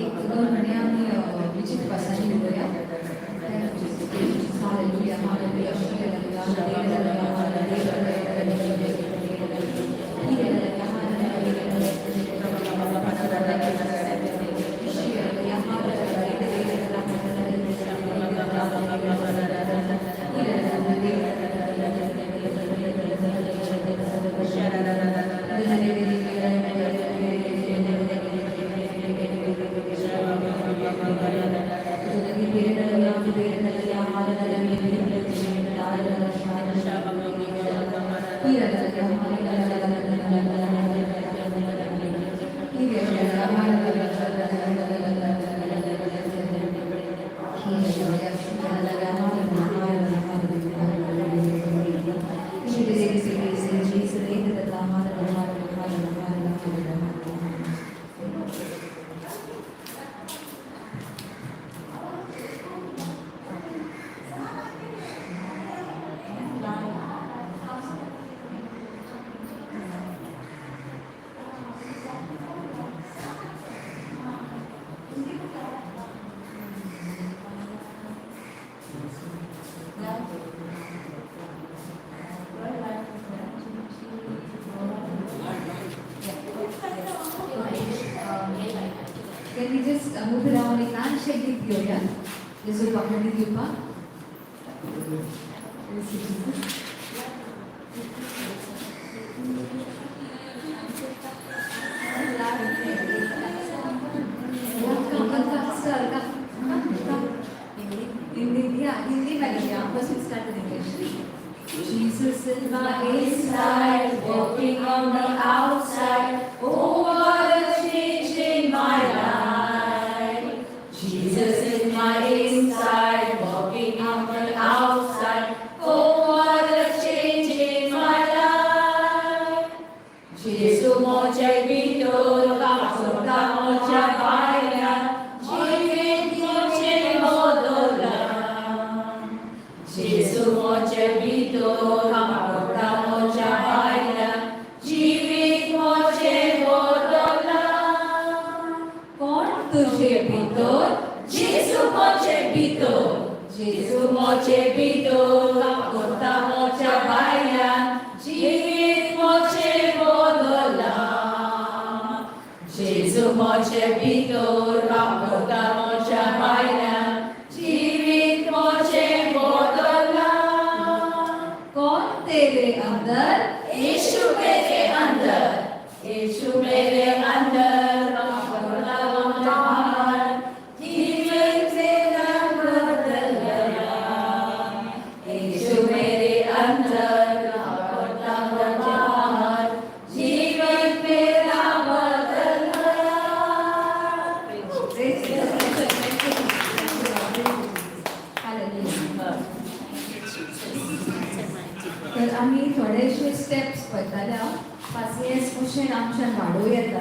एक दोन म्हयने आमी विचित्र भासांनी उलोवया. Hallelujah, hallelujah. Can we just move around एक ल्हानशें गीत घेवया, जेजू वाखणी दिवपाक. Receive Jesus. Yeah, come, come, come, sir, come, come, come. Hindi, yeah, Hindi melody. Yeah, first we start with English. Jesus in my inside, walking on the outside. Oh, what a change in my life. Jesus in my inside, walking on the outside. Oh, what a change in my life. जेजू मोजे भितर कापता मोज्या भायल्यान, जिवीत मोजें बदललां. जेजू मोजे भितर कापता मोज्या भायल्यान, जिवीत मोजें बदललां. कोण तुझे भितर? जेजू मोजे भितर. जेजू मोजे भितर कापता मोज्या भायल्यान, जिवीत मोजें बदललां. जेजू मोजे भितर कापता मोज्या भायल्यान, जिवीत मोजें बदललां. कौन तेरे अंदर? यीशु मेरे अंदर. यीशु मेरे अंदर कापता मोज्या बाहर, जीवित मेरा बदल गया. यीशु मेरे अंदर कापता मोज्या बाहर, जीवन मेरा बदल गया. Praise Jesus. Hallelujah. तर आमी थोडेशे स्टेप्स पळयताले. पासियेंस कशें आमच्यान वाडोवं येता,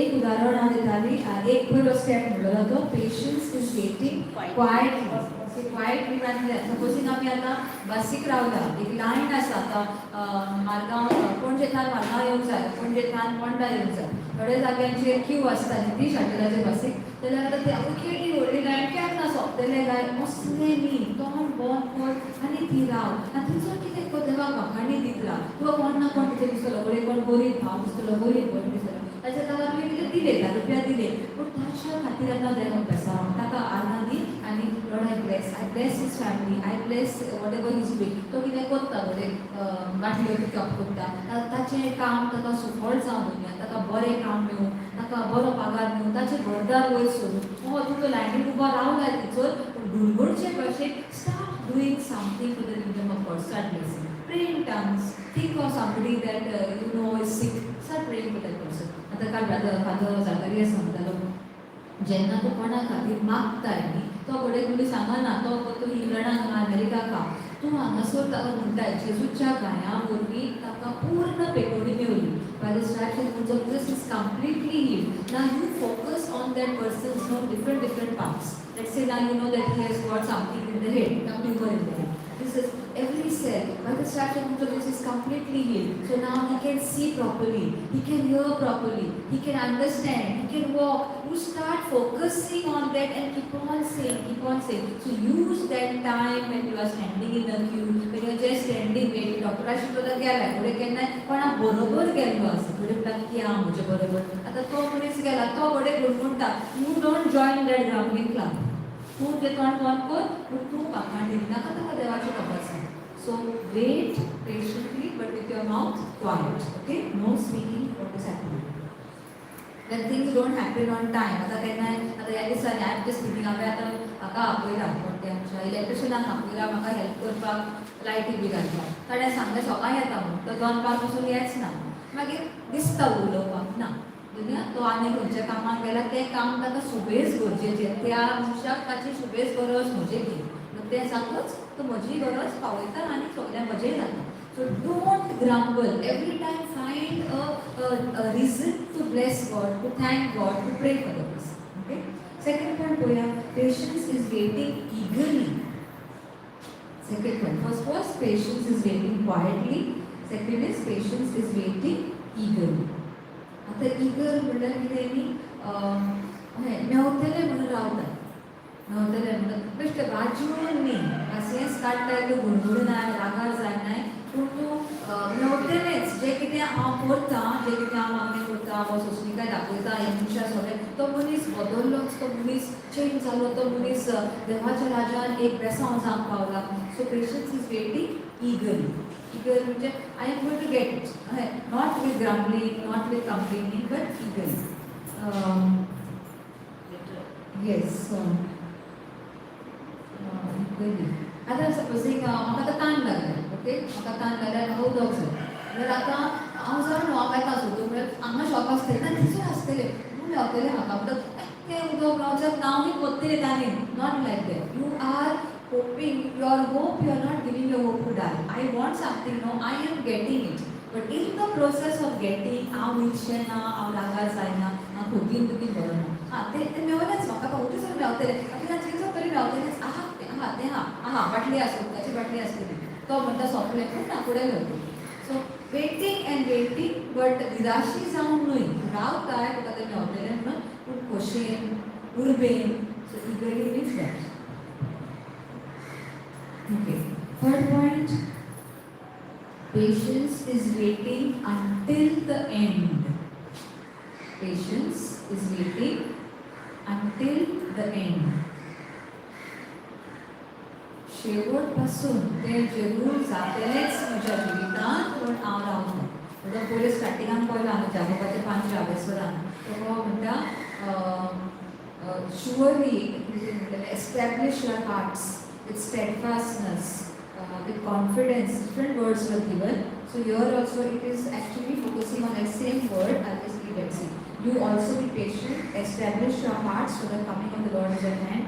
एक उदाहरण हांव दिताली. एक पयलो स्टेप म्हणलेलो तो patience is waiting quietly. Quietly म्हळ्यार सपोजींग आमी आतां बसीक रावला, एक लायन आसा. आतां मारगांव, पणजेंतल्यान मारगांव येवंक जाय, पणजेंतल्यान पोंडा येवंक जाय, थोड्या जाग्यांचेर क्यू आसता न्ही ती शटलाचे बसीक. जाल्यार आतां ती केदी व्हडली लायन, केन्ना सोंपतले काय असलें न्ही. तोंड बंद कर आनी ती राव आनी थंयसर कितें कर, देवाक वाखाणी दीत राव. तुका कोण ना कोण कितें दिसतलो, बरे कोण गरीब भाव दिसतलो, गरीब भयण दिसतलो, ताच्या ताका तुवें कितें दिलें, 10 रुपया दिले, पूण ताच्या खातीर आतां देवाक बेसांव, ताका आर्गां दी आनी Lord, I bless his family, I bless whatever he's doing. तो कितें करता, बरें बाटल्यो पिकअप करता, ताचें काम ताका सुफळ जावं दुनिया, ताका बरें काम मेळूं, ताका बरो पगार मेळूं, ताचें घरदार वयर सरूं. हो तूं तो लायनीन उबो रावला थंयसर, पूण गुणगुणचे भाशेन start doing something for the kingdom of God. Start blessing, pray in tongues, think of somebody that you know is sick, start praying for that person. आतां काल ब्रदर फादर जागरिया सांगतालो, जेन्ना तूं कोणा खातीर मागताय न्ही, तो घडये कोणी सांगना, तो तूं इंग्लंडाक, अमेरिकाक, तूं हांगासर ताका म्हणटाय, जेजूच्या घाया वरवीं ताका पूर्ण पेटोवणी मेवली. By the stripes and wounds of Christ is completely healed. Now you focus on that person's no different different parts. Let's say now you know that he has got something in the head, some tumor in the head. This is every cell. By the stripes and wounds of Jesus is completely healed. So now he can can see properly, he can hear properly, he can understand, he can walk. You start focusing on that and keep on saying, keep on saying. So use that time when you are standing in the queue, when you are just standing waiting. डॉक्टराशी सुद्दां गेला फुडें केन्नाय कोणा बरोबर गेल्लो आसा, फुडें म्हणटा की हांव म्हजे बरोबर आतां तो मनीस गेला, तो घडये गुणगुणटा. You don't join that grumbling club. तूं तें तोंड बंद कर, पूण तूं काकांक नाका ताका देवाची खबर सांग. So wait patiently but with your mouth quiet, okay? No speaking what is happening. When things don't happen on time, आतां केन्नाय आतां ह्या दिसांनी, I am just speaking, हांवें आतां हाका आपयला, कोण ते आमच्या इलेक्ट्रिशनाक आपयला म्हाका हेल्प करपाक, लायटी बी घालपाक. ताणें सांगलें सकाळीं येता म्हूण, तो दनपार पसून येच ना. मागीर दिसता उलोवपाक ना दुनिया, तो आनी खंयच्या कामाक गेला, तें काम ताका सुबेज गरजेचें, त्या मनशाक ताची सुबेज गरज म्हजे ती, तें जातच तो म्हजी गरज पावयता आनी सगळ्यां म्हजेय जाता. So don't grumble. Every time find a reason to bless God, to thank God, to pray for the person. Okay? Second point पळोवया, patience is waiting eagerly. Second point. First was patience is waiting quietly. Second is patience is waiting eagerly. आता eager म्हणल्यार कितें न्ही, हें मेवतलें म्हणून रावता, मेवतलें म्हणून बेश्टें वाजून न्ही, पासियेंस काडटाय, तूं गुणगुणनाय, रागार जायनाय, पूण तूं मेवतलेंच. जें कितें हांव करतां, जें कितें हांव मागणें करतां वा सोंसणीकाय दाखयता, हे मनशा सगळें, तो मनीस बदल्लोच, तो मनीस चेंज जालो, तो मनीस देवाच्या राजान एक बेसांव जावंक पावला. So patience is waiting eagerly. Eager म्हणजे I am going to get it, not with grumbling, not with complaining, but eagerly. Yes, eagerly. आतां सपोजींग म्हाका आतां तान लागलें, ओके? म्हाका तान लागल्यार म्हाका उदक जाय म्हणल्यार आतां हांव जाणा हांव येता सोदून, म्हणल्यार हांगा शॉप आसतलें ना, थंयसर आसतलें म्हणून मेवतलें म्हाका, म्हणटा तें उदक रावच्याक नांवूय कोत्तलें ताणें. Not like that. You are hoping, your hope, you are not giving your hope to die. I want something, no, I am getting it. But in the process of getting, हांव विटशें ना, हांव रागार जायना, हांव खोगीन दुखीन बरोना. हां, तें तें मेवलेंच म्हाका, फावटी सर मेवतलें, आतां थंयसर तरी मेवतलेंच. आहा तें, आहा तें, आहा आहा बाटली आसा, उदकाची बाटली आसतली. तो म्हणटा सोंपलें, पूण ना, फुडें मेवतलें. So waiting and waiting, but निराशी जावन न्हय, रावताय तुका तें मेवतलें म्हणून, पूण खोशयेन, उर्बेन. So eagerly means that. Okay. Third point, patience is waiting until the end. Patience is waiting until the end. शेवट पासून ते जरूर जातलेच म्हज्या जिवितांत, पूण हांव रावता. म्हणटा पयलीं स्टार्टिंगान पळयला आमी जागोबाच्या पांच आवेसरान, तो म्हणटा, surely establish your hearts with steadfastness, with confidence. Different words were given. So here also it is actually focusing on that same word. I'll just read it. See. You also be patient, establish your hearts, for the coming of the Lord is at hand.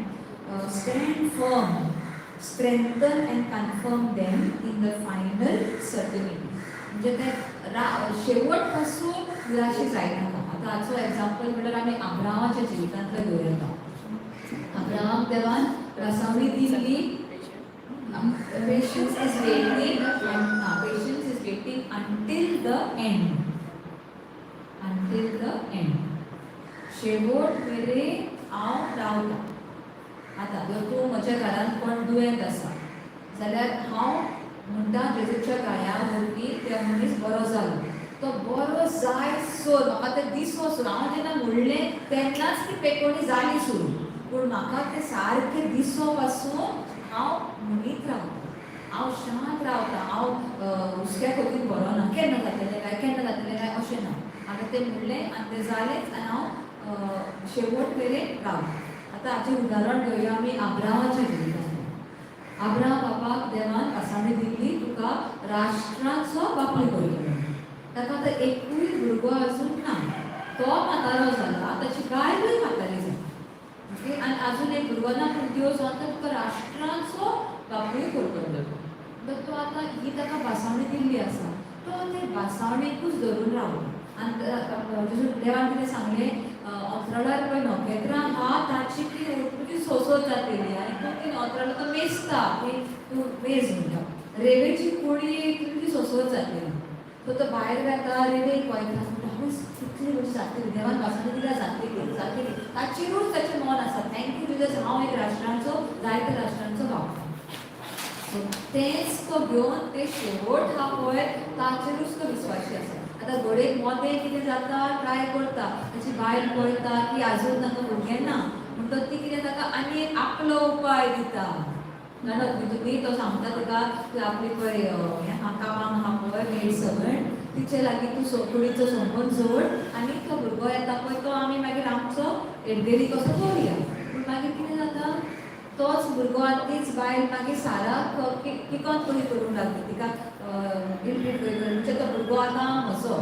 Stand firm, strengthen and confirm them in the final certainty. म्हणजे ते रा शेवट पासून निराशी जायनाका. आतां हाचो example म्हणल्यार आमी अब्राहामाच्या जिवितांतलो घेवं येता. अब्राहाम देवान प्रसावणी दिल्ली. Patience is waiting and patience is waiting until the end, until the end. शेवट मेरेन हांव रावता. आतां जर तूं म्हज्या घरांत कोण दुयेंत आसा जाल्यार हांव म्हणटा, जेजूच्या गाळ्या वरवीं त्या मनीस बरो जालो. तो बरो जाय सर म्हाका तें दिसो. हांव जेन्ना म्हणलें तेन्नाच ती पेकोणी जाली सुरू, पूण म्हाका तें सारकें दिसो पासून हांव म्हणीत रावता, हांव शांत रावता. हांव हुस्क्या खोतीन बरोना, केन्ना जातलें काय, केन्ना जातलें काय, अशें ना. हांवें तें म्हणलें आनी तें जालेंच आनी हांव शेवट मेरेन रावता. आतां हाचें उदाहरण घेवया आमी आब्रामाच्या जिवितांत. आब्राम बापाक देवान पासावणी दिल्ली, तुका राष्ट्रांचो बापूय करतलो. ताका आतां एकूय भुरगो अजून ना. तो म्हातारो जाला, ताची बायलूय म्हातारी जाली, ओके? आनी अजून एक भुरगो ना, पूण देव सांगता, तुका राष्ट्रांचो बापूय करतलो. तर तो आतां ही ताका भासावणी दिल्ली आसा, तो ते भासावणेकूच धरून रावलो. आनी जशें देवान कितें सांगलें, अंतराळार पळय नखेत्रां आहा, ताची ती तुजी सोंसत जातली आनी तूं ती अंतराळार तो मेजता, ती तूं मेज म्हणटा, रेवेची कुळी तुजी सोंसत जातली. सो तो भायर वेता, रेवेक वयता, म्हणटा आवयस कितली वर्सां जातली, देवान वाचून दिल्या जातली जातली, ताचेरूच ताचें मन आसा. Thank you Jesus, हांव एक राष्ट्रांचो, जायत्या राष्ट्रांचो बाप. सो तेंच तो घेवन ते शेवट हा पळय ताचेरूच तो विस्वाशी आसा. आतां घडयेक मोदें कितें जाता, ट्राय करता, ताची बायल पळयता की आजून तांकां भुरगें ना, म्हणटच ती कितें ताका आनी एक आपलो उपाय दिता. जाणा तुमी, तो सांगता तिका तूं आपली पळय हें आहा कामाक आहा पळय मेड सर्वंट, तिचे लागीं तूं कुडीचो संबंद जोड आनी तो भुरगो येता पळय तो आमी मागीर आमचो एडगेरी कसो दवरुया. पूण मागीर कितें जाता, तोच भुरगो आनी तीच बायल मागीर साराक किकोन कशी करूंक लागली, तिका इलट्रीट कशी करूंक, म्हणजे तो भुरगो आतां म्हजो,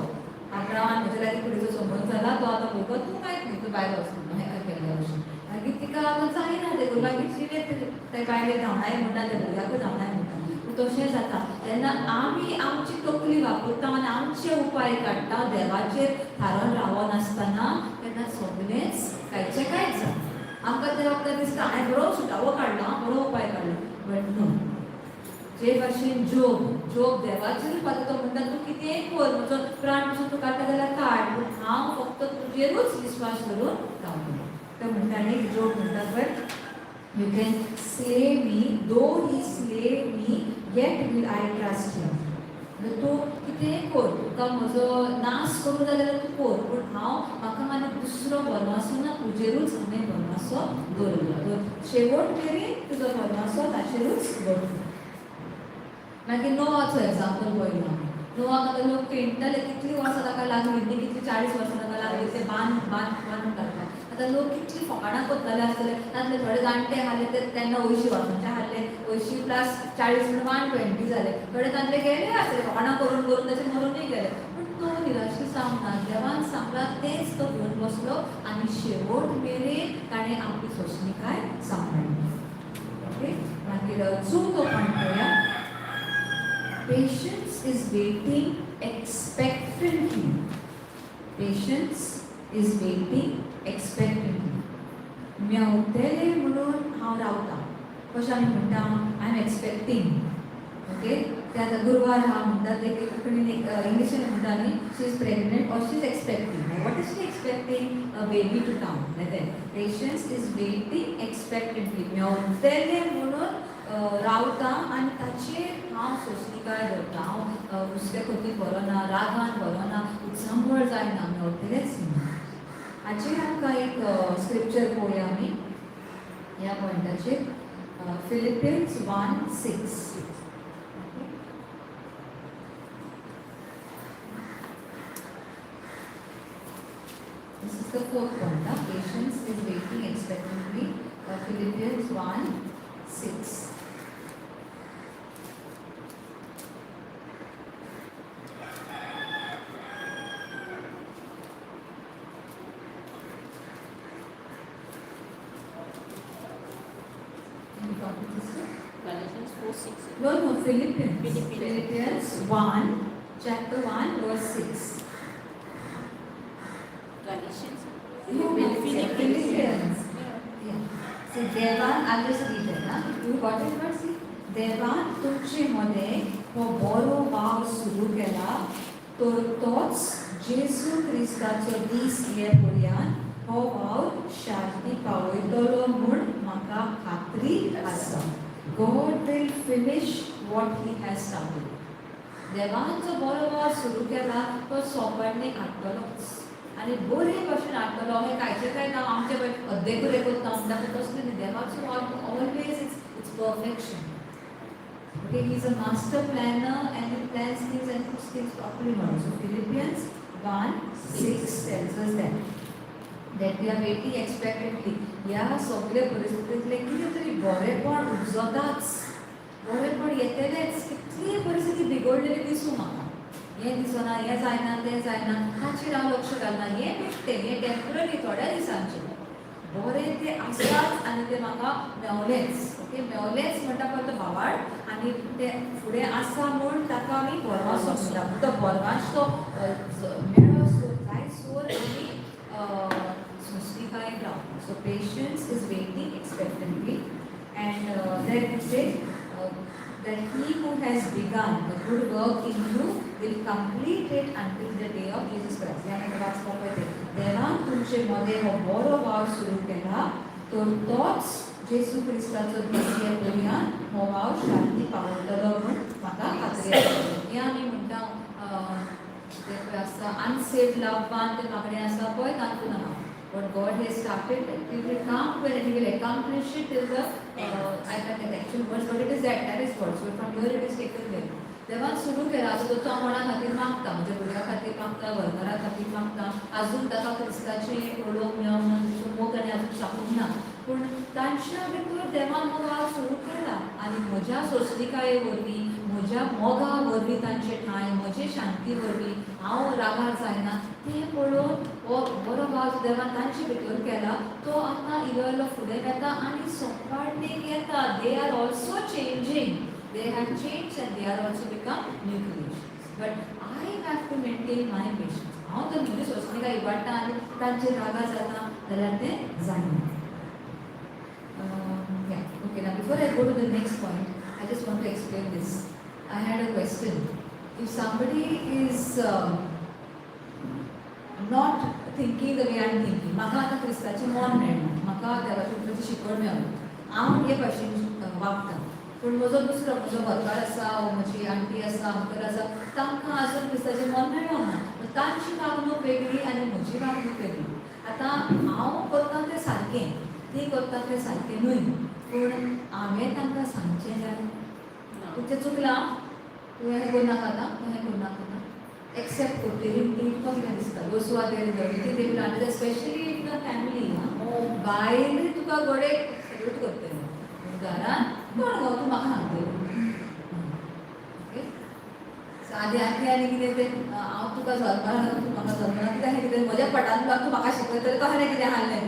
आब्रामान म्हज्या लागीं कुडीचो संबंद जाला, तो आतां भुरगो तूं कांयच न्ही, तूं बायल वचून हें केल्ल्या भशेन. मागीर तिका आतां जायना तें, मागीर तिणें त्या बायलेक धांवणाय म्हणटा, त्या भुरग्याकूय धांवणाय म्हणटा. पूण तशें जाता तेन्ना आमी आमची तकली वापरता आनी आमचे उपाय काडटा, देवाचेर थारोवन रावनासतना, तेन्ना सगलेंच कांयचें कांयच जाता. आमकां त्या वखदार दिसता हांवें बरो सुटावो काडला, बरो उपाय काडला, बट न्हू. जे भाशेन जोब जोब देवाचेरूच पातता, तो म्हणटा तूं कितेंय कर, म्हजो प्राण पसून तूं काडटा जाल्यार काड, पूण हांव फक्त तुजेरूच विस्वास धरून रावतलो. तो म्हणटा न्ही, जोब म्हणटा पळय, you can slay me, though he slay me yet will I trust him. म्हणजे तूं कितेंय कर, तुका म्हजो नाश करूं जाय जाल्यार तूं कर, पूण हांव म्हाका आनी दुसरो भरमासो ना, तुजेरूच हांवें भरमासो दवरलो, शेवट मेरेन तुजो भरमासो ताचेरूच दवरलो. मागीर नोवाचो एग्जाम्पल पळयलो आमी. नोवाक आतां लोक पेंटले, कितलीं वर्सां ताका लागली न्ही, कितली 40 वर्सां ताका लागली ते बांद बांद बांदून घालपाक. आतां लोक कितली फकाणां करताले आसतले, तातले थोडे जाणटे आहले ते तेन्ना 80 वर्सांचे आहले, 80 प्लस 40 म्हणून 120 जाले. थोडे तांतले गेले आसतले फकाणां करून करून, तशे मरुनूय गेले. पूण तो निराशी जावंक ना, देवान सांगला तेंच तो घेवन बसलो आनी शेवट मेरेन ताणें आपली सोंसणीकाय सांबाळ्ळी. ओके, मागीर चवथो पॉयंट पळोवया. Patience is waiting expectantly. Patience is waiting expectantly. मेवतले म्हणून हांव रावता. कशें आमी म्हणटा, I am expecting. Okay, ते आतां गुरवार आहा म्हणटा ते कोंकणीन इंग्लिशीन म्हणटा न्ही, she is pregnant or she is expecting. What is she expecting? A baby to come. तें patience is waiting expectantly. मेवतले म्हणून रावता आनी ताचेर हांव सोंसणीकाय दवरता. हांव हुस्के खोती भरना, रागान भरना, उचांबळ जायना, मेवतलेच म्हणून. हाचेर आमकां एक स्क्रिप्चर पळोवया आमी ह्या पॉयंटाचेर, Philippians 1:6. This is the fourth point. Patience is waiting expectantly. Philippians 1:6. Can you copy this, sister? Galatians 4:6. No, Philippians. Philippians. Philippians 1, chapter 1, verse 6. Galatians. No, Philippians. Philippians. Yeah. See, देवान, I'll just read it. Huh? You got it, Mercy? देवान तुमचे मदें हो बरो वावर सुरू केला तर तोच जेजू क्रिस्ताचो दीस ये पर्यंत हो वावर शांती पावयतलो म्हूण म्हाका खात्री आसा. God will finish what he has started. देवान जो बरो वावर सुरू केला तो सोंपणीक हाडटलोच आनी बरे भशेन हाडटलो. हें कांयचें कांय ना, आमचे पळय अर्दे कुरे करता म्हणटा पूण तसलें न्ही. देवाचो वावर always it's perfection. Okay, he is a master planner and he plans things and puts things properly in order. So Philippians 1:6 tells us that we are waiting expectantly. ह्या सगळे परिस्थितींतलें कितें तरी बरेंपण उपजताच, बरेंपण येतलेंच. कितलीय परिस्थिती बिगडलेली दिसूं म्हाका, हें दिसना, हें जायना, तें जायना, ताचेर हांव लक्ष घालना. हें बेश्टें, हें टेम्पररी, थोड्या दिसांचें. बरें तें आसाच आनी तें म्हाका मेवलेंच. ओके, मेवलेंच म्हणटा पळय तो भावार्थ आनी तें फुडें आसा म्हूण ताका आमी भरवासो म्हणटा. पूण तो भरवास तो मेळो जाय सोर आमी सोंसणीकायेन रावता. So patience is waiting expectantly. And then it says that he who has begun the good work in you will complete it until the day of Jesus Christ. ह्या आमी वाचपाक पळय तें, देवान तुमचे मदें हो बरो वावर सुरू केला तर तोच जेजू क्रिस्ताचो दीस ये पर्यंत हो वावर शांती पावयतलो म्हूण म्हाका खात्री आसा. हें आमी म्हणटा, ते पळय आसा अनसेव्ड लव्ड वन, ते मागणें आसा पळय तातूंत आहा. What God has started, He will come when He will accomplish it till the, I can't get the actual words, but it is that, that is what. So from here it is taken there. देवान सुरू केला आतां तो हांव कोणा खातीर मागता, म्हज्या भुरग्या खातीर मागता, घरकारा खातीर मागता. आजून ताका क्रिस्ताचें उलोवंक मेळोंक ना, तिचो मोग ताणें अजून सांगूंक ना, पूण तांच्या भितर देवान हो वावर सुरू केला आनी म्हज्या सोंसणिकाये वरवीं, म्हज्या मोगा वरवीं, तांचे ठांय म्हजे शांती वरवीं हांव रागार जायना तें पळोवन हो बरो वावर देवान तांचे भितर केला, तो आतां इल्लो इल्लो फुडें वेता आनी सोंपपाक येता. They are also changing. They have changed and they are also become new creations. But I have to maintain my patience. हांव तर म्हजी सोंसणिकाय इबाडटा आनी तांचेर रागार जाता जाल्यार तें जायना. Yeah, okay, now before I go to the next point, I just want to explain this. I had a question. If somebody is not thinking the way I am thinking, म्हाका आतां क्रिस्ताचें मन मेळना, म्हाका देवाच्या उतराची शिकवण मेळना, हांव हे भाशेन वागता, पूण म्हजो दुसरो म्हजो घरकार आसा वो म्हजी आंटी आसा, अंकल आसा, तांकां आजून क्रिस्ताचें मन मेळोंक ना. तांची वागणूक वेगळी आनी म्हजी वागणूक वेगळी. आतां हांव करता तें सारकें, ती करता तें सारकें न्हय, पूण हांवें तांकां सांगचें जाय, तुमचें चुकलां, तुवें हें करूं नाका आतां, तूं हें करूं नाका आतां, एक्सेप्ट करतली ती तुका कितें दिसता? Those who are there in the, they will understand, especially in the family. बायल तुका घडये सॅल्यूट करतली, पूण घरान कोण गो तूं म्हाका सांगतली? ओके, सो आदी आनी आनी कितें तें, हांव तुका जल्मला, तूं म्हाका जल्मला, कितें आसा कितें म्हज्या पटान तूं म्हाका शिकयतलें, तशें कितें आसलें.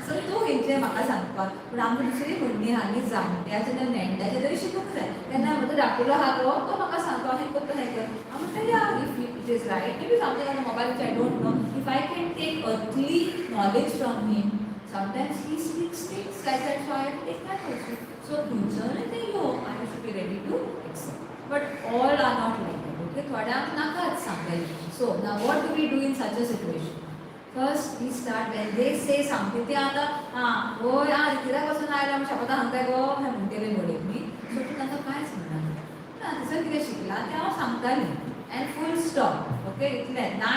सो तूं खंयचें म्हाका सांगपाक? पूण आमकां दुसरी म्हणणी आहा न्ही, जाणट्याचें आनी नेणट्याचें तरी शिकूंक जाय. तेन्ना म्हजो धाकटुलो आहा तो तो म्हाका सांगता अहें कर, तहें कर. हांव म्हणटा, yeah, if it is right, maybe something on the mobile which I don't know, if I can take earthly knowledge from him, sometimes he speaks things like that, so I have to take that also. So खंयच्यानूय तें यो, I have to be ready to accept. But all are not like that, okay? थोड्यांक नाकाच सांगायचें. So now what do we do in such a situation? First we start when they say something, ते आतां आं होय आं रितीरा पासून आयला म्हूण शापोतां सांगताय गो अशें म्हणटलें घडये न्ही. सो तूं तांकां कांयच म्हणनाका ना, थंयसर कितें शिकलां तें हांव सांगतालें एंड फूल स्टॉप. ओके, इतलें ना.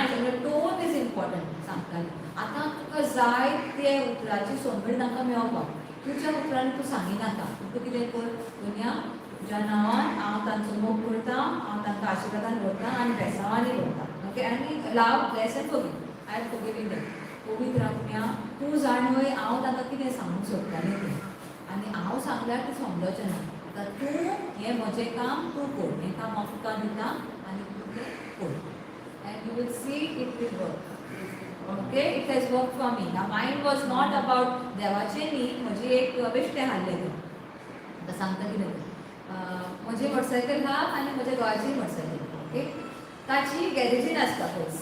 Tone is important. सांगतालें, आतां तुका जाय ते उतराची समजण तांकां मेळपाक तुज्या उतरांनी तूं सांगिनाका. तूं कितें कर, दुनिया तुज्या नांवान हांव तांचो मोग करता, हांव तांकां आशिर्वादान व्हरता आनी बेसांवांनी व्हरता. ओके, आनी love, bless and forgive. I am forgiving them. पवित्र आत्म्या, तूं जाणवय हांव तांकां कितें सांगूंक सोदतालें तें आनी हांव सांगल्यार तें समजचें ना. आतां तूं हें म्हजें काम तूं कर, हें काम हांव तुका दिता आनी तूं तें कर, and you will see it will work. Okay, it has worked for me. Now mine was not about देवाचें न्ही, म्हजी एक बेश्टें हाडलें तें. आतां सांगता कितें तें. म्हजी मोटरसायकल आहा आनी म्हज्या घोवाची मोटरसायकल. ओके, ताची गॅरेजीन आसता पयस,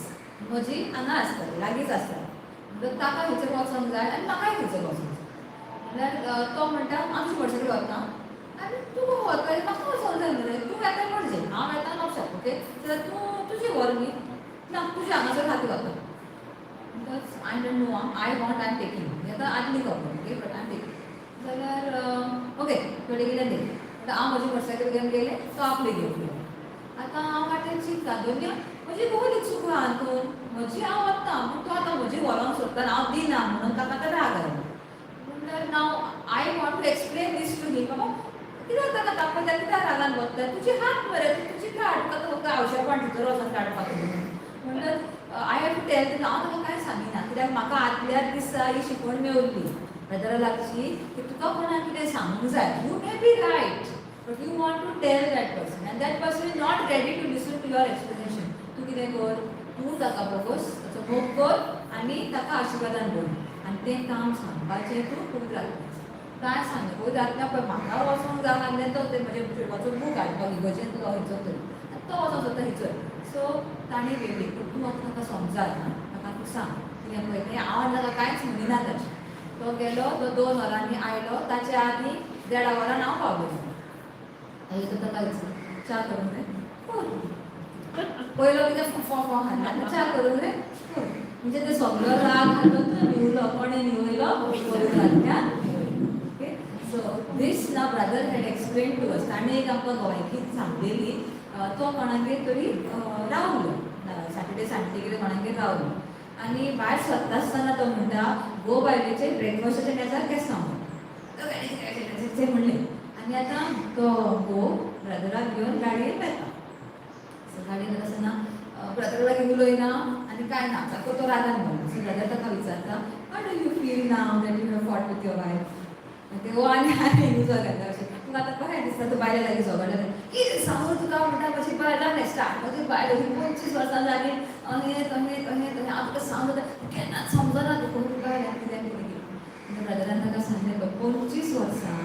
म्हजी हांगा आसता, लागींच आसता. म्हणटकच ताका खंयसर वचोंक जाय आनी म्हाकाय खंयसर वचोंक जाय म्हणल्यार तो म्हणटा, हांव तुजी मोटरसायकल व्हरता आनी तूं व्हरता, म्हाका वचोंक जाय मरे. तूं वेता पणजे, हांव वेता म्हापशाक. ओके, जाल्यार तूं तुजी व्हर न्ही. ना, तुजी हांगासर खातीर वता. Because I don't know, I want, I am taking. आतां आदली खबर, okay, but I am taking. जाल्यार ओके, थोडे कितें दी म्हणटा, हांव म्हजी मोटरसायकल घेवन गेलें, तो आपली घेवन गेलो. आतां हांव वाटेर चिंतता, दोन्य म्हजी कसली चूक आहा हातून? म्हजी हांव वता, पूण तो आतां म्हजी व्हरोंक सोदता, हांव दिना म्हणून ताका आतां राग आयलो. म्हणल्यार now I want to explain this to him, बाबा कित्याक ताका तापयता, कित्याक रागान वता? तुजी हात मरे, तूं तुजी काड, तुका फक्त आवश्यकपण भितर वचोन काडपाक. म्हणल्यार I have to tell. हांव ताका कांय सांगिना, कित्याक म्हाका आदल्या दिसा ही शिकवण मेवली ब्रदरा लागची की तुका कोणाक कितें सांगूंक जाय. You may be right, but you want to tell that person and that person is not ready to listen to your explanation. तूं कितें कर, तूं ताका बोगोस ताचो मोग कर आनी ताका आशिर्वादान भर आनी तें काम सांगपाचें तूं पवित्र आत्म्याचें. काय सांगलें पवित्र आत्म्या? पळय, म्हाका वचोंक जाय आसलें तो तें म्हजें चेडवाचो बूक हाडपाक इगर्जेन, तो खंयचो तरी आनी तो वचोंक सोदता थंयसर. सो ताणें वेगळी, पूण तूं आतां ताका समजाय आं, ताका तूं सांग कितें पळय तें. हांव आनी ताका कांयच म्हणिना ताचें. तो गेलो, तो 2 वरांनी आयलो. ताचे आदीं देडा वरान हांव पावलें. मागीर तो ताका विचार, च्या करूंक जाय? कर. पयलो कितें फो फो घालता, च्या करूं रे, म्हणजे ते सगळो राग घालून न्हिवलो. कोणें न्हिवयलो? पवित्र. Okay, so this now brother had explain to us. ताणें एक आमकां गोंयकीत सांगलेली. तो कोणागेर तरी रावलो, सॅटर्डे संडे कितें कोणागेर रावलो आनी भायर सरता आसतना तो म्हणटा, घोव बायलेचे ब्रेकफास्टाच्या मेजार केसांव म्हणलें. आनी आतां तो घोव ब्रदराक घेवन गाडयेन वेता. सो गाडयेन वता आसतना ब्रदरा लागीं उलयना आनी कांय ना. सारको तो रागान गेलो. सो ब्रदर ताका विचारता, "How do you feel now that you have fought with your wife?" ते हो आनी आनी उजो घेता अशें, तुका आतां कशें दिसता, तूं बायले लागीं झगडलें? कितें सांगू तुका म्हणटा, म्हजी बायल जालें स्टार्ट, म्हजी बायल 25 वर्सां जालीं, अहें तहें तहें तहें, हांव तुका सांगता, केन्नाच समजना तूं कोण बायल, कितें कितें कितें. ब्रदरान ताका सांगलें, 25 वर्सां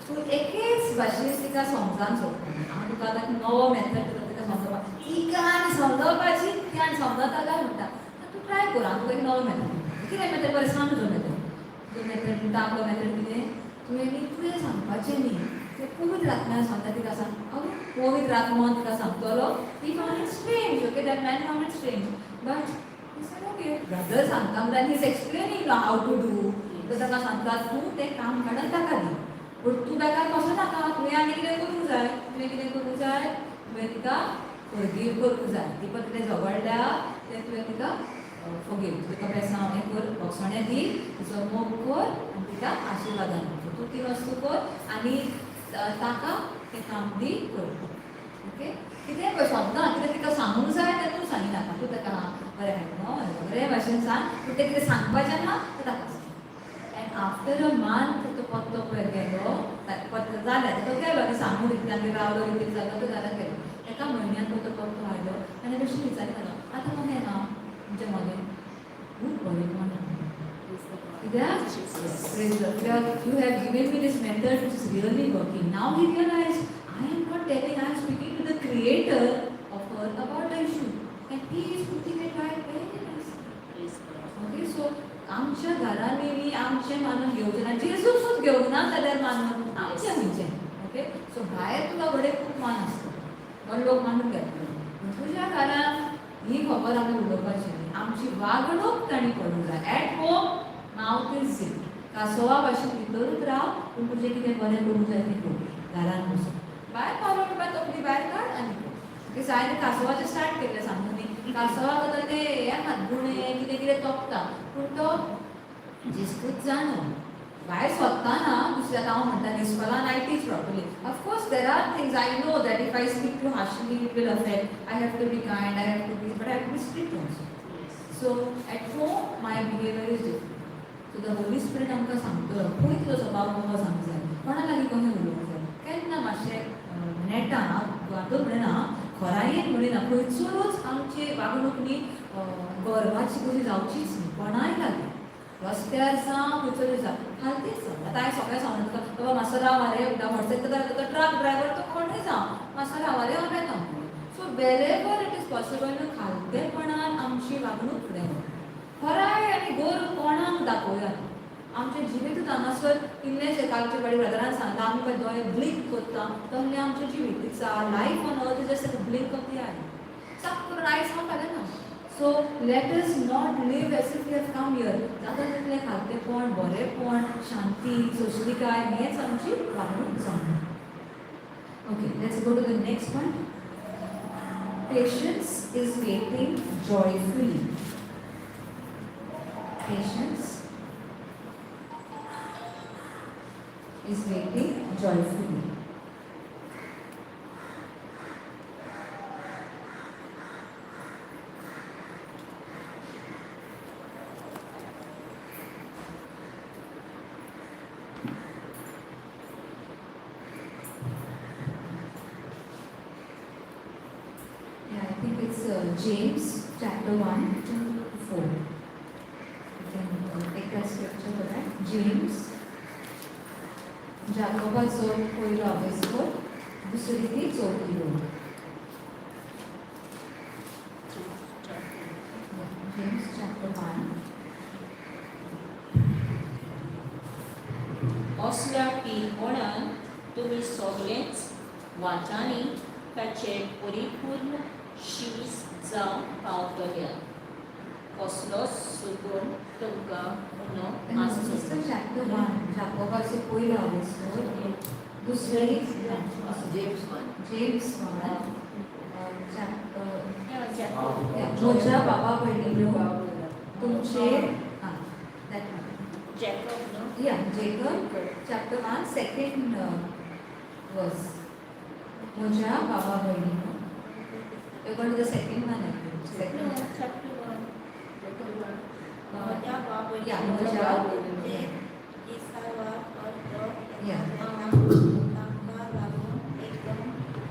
तूं एकेच भाशेन तिका समजावन सोदता, हांव तुका आतां नवो मेथड तुका तिका समजावपाक, तिका आनी समजावपाची, ती आनी समजता काय म्हणटा, तूं ट्राय कर, हांव तुका एक नवो मेथड. कितें मेथड? बरें सांग तुजो मेथड. तुजो मेथड म्हणटा, आपलो मेथड कितें? तुवें न्ही, तुवें सांगपाचें न्ही, तें पवित्र आत्म्यान सांगता तिका सांग. हांव पवित्र आत्मा तिका सांगतलो. He found it strange, okay, that man found it strange, but he said, okay, brother सांगता म्हणल्यार he is explaining how to do. तर ताका सांगता, तूं तें काम काडून ताका दी, पूण तूं बेकार बसूं नाका, तुवें आनी कितें करूंक जाय. तुवें कितें करूंक जाय? तुवें तिका फॉरगीव करूंक जाय. ती पळय कितें झगडल्या तें तुवें तिका फॉरगीव, तिका बेसांव हें कर, भोगसणें दी, तिचो मोग कर आनी तिका आशिर्वादान कर. तूं ती वस्तू कर आनी ताका तें काम दी कर. ओके, कितें पळय शब्दां कितें तिका सांगूंक जाय तें तूं सांगिनाका. तूं ताका बरें न्हू बरे भाशेन सांग, पूण तें कितें सांगपाचें ना तें ताका सांग. एंड आफ्टर अ मंथ तो पत्तो पळय गेलो, पत्तो जालें, तो गेलो आनी सांगून इतल्यान रावलो, कितें जालो तो घरा गेलो. एका म्हयन्यान तो पत्तो आयलो आनी बेश्टें विचारलें ताका, आतां कशें ना तुमचें मदें? खूब बरेपण. कित्याक? कित्याक you have given me this method which is really working. Now he realize, I am not telling, I am speaking to the creator of her about the issue and he is putting it right very nicely. Okay, so आमच्या घरांनी न्ही आमचें मानून घेवचें ना, जेजूक सुद्दां घेवंक ना जाल्यार मानून आमचें खंयचें? ओके, सो भायर तुका घडये खूब मान आसता, पण लोक मानून घेतले, पूण तुज्या घरान ही खबर आमी उलोवपाची न्ही. आमची वागणूक तांणी पळोवंक जाय. At home mouth is zip. कासवा भाशेन भितरूच राव, पूण तुजें कितें बरें करूंक जाय तें कर घरान बसून. भायर पावलो म्हणटा तकली भायर काड आनी कर. ओके, सो हांवें कासवाचें स्टार्ट केल्लें सांगून न्ही. कासवाक आतां ते हें आहात, गुणे कितें कितें तोपता, पूण तो जिस्तूच जाणो भायर सोदताना दुसऱ्याक. हांव म्हणटा न्ही, इस्कॉलान I teach properly. Of course there are things I know that if I speak too harshly it will affect. I have to be kind, I have to be, but I have to be strict also. So at home my behaviour is different. So the Holy Spirit आमकां सांगतलो खंय तुजो स्वभाव कसो सांग जाय, कोणा लागीं कशें उलोवंक जाय, केन्ना मातशें नेटान. हांव आतां म्हणिना, खरायेन म्हणिना, खंयसरूच आमची वागणूक न्ही गर्वाची कशी जावचीच न्ही कोणाय लागीं, रस्त्यार जावं खंयसरूय जावं, खालतीच जावं. आतां हांवें सगळें सांगून तुका, बाबा मातसो राव रे म्हणटा, मोटरसायकल तो ट्रक ड्रायव्हर तो कोणूय जावं, मातसो राव रे, हांव येता. So wherever it is possible खालतेपणान आमची वागणूक फुडें व्हर. खराय आनी गर्व कोणाक दाखोवया, आमचें जिवीतूच हांगासर इल्लेंशें. कालचे फावटी ब्रदरान सांगलां, आमी पळय दोळे ब्लिंक करता तसलें आमचें जिवीत. It's our life on earth is just blink of the eye. चाक करून आयज हांव फाल्यां ना. So let us not live as if you have come here. जाता तितलें खालतेपण, बरेंपण, शांती, सोंसणीकाय हेच आमची वागणूक जावंक. Okay, let's go to the next one. Patience is waiting joyfully. Patience is waiting joyfully. Yeah, I think it's James chapter 1 to 4. You can take that scripture for that. James, जाकोबाचो पयलो आवेस्कोर, दुसरी ती चवथी ओळ. James chapter 1. असल्या पिरपणान तुमी सगळेच वांटांनी ताचे परिपूर्ण शीस जावंक पावतल्या. कसलोच सुगून तुमकां उणो आसचो ना. चॅप्टर 1, जाकोबाचे पयलो आपोस्तोल, दुसरी James 1. James 1 chapter. म्हज्या बाबा भयणीनो, तुमचेर आं, that one. Jacob न्हू? Yeah, Jacob chapter 1, second verse. म्हज्या बाबा भयणीनो. You're going to the second one, I think. Second one. Chapter 1. Jacob 1. म्हज्या Yeah, म्हज्या दिसावा करतो Yeah. तांकां लागून एकदम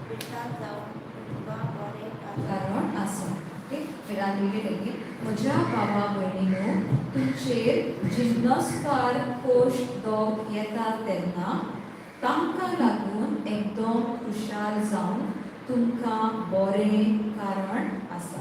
पिठार जावन तुमकां बरें कारण कारण आसा. Okay, read it again. म्हज्या बाबा भयणीनो, तुमचेर जिन्नसकार कोश दोग येता तेन्ना तांकां लागून एकदम खुशाल जावन तुमकां बरें कारण आसा.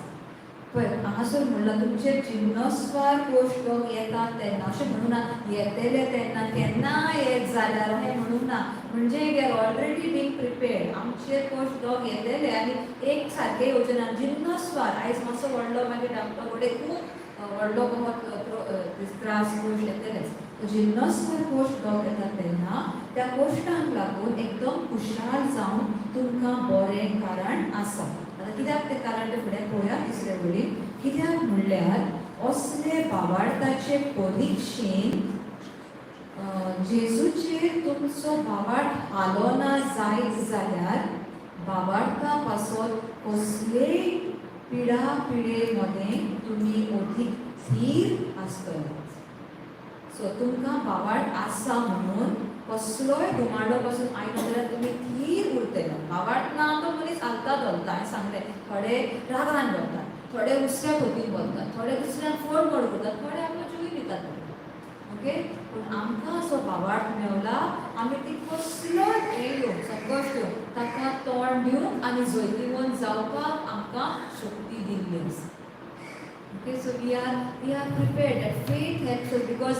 पळय, हांगासर म्हणलां तुमचेर जिन्नसवार कोश दोग येता तेन्ना, अशें म्हणूं ना येतले तेन्ना, केन्ना येत जाल्यार अशें म्हणूंक ना. म्हणजे we are already being prepared. आमचेर कोश दोग येतले आनी एक सारकें येवचें ना. जिन्नसवार आयज मातसो व्हडलो, मागीर धाकटो, फुडें खूब व्हडलो कसो त्रास कोश येतलेच. जिन्नसवार कोश दोग येता तेन्ना त्या कोश्टांक लागून एकदम खुशाल जावन तुमकां बरें कारण आसा. आतां कित्याक तें कारण तें फुडें पळोवया तिसरे वळीन. कित्याक म्हणल्यार असले बावार्थाचे परिक्षेन जेजूचेर तुमचो बावार्थ हालोना जायत जाल्यार बावार्था पासत कसलेय पिडा पिडे मदें तुमी अदीक थीर आसतले. सो तुमकां बावार्थ आसा म्हणून कसलोय धुमाडो पासून आयलो जाल्यार तुमी थीर उरतले. बावार्थ ना तो मनीस हालता धोलता. हांवें सांगलें, थोडे रागान बोलतात, थोडे दुसऱ्या खोतीन बोलतात, थोडे दुसऱ्यांक फोड मोड करतात, थोडे आपलो जीव दितात. ओके, पूण आमकां असो बावार्थ मेवला, आमी ती कसलोय हें येवं, संकश्ट येवं, ताका तोंड दिवंक आनी जैतिवंत जावपाक आमकां शक्ती दिल्ली आसा. Okay, so we are prepared. That faith helps us because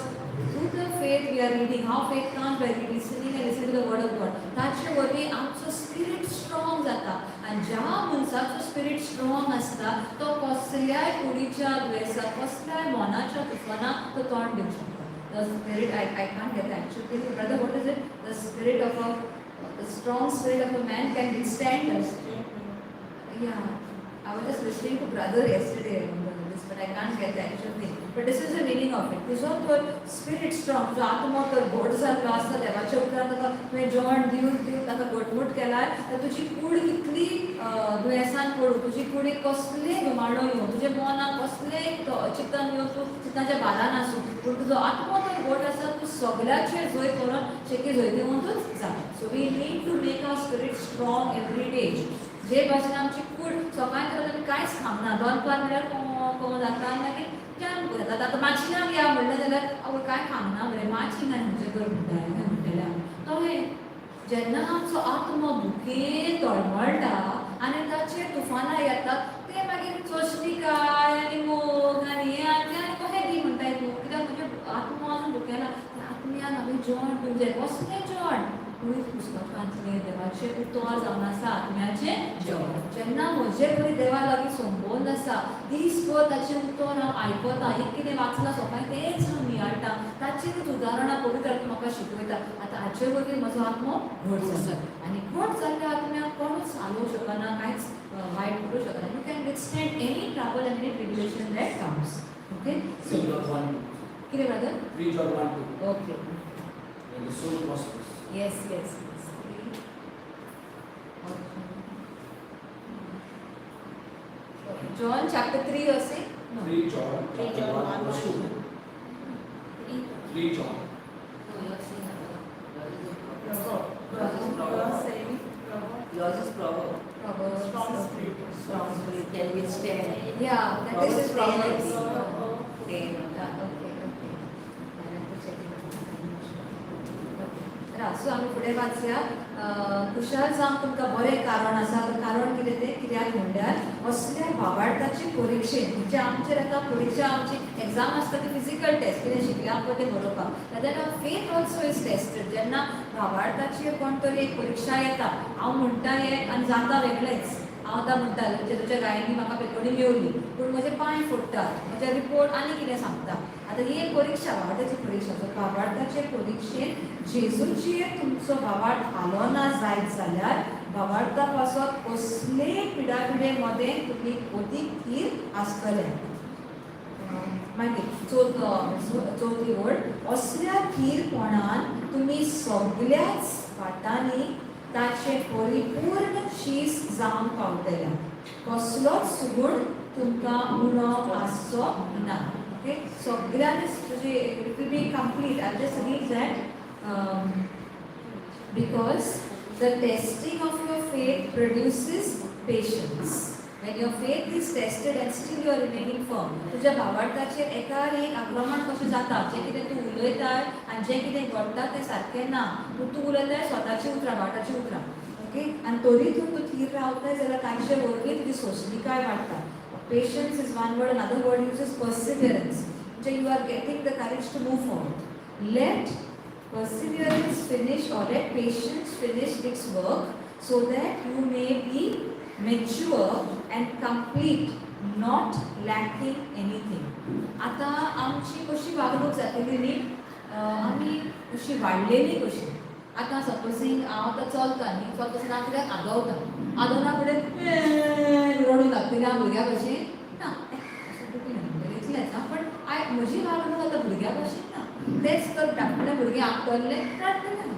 through the faith we are reading. How faith comes? By listening and listening to the word of God. ताचे वरवीं आमचो स्पिरीट स्ट्रॉंग जाता आनी ज्या मनशाचो स्पिरीट स्ट्रॉंग आसता तो कसल्याय कुडीच्या दुयेंसाक, कसल्याय मनाच्या तुफानाक तो तोंड दिवंक शकता. The spirit, I can't get the actual thing, brother, what is it? The spirit of a, the strong spirit of a man can withstand us. Yeah, I was just listening to brother yesterday on this, but I can't get the actual thing. But this is the meaning of it. तुजो तर spirit strong, तुजो आत्मो तर घट जाल्लो आसता देवाच्या उपरांत, ताका तुवें जेवण दिवन दिवन ताका घटमूट केलाय तर तुजी कूड कितली दुयेंसान पडूं, तुजी कुडीक कसलेय धुमाडो येवं, तुज्या मनाक कसलेय चिंतन येवं, तूं चिंतनाच्या भारान आसूं, पूण तुजो आत्मो तर घट आसा, तूं सगळ्याचेर जय करून शेकी जैतिवंतूच जाता. So we need to make our spirit strong every day. जे भाशेन आमची कूड सकाळी तर आमी कांयच खावना, दनपार म्हणल्यार कोमो कोमो जाता आनी मागीर जाम जाता. आतां माचिनाक या म्हणलें जाल्यार आवय कांय खावना मरे, माचिना खंयचें कर म्हणटा म्हणटलें आमी. तशें जेन्ना आमचो आत्मो दुखेन तळमळटा आनी ताचेर तुफानां येतात, ते मागीर सोंसणीकाय आनी मोग आनी हें आनी तें आनी कशें दी म्हणटाय तूं? कित्याक तुजें आत्मो आजून दुखेना. त्या आत्म्यान हांवें जेवण दिवंक जाय. कसलें जेवण? पयलीं पुस्तक वाचलें, देवाचें उतर जावन आसा आत्म्याचें जेवण. जेन्ना म्हजे परी देवा लागीं संबंद आसा, दीसभर ताचें उतर हांव आयकता, एक कितें वाचलां सकाळीं तेंच हांव नियाळटा, ताचेरूच उदाहरणां पवित्र आत्मा म्हाका शिकयता. आतां हाचे वरवीं म्हजो आत्मो घट जाता आनी घट जाल्ल्या आत्म्याक कोणूच हालोवंक शकना, कांयच वायट करूं शकना. You can withstand any trouble and any tribulation that comes. Okay. 3 John 1 2. कितें brother? 3 John 1 2. Okay. When the soul prospers. Yes. John chapter 3, you're saying? No. 3 John 3 chapter John 1 1 verse 2. 3. 3 John. No, you're saying another. Yours is Proverb. Yours is Proverb. Proverbs. Strong spirit. Strong spirit can withstand. Yeah, that is Proverbs Proverbs. 10. Yeah, okay. I have to check it out. I'm not sure. Okay. So आमी फुडें वाचया. खुशाल जावंक तुमकां बरें कारण आसा. कारण कितें तें? कित्याक म्हणल्यार असल्या भावार्थाची परिक्षेन, म्हणजे आमचेर आतां परिक्षा, आमची एग्जाम आसता ती फिजिकल टेस्ट, कितें शिकल्या पळय तें बरोवपाक. जाल्यार faith also is tested. जेन्ना भावार्थाचेर कोण तरी एक परिक्षा येता, हांव म्हणटा हें आनी जाता वेगळेंच. हांव आतां म्हणटा जेजूच्या गायनी म्हाका पेकोडी मेवली, पूण म्हजे पांय फोडटात, म्हजे रिपोर्ट आनी कितें सांगता. आतां ही एक परिक्षा, भावार्थाची परिक्षा. सो भावार्थाचे परिक्षेन जेजूचेर तुमचो भावार्थ हालो ना जायत जाल्यार भावार्था पासत कसलेय पिडापिडे मदें तुमी अदीक थीर आसतले. मागीर चवथी वळ, असल्या थीरपणान तुमी सगल्याच वाटांनी ताचे परिपूर्ण शीस जावन पावतले, कसलोच सुगूण तुमकां उणो आसचो ना. ओके, सगळ्यांनी तुजी it will be complete. I just read that because the testing of your faith produces patience. When your faith is tested and still you are remaining firm, तुज्या भावार्थाचेर एकार एक आक्रमण कशें जाता, जें कितें तूं उलयताय आनी जें कितें घडटा तें सारकें ना, पूण तूं उलयताय स्वताची उतरां, भावार्थाची उतरां. ओके, आनी तरी तूं थीर रावताय जाल्यार ताचे वरवीं तुजी सोंसणीकाय वाडटा. Patience is one word, another word use is perseverance. म्हणजे you are getting the courage to move forward. Let perseverance finish or let patience finish its work so that you may be mature and complete, not lacking anything. आता आमची कशी वागणूक जातली न्ही, आमी कशी वाडलेली कशी. आतां सपोजींग हांव आतां चलता न्ही, चलता आसतना हांव कित्याक आदवता, आदवना फुडें रडूंक लागतलें हांव भुरग्या भशेन ना, अशें दुखलें इतलेंच. पण I म्हजी वागणूक आतां भुरग्या भशेन ना, तेच तर धाकटुलें भुरगें आपटलें रडटलें.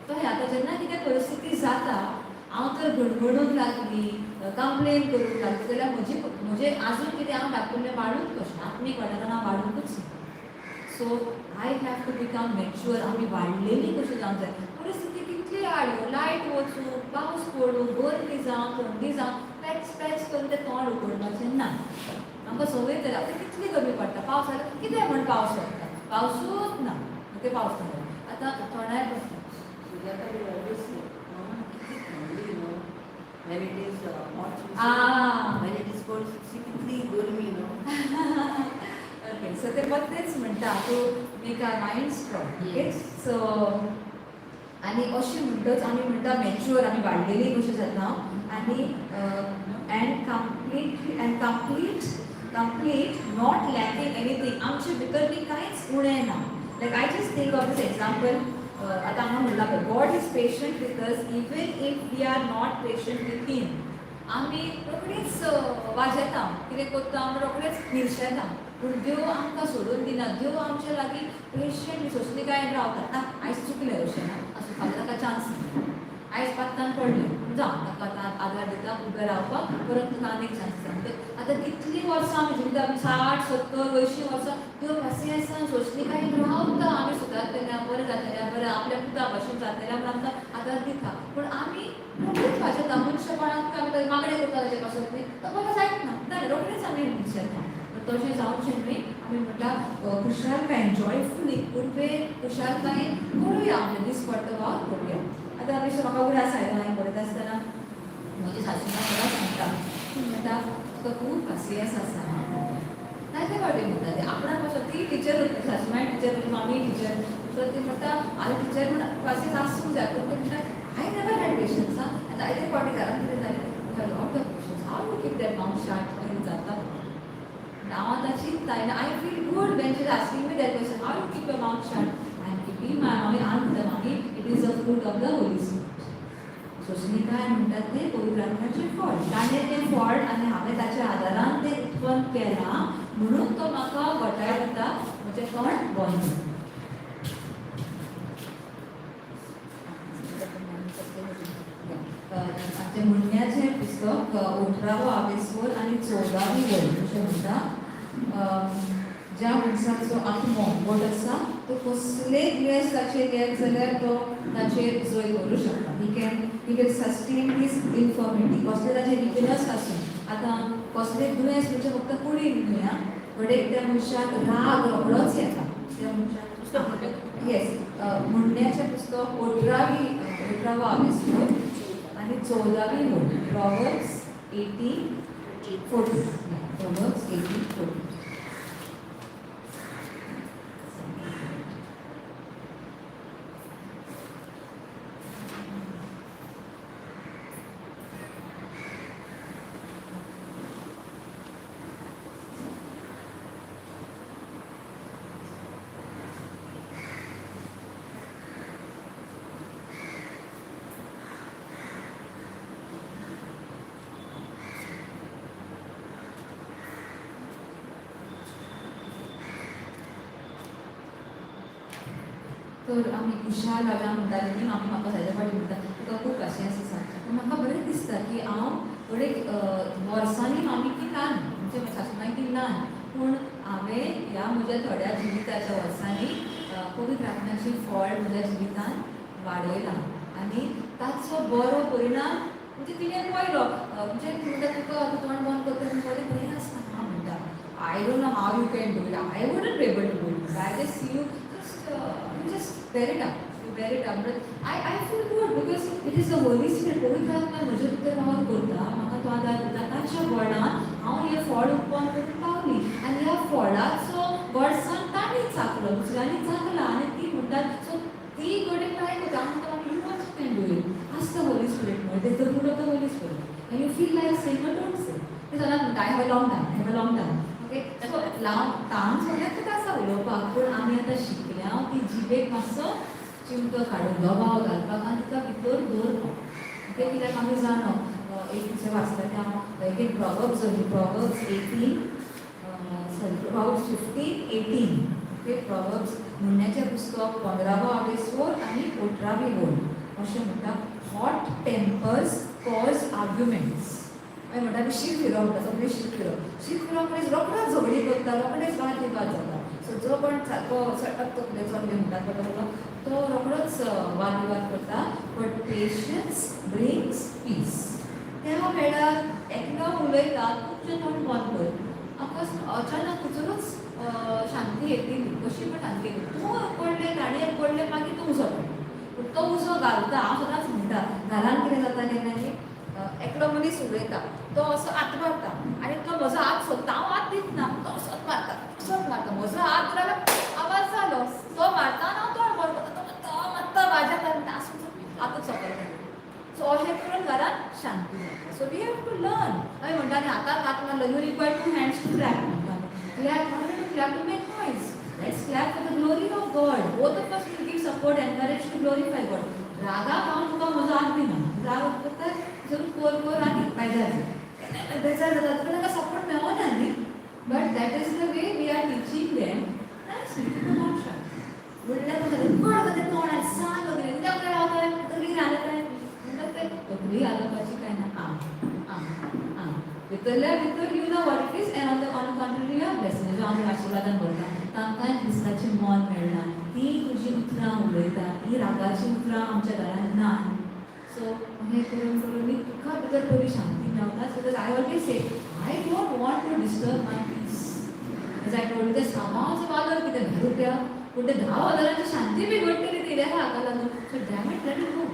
तशें आतां जेन्ना कितें परिस्थिती जाता, हांव तर गणगणूंक लागली, कंप्लेन करूंक लागली जाल्यार म्हजी म्हजें आजून कितें हांव धाकटुलें वाडूंक कशें, आत्मीक वाठारान हांव वाडुंकूच ना. So I have to become mature. आमी वाडलेली कशी जावंक जाय. परिस्थिती कितली आड, लायट वचूं, पावस पडूं, गरमी जावं, थंडी जावं, पॅच पॅच करून तें तोंड उगडपाचें ना. आमकां संवय जाल्या. आतां कितली गरमी पडटा, पावस जाल्यार कितें म्हण पावस पडटा, पावसूच ना. ओके, पावस ना आतां थोंडाय पडटा. Sujata will always say, Mama, कितली थंडी, no? When it is hot, she say, when it is cold, she कितली गरमी, no? Okay, so ते परतेच म्हणटा to make our mind strong. Okay, so आनी अशें म्हणटच आमी म्हणटा मॅच्युअर, आमी वाडलेली कशी जाता आनी and complete and complete complete not lacking anything. आमचे भितर बी कांयच उणें ना. Like I just think of this example. आतां हांगा म्हणलां पळय, God is patient with us even if we are not patient with him. आमी रोखडीच वाजेता, कितें करता आमी रोखडेच निर्शेता, पूण देव आमकां सोडून दिना. देव आमच्या लागीं पेशंट सोंसणीकायेन रावता. ना आयज चुकलें अशें ना, आसूं, फाल्यां ताका चान्स दिता. आयज पात्तान पडलें, जावं, ताका आतां आदार दिता उबें रावपाक, परत तुका आनीक चान्स दिता. म्हणटकच आतां कितलीं वर्सां आमी जिविता, आमी 60 70 अंयशीं वर्सां देव पासियेंसान सोंसणीकायेन रावता. आमी सुदारतल्या, बरें जातल्या, बरें आपल्या पुता भशेन जातल्या म्हूण आमकां आदार दिता. पूण आमी रोखडीच वाजेता, मनशेपणाक आमी मागणें करता ताचे पासून न्ही, तो बरो जायत ना, जालें रोखडीच आमी निर्शेता. तशें जावचें न्हय. आमी म्हणटा खुशालकायेन, जॉयफुली, उर्बे खुशालकायेन करुया, आमचे दीस पडटो वावर करुया. आतां आमी म्हाका उगडास आयलो, हांवें बरयता आसतना म्हजी सासू माँ सदांच सांगता, ती म्हणटा तुका खूब पासियेंस आसा. जायते फावटी म्हणटा ती आपणा पासून. ती टिचर होती, सासू माय टिचर होती, मामी टिचर. सो ती म्हणटा हांवें टिचर म्हण पासियेंस आसूंक जाय, पूण ती म्हणटा I never had patience. आं, आनी जायते फावटी घरांत कितें जालें, you have lot of patience, how you keep that mouth shut अशें जाता. हांव आतां चिंतता आनी I feel good when she is asking me that question, how you keep your mouth shut? I am keeping my mouth. हांव म्हणटा मामी, it is a fruit of the Holy Spirit. सोंसणीकाय म्हणटात तें पवित्र आत्म्याचें फळ. ताणें तें फळ आनी हांवें ताच्या आदारान तें उत्पन्न केलां म्हणून तो म्हाका घटाय दिता, म्हजें तोंड बंद. आमचें म्हणण्याचें पुस्तक 18वो आवेस्वर आनी 14वी वळ अशें म्हणटा, ज्या मनशाचो आत्मो घट आसा तो कसलेय दुयेंस ताचेर येत जाल्यार तो ताचेर जय करूं शकता. He can sustain his infirmity. कसले ताचे विकनस आसूं, आतां कसलें दुयेंस म्हणजे फक्त कुडीन न्हय आं, बट एक त्या मनशाक राग रोखडोच येता त्या मनशाक. येस, म्हणण्याचें पुस्तक 18वो आवेस्वर आनी 14वी वळ, Proverbs 18:14, Proverbs 18:14. तर आमी खुशाल रावया म्हणटाले न्ही, मामी म्हाका सदां फाटी म्हणटा तुका खूब पाशियेंस आसा. पूण म्हाका बरें दिसता की हांव थोडे वर्सांनी मामी की ल्हान, म्हणजे म्हज्या सासूमाय की ल्हान, पूण हांवें ह्या म्हज्या थोड्या जिविताच्या वर्सांनी पवित्र आत्म्याची फळ म्हज्या जिवितान वाडयलां आनी ताचो बरो परिणाम म्हणजे तिणें पळयलो. म्हणजे ती म्हणटा तुका आतां तोंड बंद करता तेन्ना बरें बरें आसता हां म्हणटा. I don't know how you can do it. I wouldn't be able to do it. I just see you just bear it up, you bear it up. But I feel good because it is the Holy Spirit. पवित्र आत्मा म्हजे भितर वावर करता, म्हाका तो आदार दिता. ताच्या बळान हांव हें फळ उत्पन्न करूंक पावली आनी ह्या फळाचो गोडसाण तांणी चाखलो, दुसऱ्यांनी चाखला आनी ती म्हणटात. सो ती कडेन ट्राय करता. हांव म्हणटा, you also can do it. Ask the Holy Spirit. म्हणटा the fruit of the Holy Spirit and you feel like saying or don't say. ते सदांच म्हणटा, I have a long tongue, I have a long tongue. Okay, so लांब ताण सगळ्याक तुका आसा उलोवपाक, पूण आमी आतां शिकल्या ती जिबेक मातसो चिमटो काडून दबाव घालपाक आनी तिका भितर दवरपाक. ओके, कित्याक आमी जाणो, एक दुसरें वाचता तें हांव एक Proverbs, Proverbs 18, sorry, Proverbs 15:18. Okay, Proverbs म्हणण्याचें पुस्तक 15वो आवेसोर आनी 18वी ओळ अशें म्हणटा, hot tempers cause arguments. मागीर म्हणटा आमी शीत फिरोवप म्हणटा, सगळें शीत फिरोवप. शीत फिरोवप म्हणजे रोखडोच झगडी करता, रोखडेच वाद विवाद जाता. सो जो कोण सारको सटक तकलेचो बी म्हणटात पळय तो रोखडोच वाद विवाद करता. But patience brings peace. त्या वेळार एकलो उलयता, तुमचें तोंड बंद कर. अचानक थंयसरूच शांती येतली. कशी पण शांती येतली. तूं पडलें, ताणें पडलें, मागीर तूं उजो पडटा. पूण तो उजो घालता. हांव सदांच म्हणटा, घरान कितें जाता केन्ना की एकलो मनीस उलयता, तो असो हात मारता आनी तो म्हजो हात सोदता. हांव हात दितना तो असोच मारता, असोच मारता. म्हजो हात जाल्यार आवाज जालो. तो मारता आनी हांव तोंड बंद करता. तो मारता मारता, वाज येता, आसूं, हातूच सकयल. सो अशें करून घरात शांती जाता. So we have to learn. हांवें म्हणटा न्ही, हाताक हात मारलो, you require two hands to clap म्हणटा. Clap, to clap, to make noise. Let's clap for the glory of God. Both of us will give support, encourage to glorify God. रागाक हांव तुका म्हजो हात दिना. राग करता जरूर कोर कोर आनी बेजार जाता, बेजार जाता, तुका तांकां सपोर्ट मेळना न्ही. But that is the way we are teaching them nicely to not shut. म्हणल्यार कोण ते तोंड सांग वगैरे कित्याक काय रावताय, तकली घालत म्हणटात ते. तकली घालपाची काय ना. आं आं आं भितरल्या भितर you know what it is. And on the contrary, you blessing. जो आमी आशिर्वादान भरता, तांकां क्रिस्ताचें मन मेळना. ती तुजी उतरां उलयता, ही रागाची उतरां आमच्या घरांत ना. सो हें करून करून न्ही तुका भितर बरी शांती मेवता. So I always say, I don't want to disturb my peace. As I told, ते सामावाचो वालोर कितें, 10 रुपया? पूण ते 10,000ची शांती बिगडटली ती हाका लागून. So damn it, let it go.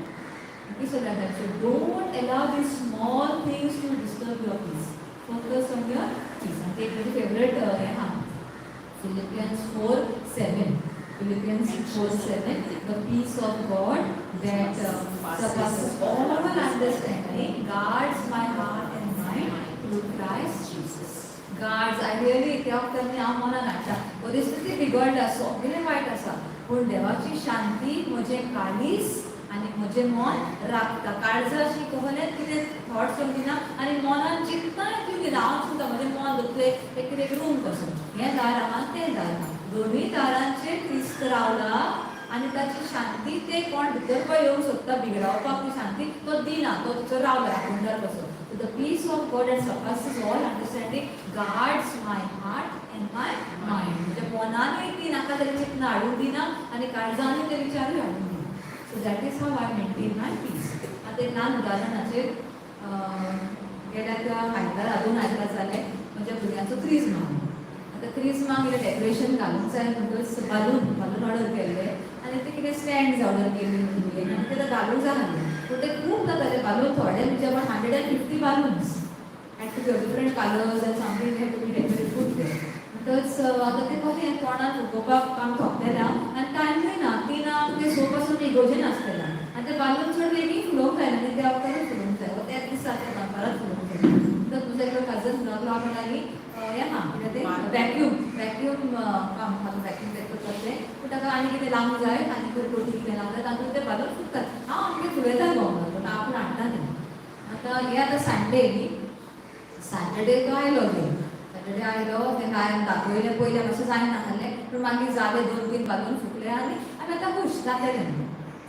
Okay, so like that. So don't allow these small things to disturb your peace. Focus on your peace. And take my favorite yeah, Philippians 4:7. Philippians 4:7. The peace of God that surpasses all understanding guards my heart and mind through Christ Jesus. Guards, I really त्या वखदार हांव मनान हाडटा, परिस्थिती बिगडल्या, सगळें वायट आसा, पूण देवाची शांती म्हजें काळीज आनी म्हजें मन राखता. काळजाची कसलेंच कितें थॉट्स येवंक दिना आनी मनान चिंतनाय दिवंक दिना. हांव चिंता, म्हजें मन दुखलें, एक कितें रूम कसो, हें दार आहा, तें दार आहा, दोनूय दारांचेर क्रिस्त रावला आनी ताची शांती, ते कोण भितर पळय येवंक सोदता बिगडावपाक ती शांती, तो दिना. तो थंयसर रावला राखणदार कसो. The peace of God that surpasses all understanding guards my heart and my mind. म्हणजे मनानूय ती नाका तरी चिंतना हाडूंक दिना आनी काळजानूय ते विचारूय हाडूंक दिना. So that is how I maintain my peace. आतां एक ल्हान उदाहरणाचेर, गेल्या त्या आयतारा, दोन आयतार जाले, म्हज्या भुरग्यांचो क्रिज्म. आतां क्रिज्माक कितें डेकोरेशन घालूंक जाय म्हणटकच बालून बालून ऑर्डर केल्ले आनी ते कितें स्टँड्स ऑर्डर केल्ले भुरग्यांनी आनी ते घालूंक जाय आसले, पूण ते खूब जाताले बालून. थोडे म्हणजे about 150 balloons had to be of different colors and something had to be decorated, put there. म्हणटकच आतां ते कशें तोंडान फुगोवपाक काम थोपलेलें आनी टायमूय ना. 3क ते स पासून इगोजेन आसतलें आनी ते बालून चड बेगीन फुलोवंक जायना आनी त्या वखदारूच फुलोवंक जाय, त्याच दिसा ते दनपारात फुलोवंक जाय. तर तुजो एकलो कजन म्हणलो, हांव म्हणटाली हें आहा कितें तें वॅक्यूम, वॅक्यूम काम आहा, वॅक्यूम तें करतात तें. पूण ताका आनी कितें लावंक जाय आनी खंय कोटी कितें लावंक जाय, तातूंत ते बालून फुगतात. हांव आमगेर फुलयता गो, पूण आपूण हाडटा तें. आतां हें आतां संडे न्ही, सॅटर्डे तो आयलो घेवन. सॅटर्डे आयलो, तें हांवें दाखयलें, पयलें मातशें जायना आहलें, पूण मागीर जालें, दोन तीन बालून फुकले आनी आनी आतां खूश जातलें.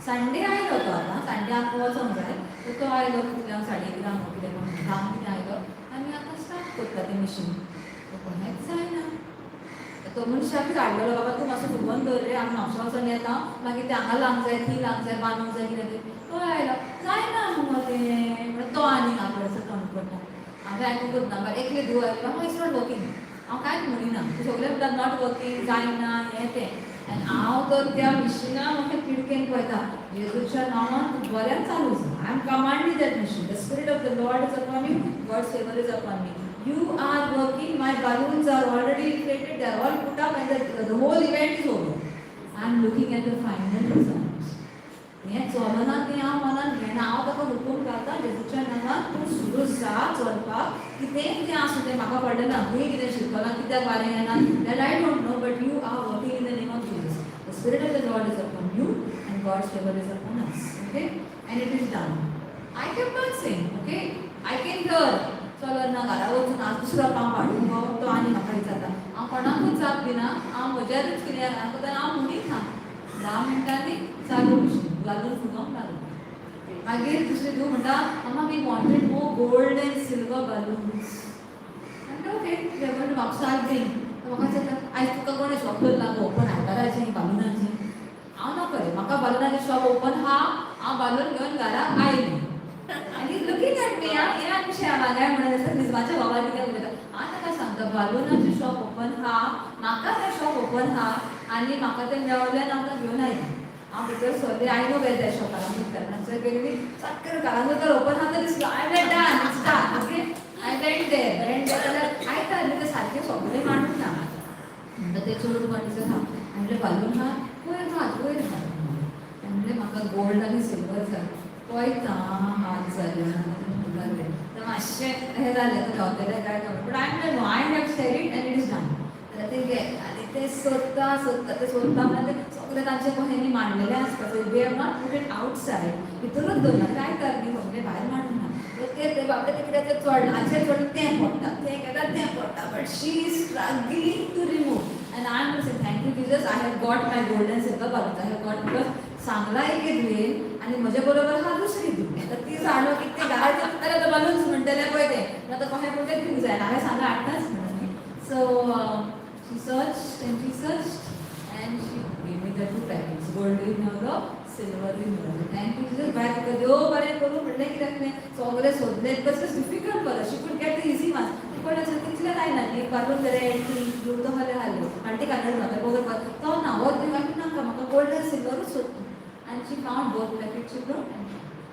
संडे आयलो तो. आतां संडे आमकां वचोंक जाय. सो तो आयलो कितल्यांक, 11:30 कितें, 10 कितें आयलो आनी आतां स्टार्ट करता तें मिशीन. कोणेंच जायना. तो मनशाकूच हाडलेलो, बाबा तूं मातसो फुगोवन दवर रे, आमी म्हापशा वचोन येता, मागीर ते हांगा लावंक जाय, थंय लावंक जाय, बांदूंक जाय, कितें तें. तो आयलो, जायना मुगो तें म्हणल्यार तो आनी हांगा तोंड पडटा. हांवें आयकूंकच ना. बरें, एकले धुव आयलो, it's not working. हांव कांयच म्हणिना. सगळे म्हणटात not working, जायना, हें तें. आनी हांव तर त्या मिशिना म्हाका खिडकेन पळयता, जेजूच्या नांवान तूं बऱ्यान चालू जा. I am commanding that machine. The spirit of the Lord is upon you, God's favour is upon me. You are working, my balloons are already inflated, they are all put up and the whole event is over. I am looking at the final result. हें चलना तें हांव मनान घेना. हांव ताका हुकूम घालता, जेजूच्या नांवान तूं सुरू जा चलपाक. कितेंय कितें आसूं तें म्हाका पडलें ना, खंय कितें शिकलां, कित्याक वारें येना, that I don't know, but you are working in the name of Jesus. The spirit of the Lord is upon you and God's favour is upon us. Okay, and it is done. I kept on saying, okay, I can hear चलना. घरा वचून आज दुसरो पांव हाडूंक गो. तो आनी म्हाका विचारता. हांव कोणाकूच जाप दिना. हांव म्हज्यारूच कितें आतां हांव म्हणीत ना. 10 मिनटांनी चालू मशीन, घालून फुगोवंक लागलो. मागीर दुसरी धूव म्हणटा, "Mama, we wanted more gold and silver balloons." म्हणटा, ओके, जेवण म्हापसा बीन. म्हाका विचारता, आयज तुका कोणें शॉप दवरला गो ओपन आयताराचें बालुनाचें? हांव ना पळय, म्हाका बालुनाचें शॉप ओपन हा. हांव बालून घेवन घरा आयली आनी लुकींग एट मी. हें आनी शेवा काय म्हणून आसा, क्रिस्माच्या बाबा कितें उलयता. हांव ताका सांगता, बालुनाचें शॉप ओपन हा, म्हाका तें शॉप ओपन हा आनी म्हाका तें मेवलें आनी हांव घेवन आयलें. हांव भितर सरलें. I know where that shop. हांगा गेली, चटकन घरान तर ओपन हा तर दिसलो. I went, done, it's done. Okay, I went there, went there जाल्यार आयता न्ही तें सारकें सगळें मांडून ना. म्हणटा ते चोरून कोणाचें आहा. म्हणलें, बालून हा, वयर घाल, वयर घाल. म्हणलें, म्हाका गोल्ड आनी सिल्वर जाय. पळयता हात जाल्यार तर मातशें हें जालें, तो गावतलें काय खबर, but I am no, I have said it and it is done. जाल्यार ते घे आनी ते सोदता सोदता, ते सोदता म्हणल्यार ते सगळे तांचे कोणी मांडलेले आसता. So they have not put it outside, भितरूच दवरला. काय कर न्ही, सगळें भायर मांडून ना. ते ते बाबडे ते कितें ते चडलाचेर चडून तें पडटा, तें घेता, तें पडटा, but she is struggling to remove and I am say, "Thank you Jesus, I have got my gold and silver balloons. I have got," because सांगला एके धुवेन आनी म्हजे बरोबर हा दुसरी धूव. आतां ती जाणो कितें घरात जाल्यार आतां बलून्स म्हणटले पळय ते, आतां कशें पूण तें दिवंक जायना. हांवें सांगला हाडटाच म्हणून. So she searched and she searched and she gave me the two packets. गोल्डूय मेवलो, सिल्वरूय मेवलो. Thank you Jesus. बाय, तुका देव बरें करूं. म्हणलें कित्याक तुवें सगळें सोदलें, because it's difficult for she could get the easy ones. पण अशें तितलें जायना न्ही. बालून रेड, पिंक, ब्लू तो आहले आहले आनी ते कलर म्हाका बरोबर तो ना, हो नाका, म्हाका गोल्ड आनी सिल्वरूच सोदता. And she found both packets, she brought.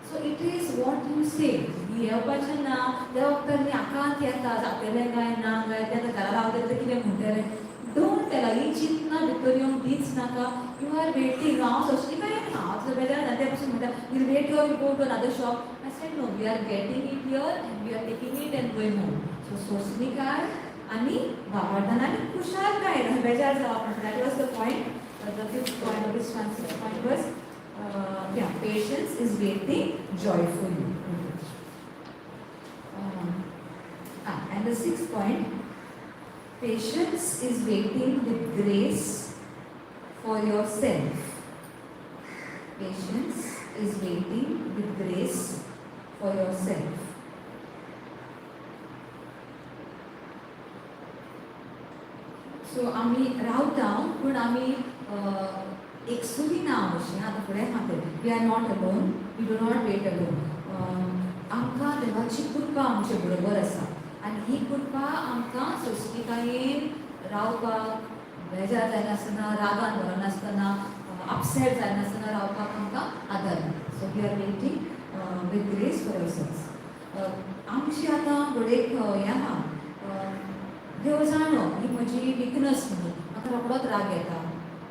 So it is what you say. भियेवपाचें ना. त्या वखदार न्ही आकांत येता, जातलें काय ना काय, ते आतां घरा रावतले ते कितें म्हणटले. Don't तेला ही चिंतना भितर येवंक दीच नाका. You are waiting. हांव सोंसली काय ना, हांव तुजो बेजार जाता. ते पसून म्हणटा, "We'll wait here, we'll go to another shop." I said, "No, we are getting it here and we are taking it and going home." So सोंसणीकाय आनी भावार्थान आनी खुशालकाय, बेजार जावप. That was the point. The fifth point of this point was, yeah, patience is waiting joyfully. And the sixth point, patience is waiting with grace for yourself. Patience is waiting with grace for yourself. So आमी रावता पूण आमी एकसुरी ना अशीं. आतां फुडें सांगता, we are not alone, we do not wait alone. आमकां देवाची कृपा आमचे बरोबर आसा आनी ही कृपा आमकां सोंसणीकायेन रावपाक, बेजार जायनासतना, रागान भरनासतना, अपसेट जायनासतना रावपाक आमकां आदार दिता. So we are waiting with grace for ourselves. आमची आतां घडयेक हें आहा, देव जाणो ही म्हजी विकनस म्हणून. म्हाका रोखडोच राग येता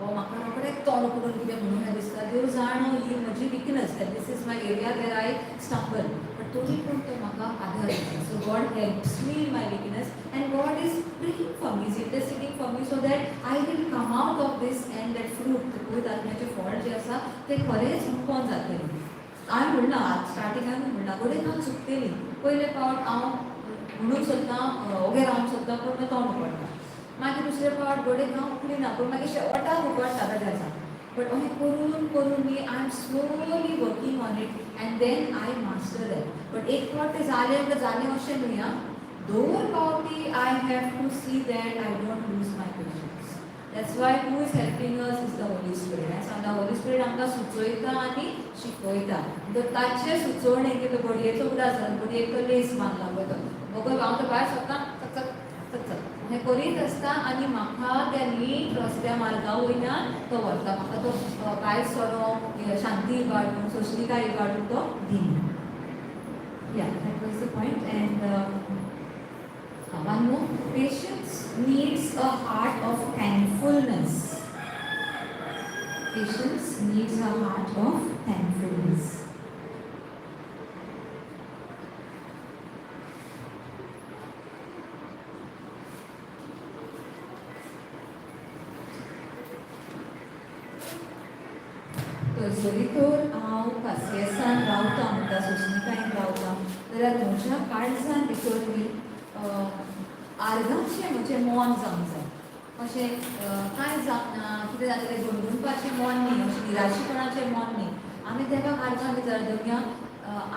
वो म्हाका रोखडेंच तोंड करून कितें म्हणून दिसता. देव जाणो ही म्हजी weakness, this is my area where I stumble, but तरी पूण तो म्हाका आदार दिता. So God helps me in my weakness and God is praying for me, is interceding for me so that I will come out of this and that fruit, पवित्र आत्म्याचें फळ जें आसा तें खरेंच मुकोन जातलें. हांवें म्हणलां, आज स्टार्टींग हांवें म्हणलां, घडये हांव चुकतली. पयले फावट हांव म्हणूंक सोदतां, ओगे रावंक सोदतां, पूण मागीर तोंड उगडटा. मागीर दुसरे फावट घडये हांव उखलिना, पूण मागीर शेवटाक उगडटा. बेजार. बट अशें करून करून न्ही, I am slowly working on it and then I master that. But एक फावट तें जालें म्हणल्यार जालें अशें न्हय आं. दोन फावटी I have to see that I don't lose my patience. That's why who is helping us is the Holy Spirit. हांवें सांगलां, होली स्पिरिट आमकां सुचयता आनी शिकयता. म्हणटकर ताचे सुचोवणे की तो बडयेचो उगडास जालो, बडयेक तो लेस बांदला पळय तो बगर हांव तो भायर सरता, चक चक चक चक हें करीत आसता आनी म्हाका त्या नीट रस्त्या मार्गा वयल्यान तो व्हरता. म्हाका तो भायर सरो शांती इबाडून, सोंसणीकाय इबाडून तो दिना. Yeah, that was the point. And one more, patience needs a heart of thankfulness. Patience needs a heart of thankfulness. तर जरी तर हांव पासियेंसान रावता म्हणटा, सोंसणीकायेन रावता, जाल्यार म्हज्या काळजान भितर न्ही आर्गांचें म्हजें मन जावंक जाय. अशें कांय जावना, कितें जालें तें गुणगुणपाचें मन न्ही, अशें निराशेपणाचें मन न्ही. आमी देवाक आर्गां दिता, देवया,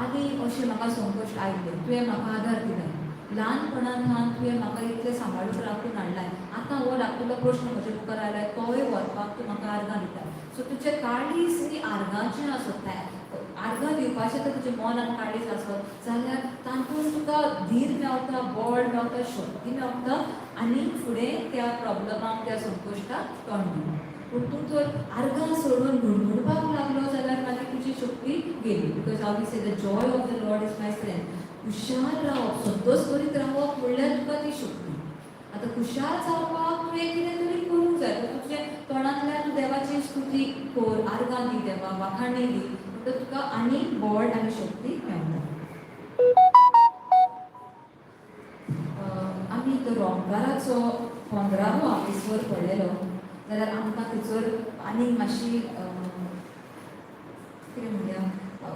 आनी अशें म्हाका संकश्ट आयलें, तुवें म्हाका आदार दिलाय, ल्हानपणान ल्हान तुवें म्हाका इतलें सांबाळून राखून हाडलाय, आतां हो धाकटुलो प्रश्न म्हज्या मुखार आयलाय, तोय व्हरपाक तूं म्हाका आर्गां दिता. सो तुजें काळीज न्ही आर्गांचें आसत, आर्गां दिवपाचें तर तुजें मन आनी काळीज आसत जाल्यार तातूंत तुका धीर मेवता, बळ मेवता, शक्ती मेवता आनी फुडें त्या प्रॉब्लमाक, त्या संकश्टाक तोंड दिवपाक. पूण तूं जर आर्गां सोडून गुणगुणपाक लागलो जाल्यार मागीर तुजी शक्ती गेली. Because how we say, the joy of the Lord is my strength. खुशाल रावप, संतोश करीत रावप म्हणल्यार तुका ती शक्ती. आतां खुशाल जावपाक तुवें कितें तरी करूंक जाय. तुजें तोंडांतल्यान तूं देवाची स्तुती कर, आर्गां दी देवाक, वाखाणी दी, म्हणटकर तुका आनी बळ आनी शक्ती मेळटा. आमी तो रोमकाराचो 15वो आवेस्वर पळयलो जाल्यार आमकां थंयसर आनीक मातशी, कितें म्हणया,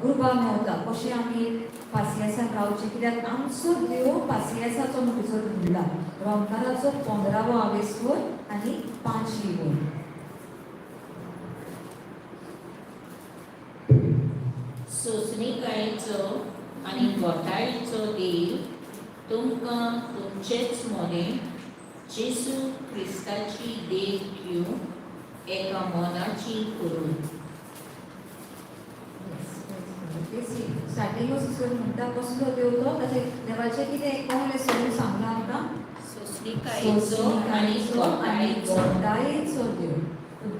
उर्बा मेवता कशें आमी पासियेंसान रावचें, कित्याक आमचो देव पासियेंसाचो म्हूण थंयसर म्हणला. रोमकाराचो 15वो आवेस्वर आनी 5वी वळ. सोंसणीकायेचो आनी घोटाळीचो देव तुमकां तुमचेच मोने जेजू क्रिस्ताची देख घेवन एका मनाची करून. स्टार्टिंग सिस्टर म्हणटा, कसलो देव तो, ताचें देवाचें कितें कोणें सोडून सांगलां आमकां? सोंसणीकायेचो आनी सोंसणीकायेचो आनी घोटाळीचो. घोटाळेचो देव.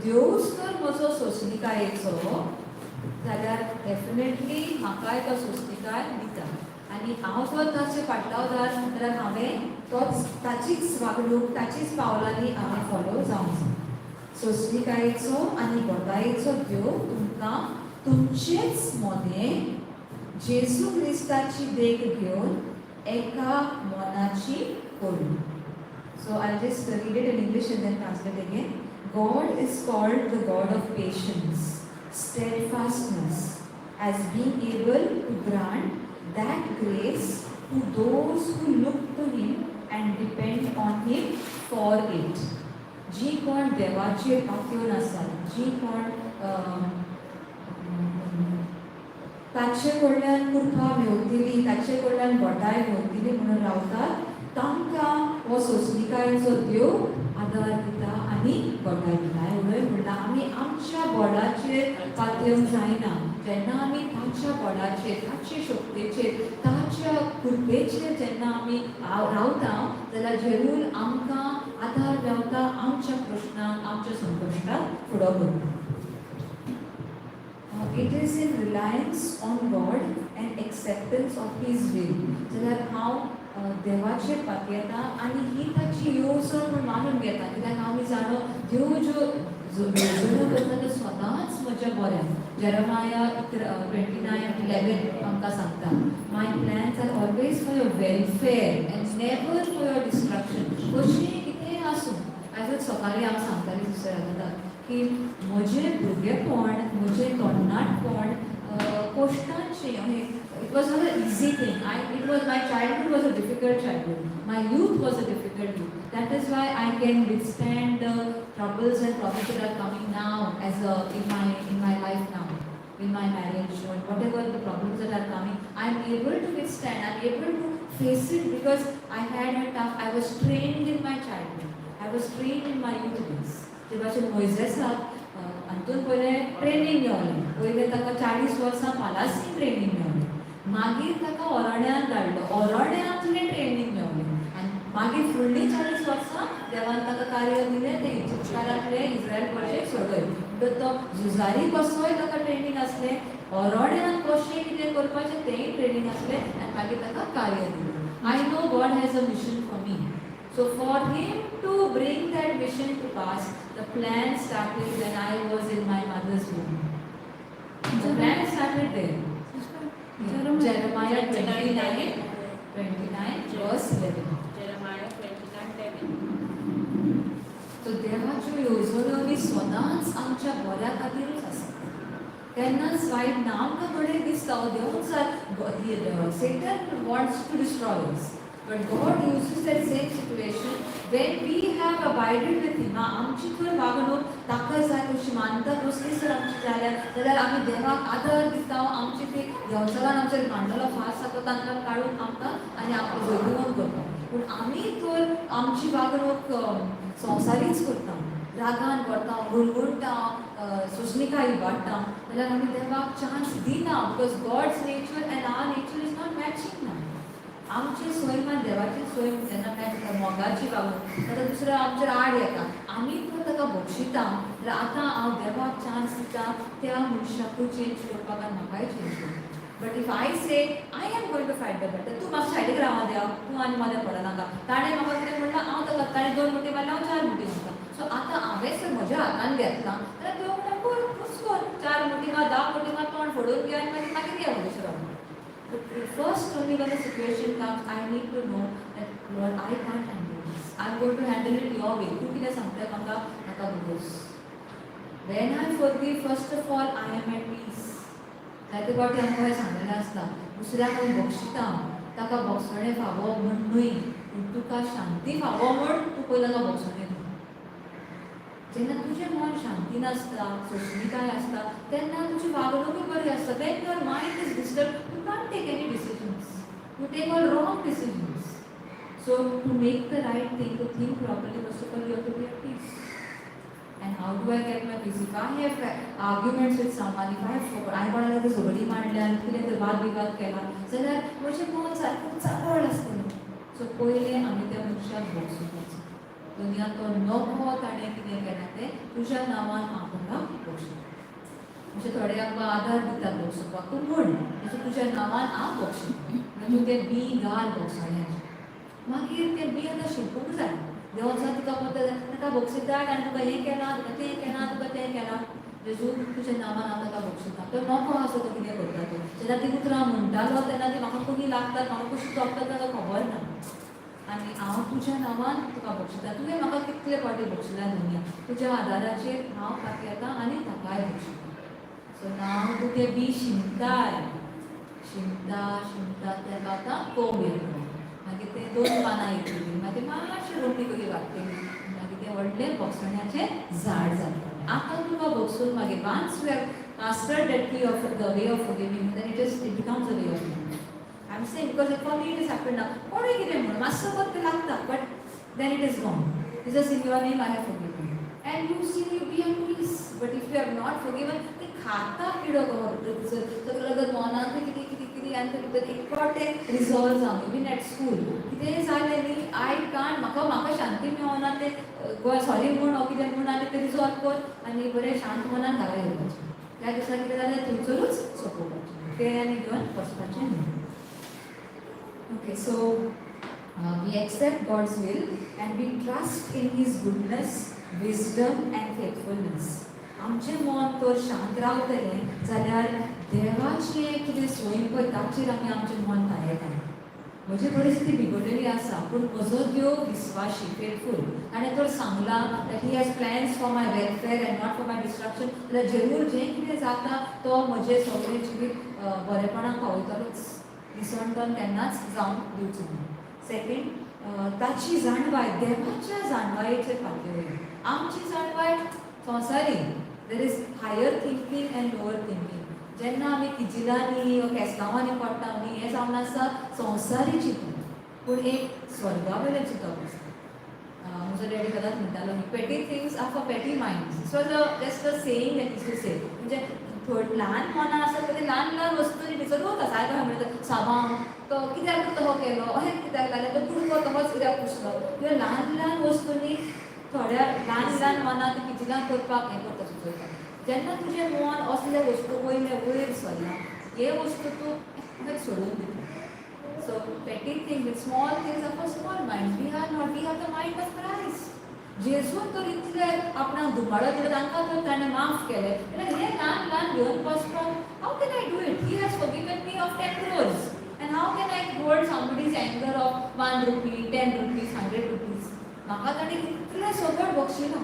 देवच तर म्हजो सोंसणीकायेचो जाल्यार डेफिनेटली म्हाकाय तो सोंसणीकाय दिता आनी हांव जर ताचे पाटलावदार जाल्यार हांवें तोच, ताचीच वागणूक, ताचीच पावलांनी हांवें फॉलो जावंक जाय. सोंसणीकायेचो आनी घोटायेचो देव तुमकां तुमचेच मोने जेजू क्रिस्ताची देख घेवन एका मनाची करूं. So I'll just read it in English and then translate again. God is called the God of patience, steadfastness, as being able to grant that grace to those who look to Him and depend on Him for it. जी कोण देवाचेर पातयेवन आसात, जी कोण ताचे कडल्यान कृपा मेवतली, ताचे कडल्यान घटाय मेवतली म्हणून रावतात, तांकां हो सोंसणीकायेचो देव आदार दिता आनी घटाय दिता. एवढें म्हणल्यार आमी आमच्या बळाचेर पातयेवंक जायना. जेन्ना आमी ताच्या बळाचेर, ताचे शक्तेचेर, ताच्या कृपेचेर जेन्ना आमी रावता जाल्यार जरूर आमकां आदार मेवता, आमच्या प्रश्नांक, आमच्या संकश्टाक फुडो करता. It is in reliance on God and acceptance of His will. जाल्यार हांव देवाचेर पातयेता आनी ही ताची येवजण म्हूण मानून घेता, कित्याक आमी जाणो देव ज्यो येवजण्यो करता त्यो सदांच म्हज्या बऱ्याक. जेरमाया 29:11 आमकां सांगता, "My plans are always for your welfare and never for your destruction." कशें कितेंय आसूं, आयजूच सकाळीं हांव सांगतालें सिस्टर आतां की म्हजें भुरगेपण, म्हजें तरणाटपण कोश्टांची. It was not a easy thing. I it was my childhood was a difficult childhood, my youth was a difficult youth. That is why I can withstand the troubles and problems that are coming now as a in my life now, in my marriage or whatever the problems that are coming, I'm able to withstand, I'm able to face it because I had a tough, I was trained in my childhood, I was trained in my youth days. ते भाशेन मोयजेसाक हातून पयलें training मेवलें. पयलें ताका 40 वर्सां पालासीन training मेवलें, मागीर ताका ओरण्यान धाडलो, ओरण्यांतलें ट्रेनींग मेवलें आनी मागीर फुडलीं 40 वर्सां देवान ताका कार्य दिलें तें इजिप्तकारांतलें इस्रायल प्रजेक सोडय. म्हणटच तो झुजारी कसोय ताका ट्रेनींग आसलें, ओरड्यान कशें कितें करपाचें तेंय ट्रेनींग आसलें आनी मागीर ताका कार्य दिलें. I know God has a mission for me. So for him to bring that mission to pass, the plan started when I was in my mother's womb. The plan started there. Jeremiah 29, 29, verse 11. Jeremiah 29:11. So देवाच्यो येवजण्यो बी सदांच आमच्या बऱ्या खातीरूच आसता, केन्नाच वायट ना. आमकां थोडें दिसता, "Oh, देवूच, Satan wants to destroy us." But God uses that same situation when we have abided with him. आमची थंय वागणूक ताका जाय तशी मानता तसली जर आमची जाल्यार, जाल्यार आमी देवाक आदार दिता. आमची ती देवचारान आमचेर मांडलेलो फास आसा तो तांकां काडून आमकां आनी आमकां जैतिवंत करता. पूण आमी तर आमची वागणूक संवसारीच करता, रागान करता, गुणगुणटा, सोंसणिकाय वाडटा, जाल्यार आमी देवाक चान्स दिना, because God's nature and our nature is not matching ना. आमची सैम आनी देवाची सैम जेन्ना मॅच जाता, मोगाची वागणूक, आतां दुसरो आमचेर आड येता, आमी तर ताका बक्षिता, जाल्यार आतां हांव देवाक चान्स दिता त्या मनशाकूय चेंज करपाक आनी म्हाकाय चेंज करपाक. But if I say I am going to fight the battle, तूं म्हाका सायडीक रावा द्या, तूं आनी म्हाज्या पडनाका, ताणें म्हाका कितें म्हणलां, हांव ताका, ताणें दोन मुठी मारल्या, हांव चार मुठी मारता, सो आतां हांवें जर म्हज्या हातान घेतलां जाल्यार देव म्हणटा, कर, तूंच कर, चार मुठी मार, 10 मुठी मार, तोंड फोडून घे आनी मागीर मागीर या दुसरो. But first, only when the situation comes, I need to know that, Lord, I can't handle this. I'm going to handle it your way. तूं कितें सांगता म्हाका, म्हाका भरोस. When I forgive, first of all, I am at peace. जायते फावटी आमकां हें सांगलेलें आसता, दुसऱ्याक आमी बक्षिता, ताका बक्षणें फावो म्हूण न्हय, पूण तुका शांती फावो म्हूण तूं पयलीं ताका बक्षणें दी. जेन्ना तुजें मन शांती नासता, सोंसणिकाय आसता, तेन्ना तुजी वागणूकय बरी आसता. When your mind is disturbed, you can't take any decisions, you take all wrong decisions. So to make the right thing, to think properly, first of all you have to be at peace. And how do I get my peace? If I have arguments with someone, if I have हांवें कोणाला तरी झगडी मांडल्या आनी कितें तर वाद विवाद केला जाल्यार म्हजें मन सारकें उचांबळ आसतलें. सो पयलें आमी त्या मनशाक भोगसुपाचो, दुनिया तो नको ताणें कितें केलां तें, तुज्या नांवान हांव ताका बक्षिता. अशें थोडे आमकां आदार दितात बक्षुपाक, तूं म्हण तशें, तुज्या नांवान हांव बक्षिता. म्हणजे तूं तें बी घाल बक्षण्याचें, मागीर तें बी आतां शिंपूंक जाय. देवान तुका ताका बक्षिता आनी तुका हें केलां, तुका तें केलां, तुका तें केलां, जेजू तुज्या नांवान हांव ताका बक्षिता. तो नको आसो तो कितें करता तो. जेन्ना ती उतरां म्हणटालो तेन्ना ती म्हाका कशी लागतात, म्हाका कशी तोपतात ताका खबर ना. आनी हांव तुज्या नांवान तुका बक्षिता. तुवें म्हाका कितले फावटी बक्षिला दुनिया, तुज्या आदाराचेर हांव फाटीं येता आनी ताकाय बक्षिता. सो नाव तूं तें बी शिंपताय, शिंपता शिंपता ताका आतां कोंब येतलो, मागीर ते दोन पानां येतली, मागीर मातशें रोपणी कशी वाडटली, मागीर तें व्हडलें बक्षण्याचें झाड जातलें. आतां तुका बक्षून मागीर once you have mastered that way of the way of forgiving, then it becomes a way of life. I'm saying because for me it has happened now. कोणूय कितें म्हणून मातसो वक्त लागता, but then it is gone. Jesus, in your name I have forgiven. And you see, you be at peace. But if you have not forgiven, ते खाता किडो कहो भितर सगळं लगत मनांत कितें कितें कितें आनी ते भितर एक फावट तें रिजॉल्व जावन, इवन एट स्कूल कितेंय जालें न्ही, I can't, म्हाका म्हाका शांती मेळना. ते सॉरी म्हूण ओ कितें म्हूण आनी ते रिजॉल्व कर आनी बरें शांत मनान घरा येवपाचें. त्या दिसा कितें जालें थंयसरूच सोंपोवपाचें तें आनी घेवन बसपाचें न्हय. Okay, so we accept God's will and we trust in His goodness, wisdom and faithfulness. आमचें मन तर शांत रावतलें जाल्यार देवाचें कितें स्वयं पळय ताचेर आमी आमचें मन थारायता. म्हजी परिस्थिती बिगडलेली आसा, पूण म्हजो देव विस्वाशी, फेथफूल. ताणें तर सांगलां that he has plans for my welfare and not for my destruction. जाल्यार जरूर जें कितें जाता तो म्हजें सगळें जिवीत बरेपणाक पावयतलोच, विसणटन केन्नाच जावंक दिवचो ना. सेकेंड, ताची जाणवाय देवाच्या जाणवायेचेर पातयेवया. आमची जाणवाय संवसारी. There is higher thinking and lower thinking. जेन्ना आमी किजिलांनी वा केस्तांवांनी पडटा न्ही, हें जावन आसा संवसारी चिंतप, पूण एक स्वर्गा वयलें चिंतप आसता. म्हजो डॅडी सदांच म्हणटालो, "Petty things are for petty mind." So just a saying that used to say, म्हणजे थोड ल्हान मनां आसात ते ल्हान ल्हान वस्तूंनी डिसरवता. सारको म्हणटा साबांव तो कित्याक तहो केलो, अशें कित्याक जालें, तो कुडको तहोच कित्याक पुसलो. ह्यो ल्हान ल्हान वस्तूंनी थोड्या ल्हान ल्हान मनां ती किजिलां करपाक हें करता, सुचयता. जेन्ना तुजें मन असल्या वस्तू वयले वयर सरना, हे वस्तू तूं एकमेक सोडून दिता. So petty things, small things are for small mind. We are not, we have the mind of Christ. जेजून तर इतले आपणाक धुमाडो दिलो, तांकां तर ताणें माफ केलें, जाल्यार हे ल्हान ल्हान घेवन बसपाक, how can I do it? He has forgiven me of 10 crores and how can I hold somebody's anger of 1 rupee, 10 rupees, 100 rupees? म्हाका ताणें इतलें सगळें बक्षिलां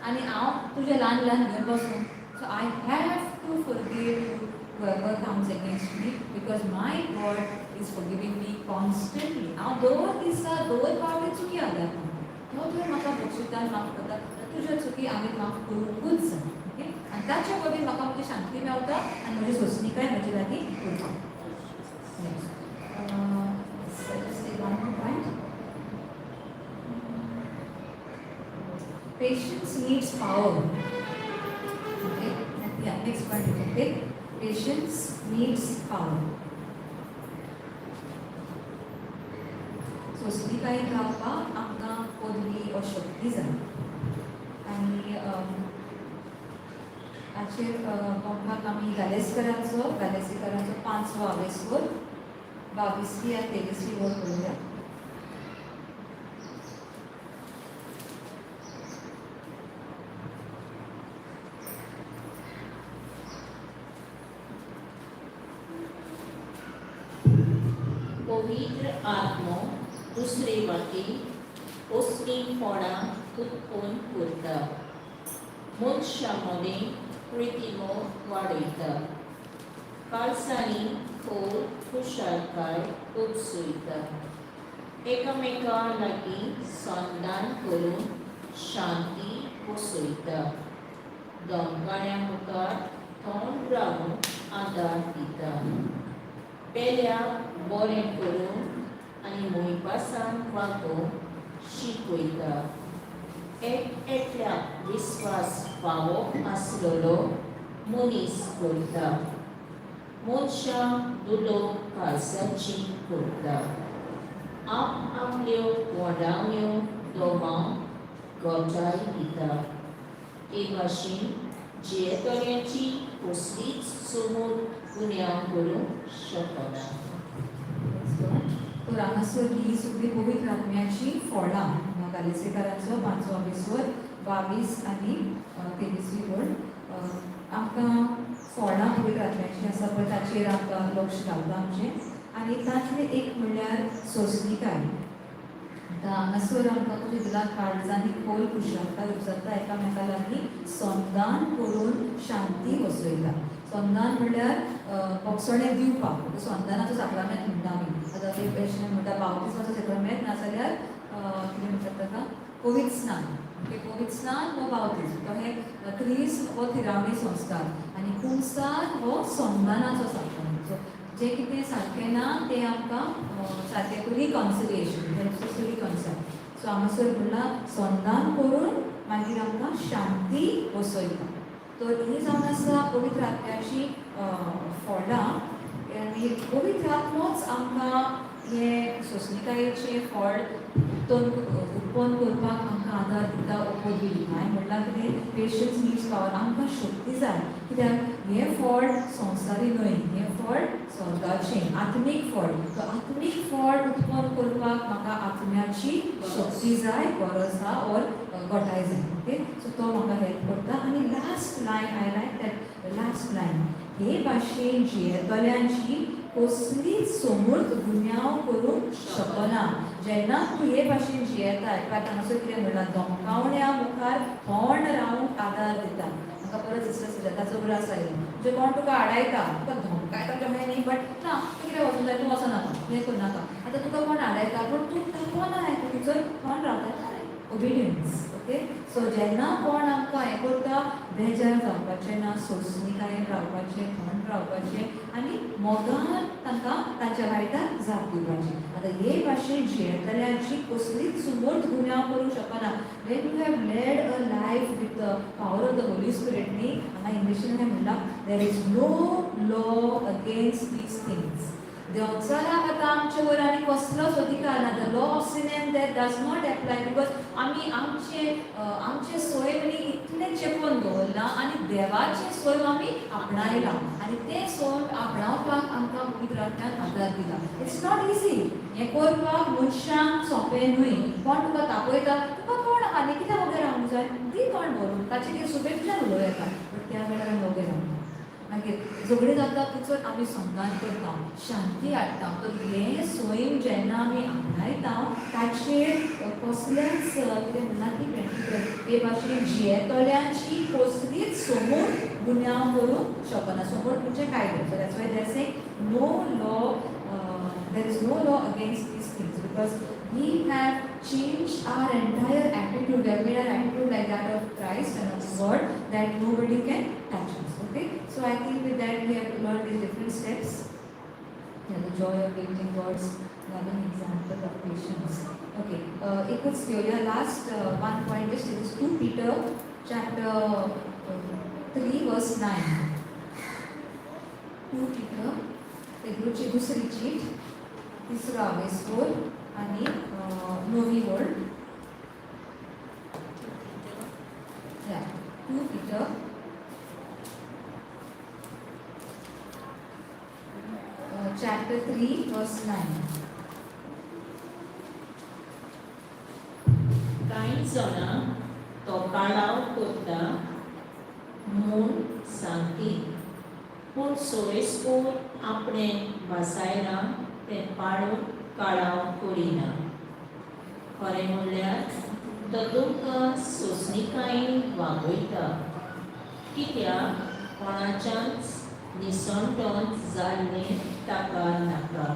आनी हांव तुजें ल्हान ल्हान घेवन बसूं? So I have to forgive whoever comes against me because my God is forgiving me constantly. हांव दर दिसा दर फावटी चुकी आदार तो तुवें म्हाका बक्षिता, माफ करता. तुज्यो चुकी हांवें माफ करूंकूच जाय. ओके, आनी ताच्या वरवीं म्हाका म्हजी शांती मेवता आनी म्हजी सोंसणीकाय म्हजे लागीं उरता. Next. Just take one more point. Patience needs power. Okay, and yeah, next point you can take. Patience needs power. सोंसणीकायेन रावपाक आमकां पदवी वा शक्ती जाय. आनी हाचेर बघपाक आमी गालेसीकरांचो पांचवो आवेस्वर, 22वी आनी 23वी वळ पळोवया. पवित्र आत्मो दुसरे वाटेन असलीं फळां उत्पन्न करता, मनशां मदें प्रितीमोग वाडयता, काळजांनी खोल खुशालकाय उपसयता, एकामेका लागीं संधान करून शांती वसयता, दमकाण्या मुखार थंड रावून आदार दिता, पेल्याक बरें करून आनी मोयपासान वागोवंक शिकयता, एक एकल्याक विस्वास फावो आसलेलो मनीस करता, मनशां दुलो काळजाची करता, आप आपल्यो वडावण्यो दोमांक गटाय दिता. ते भाशेन जियेतल्यांची कसलीच समूर गुन्यांव करूंक शकना. तर हांगासर ही सगळीं पवित्र आत्म्याची फळां. गालेसेकारांचो पांचवो आवेस्वर, 22 आनी 23वी वळ. आमकां फळां पवित्र आत्म्याची आसा पळय, ताचेर आमकां लक्ष घालता आमचें. आनी तांतलें एक म्हणल्यार सोंसणीकाय. आतां हांगासर आमकां कशें दिलां, काळजांनी खोल खुशालकाय उपजता, एकामेका लागीं संधान करून शांती वसयता. संधान म्हणल्यार बोगसणें दिवपाक. संधानाचो साक्रामेंत म्हणटा आमी. आतां ते पेशंट म्हणटा बाप्तिस्माचो साक्रामेंत, नाजाल्यार कितें म्हणटात ताका, पवित्र स्नान. ओके, पवित्र स्नान हो बाप्तिस्म, तशें क्रीस हो थिरावणी संस्कार आनी कुमसार हो संधानाचो साक्रामेंत. सो जें कितें सारकें ना तें आमकां सारकें, रिकॉन्सिलिएशन, हेल्प्स टू रिकॉन्सायल. सो हांगासर म्हणलां संधान करून मागीर आमकां शांती वसयता. तर ही जावन आसा पवित्र आत्म्याची फळां. आनी पवित्र आत्मोच आमकां हें सोंसणीकायेचें फळ उत्पन्न करपाक आमकां आदार दिता, पदवी दिता. हांवें म्हणलां कितें, पेशन्स नीड्स पावर. आमकां शक्ती जाय, कित्याक हें फळ संवसारी न्हय, हें फळ स्वर्गाचें आत्मीक फळ. तो आत्मीक फळ उत्पन्न करपाक म्हाका आत्म्याची शक्ती जाय, गरज आहा ओर गटाय जाय. ओके, सो तो म्हाका हेल्प करता. आनी last line, I like that last line, हे भाशेन जियेतल्यांची कसलीच समूर्त गुन्यांव करूंक शकना. जेन्ना तूं हे भाशेन जियेता, किंवा हांगासर कितें म्हणलां, धमकावण्या मुखार थोंड रावूंक आदार दिता. म्हाका परत सिस्टर सुजाताचो उगडास आयलो. म्हणजे कोण तुका आडायता, तुका धमकायता म्हणजे अशें न्ही, बट ना, तूं कितें वचूंक जाय, तूं वचनाका, हें करनाका. आतां तुका कोण आडायता पूण तूं तापोना, तूं थंयसर कोण रावता, ओबिडियन्स. ओके, सो जेन्ना कोण आमकां हें करता, बेजार जावपाचें ना, सोंसणीकायेन रावपाचें, थंड रावपाचें आनी मोगान तांकां तांच्या वायटाक जाप दिवपाची. आतां हे भाशेन जियेतल्यांची कसलीच सुमूर्त गुन्यांव करूंक शकना. When you have led a life with the power of the Holy Spirit न्ही, हांगा इंग्लिशीन हें म्हणलां, there is no law against these things. देंवचाराक आतां आमचे वयर आनी कसलोच अधिकार ना. The law of sin and death does not apply, because आमी आमचे आमचे सैम न्ही इतलें चेपून दवरलां आनी देवाचें सैम आमी आपणायलां आनी तें सैम आपणावपाक आमकां पवित्र आत्म्यान आदार दिला. It's not easy. हें करपाक मनशांक सोंपें न्हय. कोण तुका तापयता, तुका कोण आनी कित्याक वगैरे रावंक जाय, दी तोंड भरून, ताचे कितें सुबेज तुज्यान उलोवं येता, बट त्या वेळार आमी वगैरे रावता. मागीर झगडीं जाता थंयसर आमी समाधान करता, शांती हाडटा. तर हें सैम जेन्ना आमी आपणायता, ताचेर कसलेंच कितें म्हणना की प्रॅक्टिकल हे भाशेन जियेतल्यांची कसलीच समोर गुन्यांव करूंक शकना. समोर म्हणजे कायदो. So that's why they say no law, there is no law against these things, because we have changed our entire attitude. We have made our attitude like that of Christ and of God, that nobody can touch us. Okay, so I think with that we have learned these different steps. Yeah, the joy of waiting, God's loving example of patience. Okay, एकच घेवया last one point, just it is 2 Peter chapter 3 verse 9. 2 Peter, पेद्रूची दुसरी चीट, तिसरो आवेस्कोर आनी नवी वळ. Yeah, 2 Peter chapter 3 verse 9. कांय जाणां तो काळाव करता म्हूण सांगती, पूण सोयेस्कोर आपणें भासायलां तें पाळून काळाव करिना. खरें म्हणल्यार तो तुमकां सोंसणीकायेन वागयता, कित्याक कोणाच्याच निसणटोन जाल्लें ताका नाका.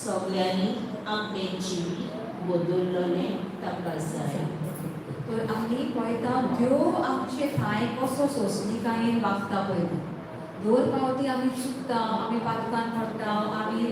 सगल्यांनी आपलें जिवीत बदललें ताका जाय. तर आमी पळयता देव आमचे ठांय कसो सोंसणीकायेन वागता पळयता. दर फावटी आमी चुकता, आमी पातकान पडटा, आमी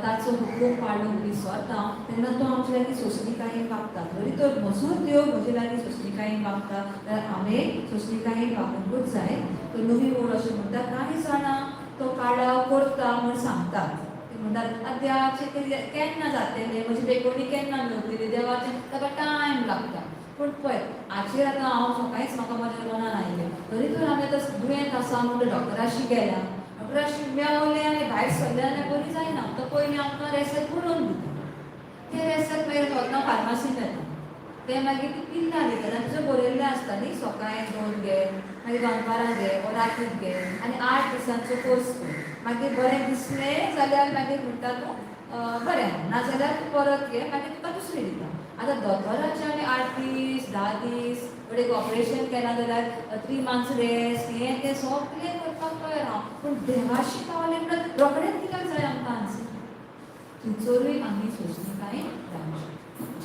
ताचो हुकूम पाळूंक विसरता, तेन्ना तो आमचे लागीं सोंसणीकायेन वागता. जरी तर म्हजो देव म्हजे लागीं सोंसणीकायेन वागता, जाल्यार हांवें सोंसणीकायेन वागूंकूच जाय. तर नवी ओळ अशें म्हणटा, कांय जाणां तो काळाव करता म्हूण सांगतात. ते म्हणटात देवाचें केन्ना जातलें, म्हजी बेगोणी केन्ना मेवतली, देवाचें ताका टायम लागता. पूण पळय हाचेर आतां हांव सकाळींच म्हाका म्हज्या मनान आयलें, तरी तर आमी आतां दुयेंत आसा म्हणून डॉक्टराशी गेल्या, डॉक्टराशी मेवलें आनी भायर सरलें जाल्यार बरी जायना. तो पयलीं आमकां रेसेत बरोवन दिता, तें रेसेत मागीर वतना फार्मासीन येता, तें मागीर ती पिल्लां दितात आनी तुजें बरयल्लें आसता न्ही, सकाळीं 2 घे, मागीर दनपारां घे वो रातीक घे आनी 8 दिसांचो कोर्स कर. मागीर बरें दिसलें जाल्यार मागीर म्हणटा तूं बरें, नाजाल्यार तूं परत घे, मागीर तुका दुसरी दिता. आतां दोतोराचे आमी 8 दीस 10 दीस बट एक ऑपरेशन केलां जाल्यार 3 months rest, हें तें सगळें करपाक तयार हांव, पूण देवाशी पावलें म्हणल्यार रोखडेंच कित्याक जाय आमकां आन्सर. थंयसरूय आमी सोंसणीकायेन रावचें.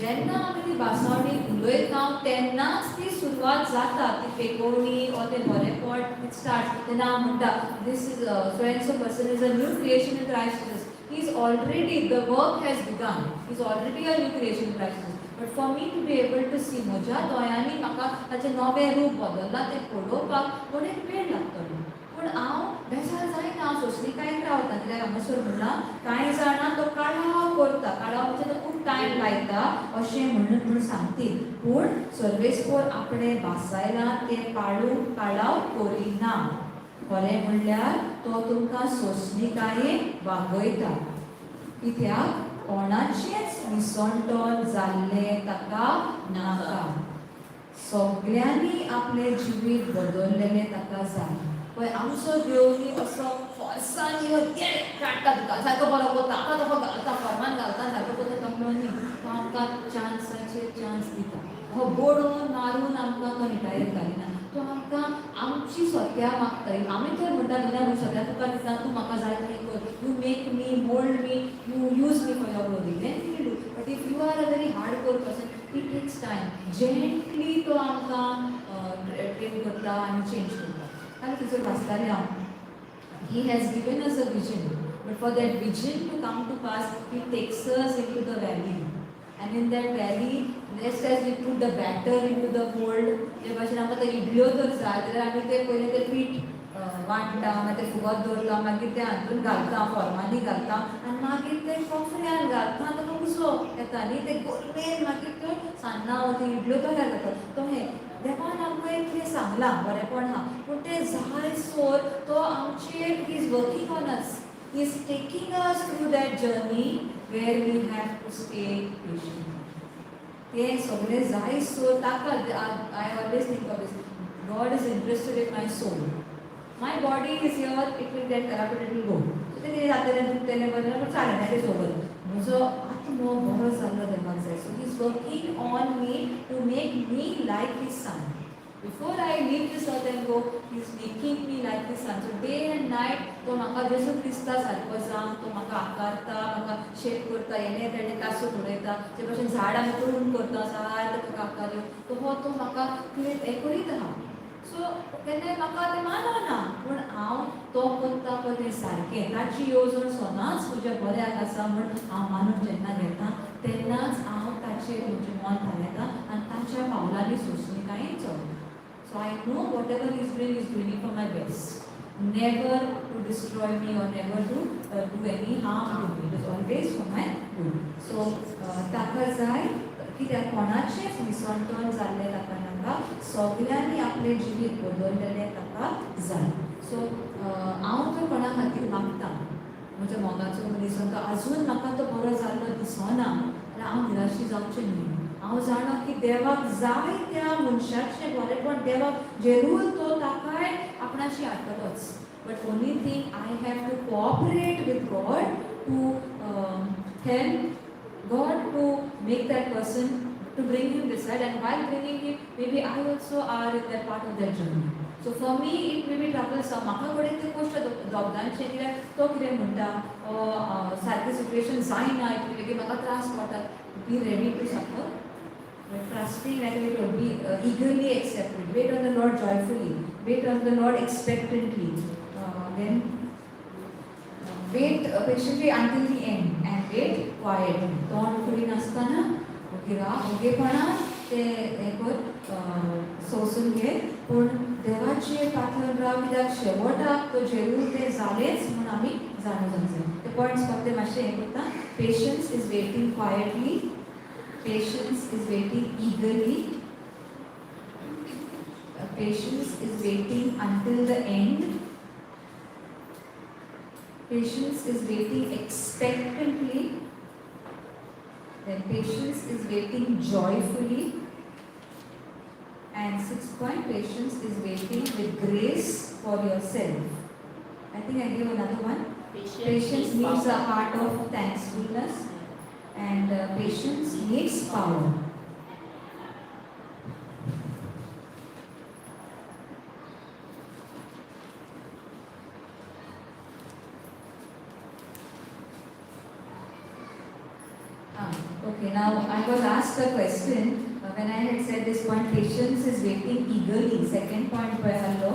जेन्ना आमी ती भासावणी उलयता तेन्नाच ती सुरवात जाता, ती पेकोवणी ओ तें बरेंपण it start. तेन्ना हांव म्हणटा this is so and so person is a new creation in Christ Jesus. He is already, the work has begun. He is already a new creation in Christ Jesus. But for me to be able to see, म्हज्या दोळ्यांनी म्हाका ताचें नवें रूप बदल्लां तें पळोवपाक थोडे वेळ लागतलो, पूण हांव बेजार जायना, हांव सोंसणीकायेन रावता. कित्याक हांगासर म्हणलां कांय जाणां तो काळाव करता, काळाव म्हणजे तो खूब टायम लायता अशें म्हणून म्हूण सांगती, पूण सर्वेस्पोर आपणें भासायलां तें पाळूंक काळाव करिना. खरें म्हणल्यार तो तुमकां सोंसणीकायेन वागयता, कित्याक कोणाचेंच निसणटोन जाल्लें ताका नाका. सगल्यांनी आपलें जिवीत बदललेलें ताका जाय. पळय आमचो देव न्ही असो फोर्सान येवन ये काडटा तुका सारको बरो कोता, आतां तुका घालता, फॉर्मान घालता, सारको कोता तसलो न्ही. तो आमकां चान्साचेर चान्स दिता. हो बडोवन मारून आमकां तो निटायेर घालिना. तो आमकां आमची सत्या मागता. आमी तर म्हणटा न्ही, सद्या तुका दिता, तूं म्हाका जाय तें कर, you make me, mould me, you use me for your glory, then you do. But if you are a very hard core person, it takes time. Gently तो आमकां ट्रेन करता आनी चेंज करता. आनी थंयसर वाचतालें हांव, He has given us a vision, but for that vision to come to pass, He takes us into the valley. And in that valley, just as we put the batter into the mold, जे भाशेन आमकां ते इडल्यो तर जाय जाल्यार आमी ते पयलें ते पीठ वांट्टा, मागीर ते फुगत दवरता, मागीर ते हातून घालता, फॉर्मांनी घालता आनी मागीर ते कॉफऱ्यान घालता, ताका उसो येता न्ही, ते गोरमेन मागीर त्यो सान्नां वा त्यो इडल्यो तयार जाता. तो हें देवान आमकां एक कितें सांगलां, बरेंपण आहा, पूण तें जाय सोर तो आमचेर, he is working on us, he is taking us through that journey where we have to stay patient. तें सगळें जाय सोर ताका. I always think of this, God is interested in my soul. My body is here, it will get corrupted, it will go. तें कितें जातलें, दुखतलें, बरें, पूण चालें तें सोबत. म्हजो आत्मो बरो जाल्लो देवाक जाय. So he is working on me to make me like his son. Before I leave this earth and go, he is making me like his son. So day and night तो म्हाका जेजू क्रिस्ता सारको जावन तो म्हाका आकारता, म्हाका शेप करता, हेणे तेणे कासूक उडयता. जे भशेन झाड आमी करून करता, सारकें ताका आकार दिवन तो हो तो म्हाका हें करीत आहा. सो केन्नाय म्हाका तें मानवना, पूण हांव तो करता पळय तें सारकें, ताची येवजण सदांच म्हज्या बऱ्याक आसा म्हूण हांव मानून जेन्ना घेता, तेन्नाच हांव ताचेर म्हजें मन थारायता आनी ताच्या पावलांनी सोंसणीकायेन चलता. So I know whatever he's doing, he's doing it for my best. Never to destroy me or never to do any harm to me. It is always for my good. So ताका जाय कित्याक कोणाचेंच विसंटन जाल्लें ताका नाका, सगल्यांनी आपलें जिवीत बदललेलें ताका जाय. सो हांव तर कोणा खातीर मागता, म्हज्या मोगाचो मनीस, तो अजून म्हाका तो बरो जाल्लो दिसना जाल्यार हांव निराशी जावचें न्ही. हांव जाणा की देवाक जाय त्या मनशाचें बरेंपण, देवाक जरूर तो ताकाय आपणाशी हाडटलोच. But only thing, I have to cooperate with God to help God to make that person, to bring him this side, and while bringing him, maybe I also are in that part of that journey. So for me it may be troublesome. म्हाका कडेन ती गोश्ट दोगदांचें, कित्याक तो कितें म्हणटा, सारकें situation जायना, इतलें बेगीन म्हाका त्रास पडटात. Be ready to suffer, but trusting, like we told, be eagerly accepted. Wait on the Lord joyfully. Wait on the Lord expectantly. Then wait patiently until the end and wait quietly. तोंड करिनासतना ओगी राव, ओगेपणान ते हें कर, सोंसून घे, पूण देवाचेर पातळून राव, कित्याक शेवटाक तो जरूर तें जालेंच म्हूण आमी जाणून जावंक जाय. ते पॉयंट्स फक्त मातशें हें करता. Patience is waiting quietly. Patience is waiting eagerly. Patience is waiting until the end. Patience is waiting expectantly. Then patience is waiting joyfully. And sixth point, patience is waiting with grace for yourself. I think I gave another one. Patience needs a heart of thankfulness, and patience needs power. Ah, okay, now I was asked a question when I had said this point, patience is waiting eagerly. Second point, hello.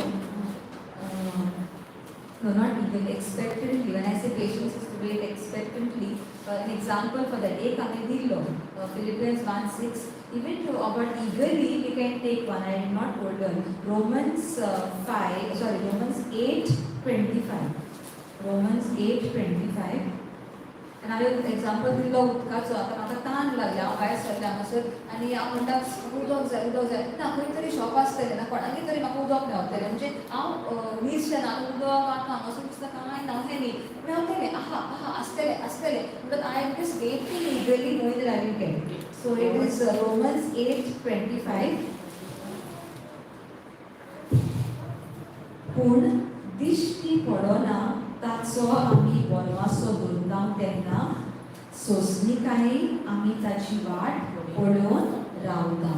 No, not eagerly, expectantly. When I say patience is to wait expectantly, an example for that, एक हांवें दिल्लो, Philippians 1:6, even to about eagerly, we can take one, I did not hold on. Romans 5, sorry, Romans 8:25. Romans 8:25. आनी हांवें example दिल्लो उदकाचो. आतां म्हाका तान लागल्या, हांव भायर सरलें हांगासर आनी हांव म्हणटा उदक जाय, उदक जाय. ना खंय तरी शॉप आसतलें ना, कोणागेर तरी म्हाका उदक मेवतलें. म्हणजे हांव निरशेना आतां उदक आतां हांगासर दिसता कांय ना, अशें न्ही, मेवतलें, आहा आहा, आसतलें आसतलें. म्हणटात I am just waiting eagerly, knowing that I will get. So it is Romans 8:25. पूण दिश्टी पडना तेन्ना सोंसणीकायेन आमी ताची वाट पळोवन रावता.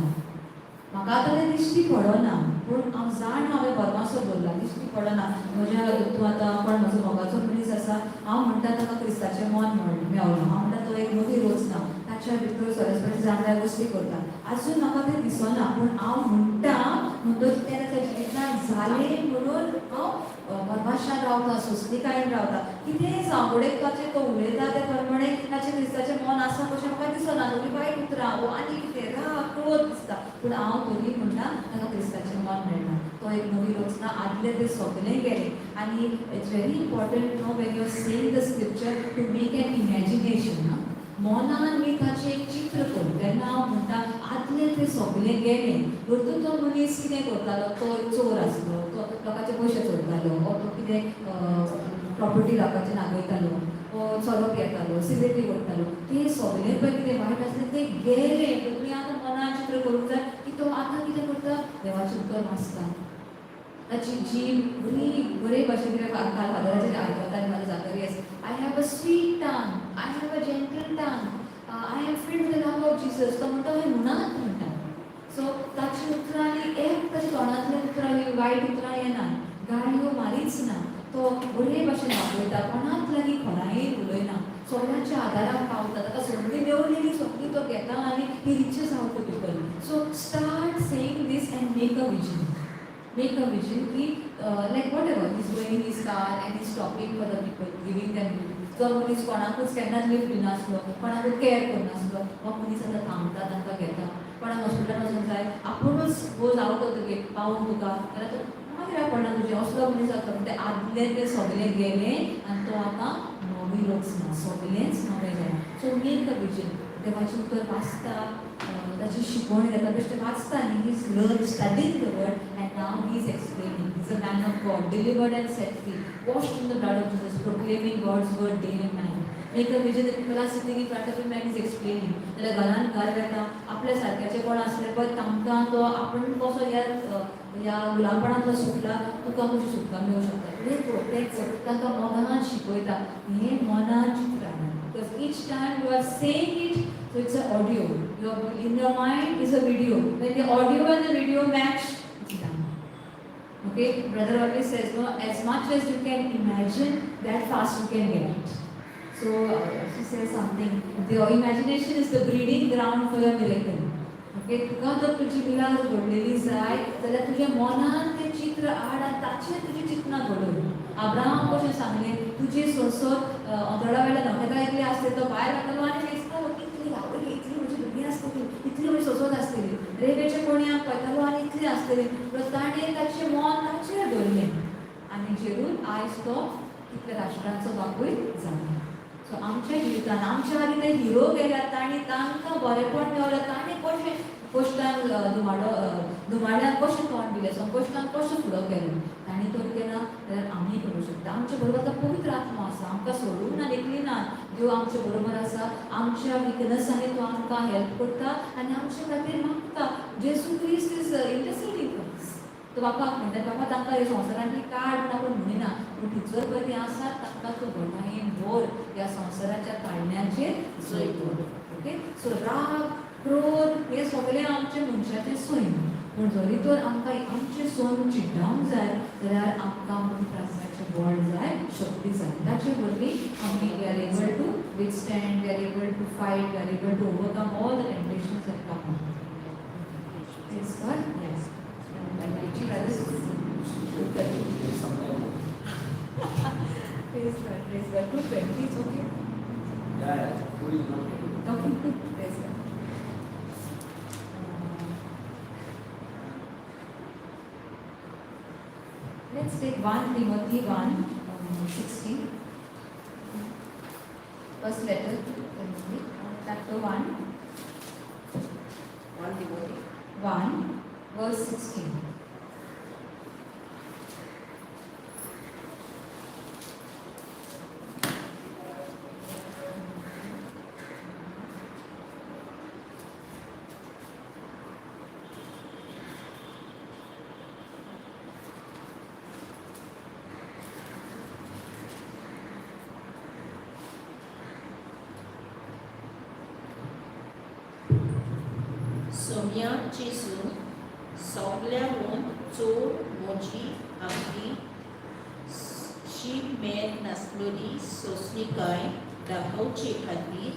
म्हाका आतां तें दिश्टी पडना, पूण हांव जाण हांवें बरमासो दवरला. दिश्टी पडना म्हज्या तूं आतां कोण म्हजो मोगाचो मनीस आसा, हांव म्हणटा ताका क्रिस्ताचें मन मेवलां. हांव म्हणटा तो एक नवी रचना, ताच्या भितर सरस्पती जाणल्या गोश्टी करता. आजून म्हाका तें दिसना, पूण हांव म्हणटा म्हणटच तें ताच्या जिवितांत जालें म्हणून हांव बरमाशान रावता, सोंसणीकायेन रावता. कितेंय जावं, घडये ताचें तो उलयता ते प्रमाणे ताचें क्रिस्ताचें मन आसा कशें म्हाका दिसना. थोडी वायट उतरां वो आनी कितें राग क्रोध दिसता, पूण हांव तरी म्हणटा ताका क्रिस्ताचें मन मेळटा. तो एक नवी रचना, आदलें तें सगलें गेलें. आनी it's very important no when you are saying the scripture to make an imagination. मनान मी ताचें एक चित्र करूं तेन्ना हांव म्हणटा आदलें तें सगलें गेलें. भरतून तो मनीस कितें करतालो, तो एक चोर आसलो, तो लोकांचे पयशे चोरतालो, वो तो कितें प्रॉपर्टी लोकांचे नागयतालो, वो सोरो पियेतालो, सिगरेटी ओडटालो. तें सगलें पळय कितें वायट आसलें तें गेलें. तुमी आतां मनान चित्र करूंक जाय की तो आतां कितें करता, देवाचें उतर वाचता, ताची जीब बरी बरे भाशेन. कितें काल फादराचें आयकता आनी म्हाका जातरी, I have a sweet tongue, I have a gentle tongue, I am filled with the love of Jesus. तो म्हणटा हें म्हणात म्हणटा. सो ताची उतरां आनी एक ताच्या तोंडांतल्यान उतरां ही वायट उतरां येना, गाळयो मारीच ना. तो बरे भाशेन वापरता, कोणाक लागीं खोरायेन उलयना, सगळ्यांच्या आदाराक पावता. ताका सगळी मेवलेली सगळी तो घेता आनी he reaches out to people. So start saying this and make a vision. Make a vision की like whatever, he's going in his car and he's stopping for the people, giving them lift. जो मनीस कोणाकूच केन्नाच lift दिनासलो, कोणाकूच care करनासलो, हो मनीस आतां थांबता, तांकां घेता. कोणाक हॉस्पिटलान वचूंक जाय, आपुणूच goes out of the gate, पावून तुका जाल्यार तो कित्याक पडना तुजें, असलो मनीस जाता. म्हणजे आदलें तें सगलें गेलें आनी तो आतां नवी रचना, सगलेंच नवें जालें. So make a vision. देवाचें उतर वाचता, ताची शिकवण घेता, बेश्टें वाचता न्ही. He's learn studying the word and now he is explaining. He is a man of God, delivered and set free, washed in the blood of Jesus, proclaiming God's word day and night. Make a vision that people are sitting in front of him and he's explaining. जाल्यार घरान घर वेता आपल्या सारक्याचे कोण आसले पळय, तांकां तो आपूण कसो ह्या ह्या गुलामपणांतलो सुटला, तुका कशी सुटका मेळूंक शकता, हें कर तें कर, तांकां मोगान शिकयता. हें मनान चित्र हाडप, because each time you are saying it, so it's a audio. Your in your mind is a video. When the audio and the video match, it's done. Okay, brother always says, no, as much as you can imagine, that fast you can get it. So she says something. The imagination is the breeding ground for your miracle. Okay, तुका जर तुजी Mirach घडलेली जाय जाल्यार तुज्या मनान तें चित्र हाड आनी ताचेर तुजी चिंतना घडोय. अब्राहम कशें सांगलें, तुजी सोंसत अंतराळा वयल्या नखेत्रां इतली आसतली. तो भायर वतालो आनी मेजतालो, इतली आवडली, इतली म्हजी भुरगीं आसतली, इतली म्हजी सोंसत आसतली. रेंवेच्या कोणयाक पळयतालो आनी इतली आसतली. पूण ताणें ताचें मन ताचेर दवरलें आनी जेरून आयज तो कितल्या राष्ट्रांचो बापूय जाला. सो आमच्या जिवितान आमच्या आदी ते हिरो गेल्यात, तांणी तांकां बरेपण मेवलें. तांणी कशें कश्टान धुमाडो धुमाड्याक कशें तोंड दिलें, संकश्टान कशें फुडो केलें, तांणी तर केलां जाल्यार आमी करूं शकता. आमच्या बरोबर आतां पवित्र आत्मो आसा, आमकां सोडूंक ना, एकली ना. देव आमच्या बरोबर आसा. आमच्या विकनसांनी तो आमकां हेल्प करता आनी आमच्या खातीर मागता. जेजू क्रिस्त is interceding for us. तो बापाक म्हणटा, बापा तांकां ह्या संवसारांतली काड म्हूण आपूण म्हणिना, पूण थंयसर पळय तीं आसात, तांकां तूं घटायेन व्हर, ह्या संवसाराच्या काडण्याचेर जैत व्हर. ओके, सो राग, क्रोध हे सगळें आमचे मनशाचें सैम. पूण जरी तर आमकां आमचें सैम चिड्डावंक जाय जाल्यार आमकां पवित्र आत्म्याचें बळ जाय, शक्ती जाय. ताचे वरवीं आमी we are able to withstand, we are able to fight, we are able to overcome all the temptations that come. Praise God. Yes. Brothers. Sometimes. Praise God. Praise God. 2:20 is okay. Yeah, food is not ready. Okay. Praise God. Let's take 1 Timothy 1 16. First letter to Timothy, chapter 1, 1 Timothy. 1, verse 16. Saumya जेजू सोगल्याहून चड म्हजी आपली शीम मेर नासलेली सोंसणीकाय दाखोवचे खातीर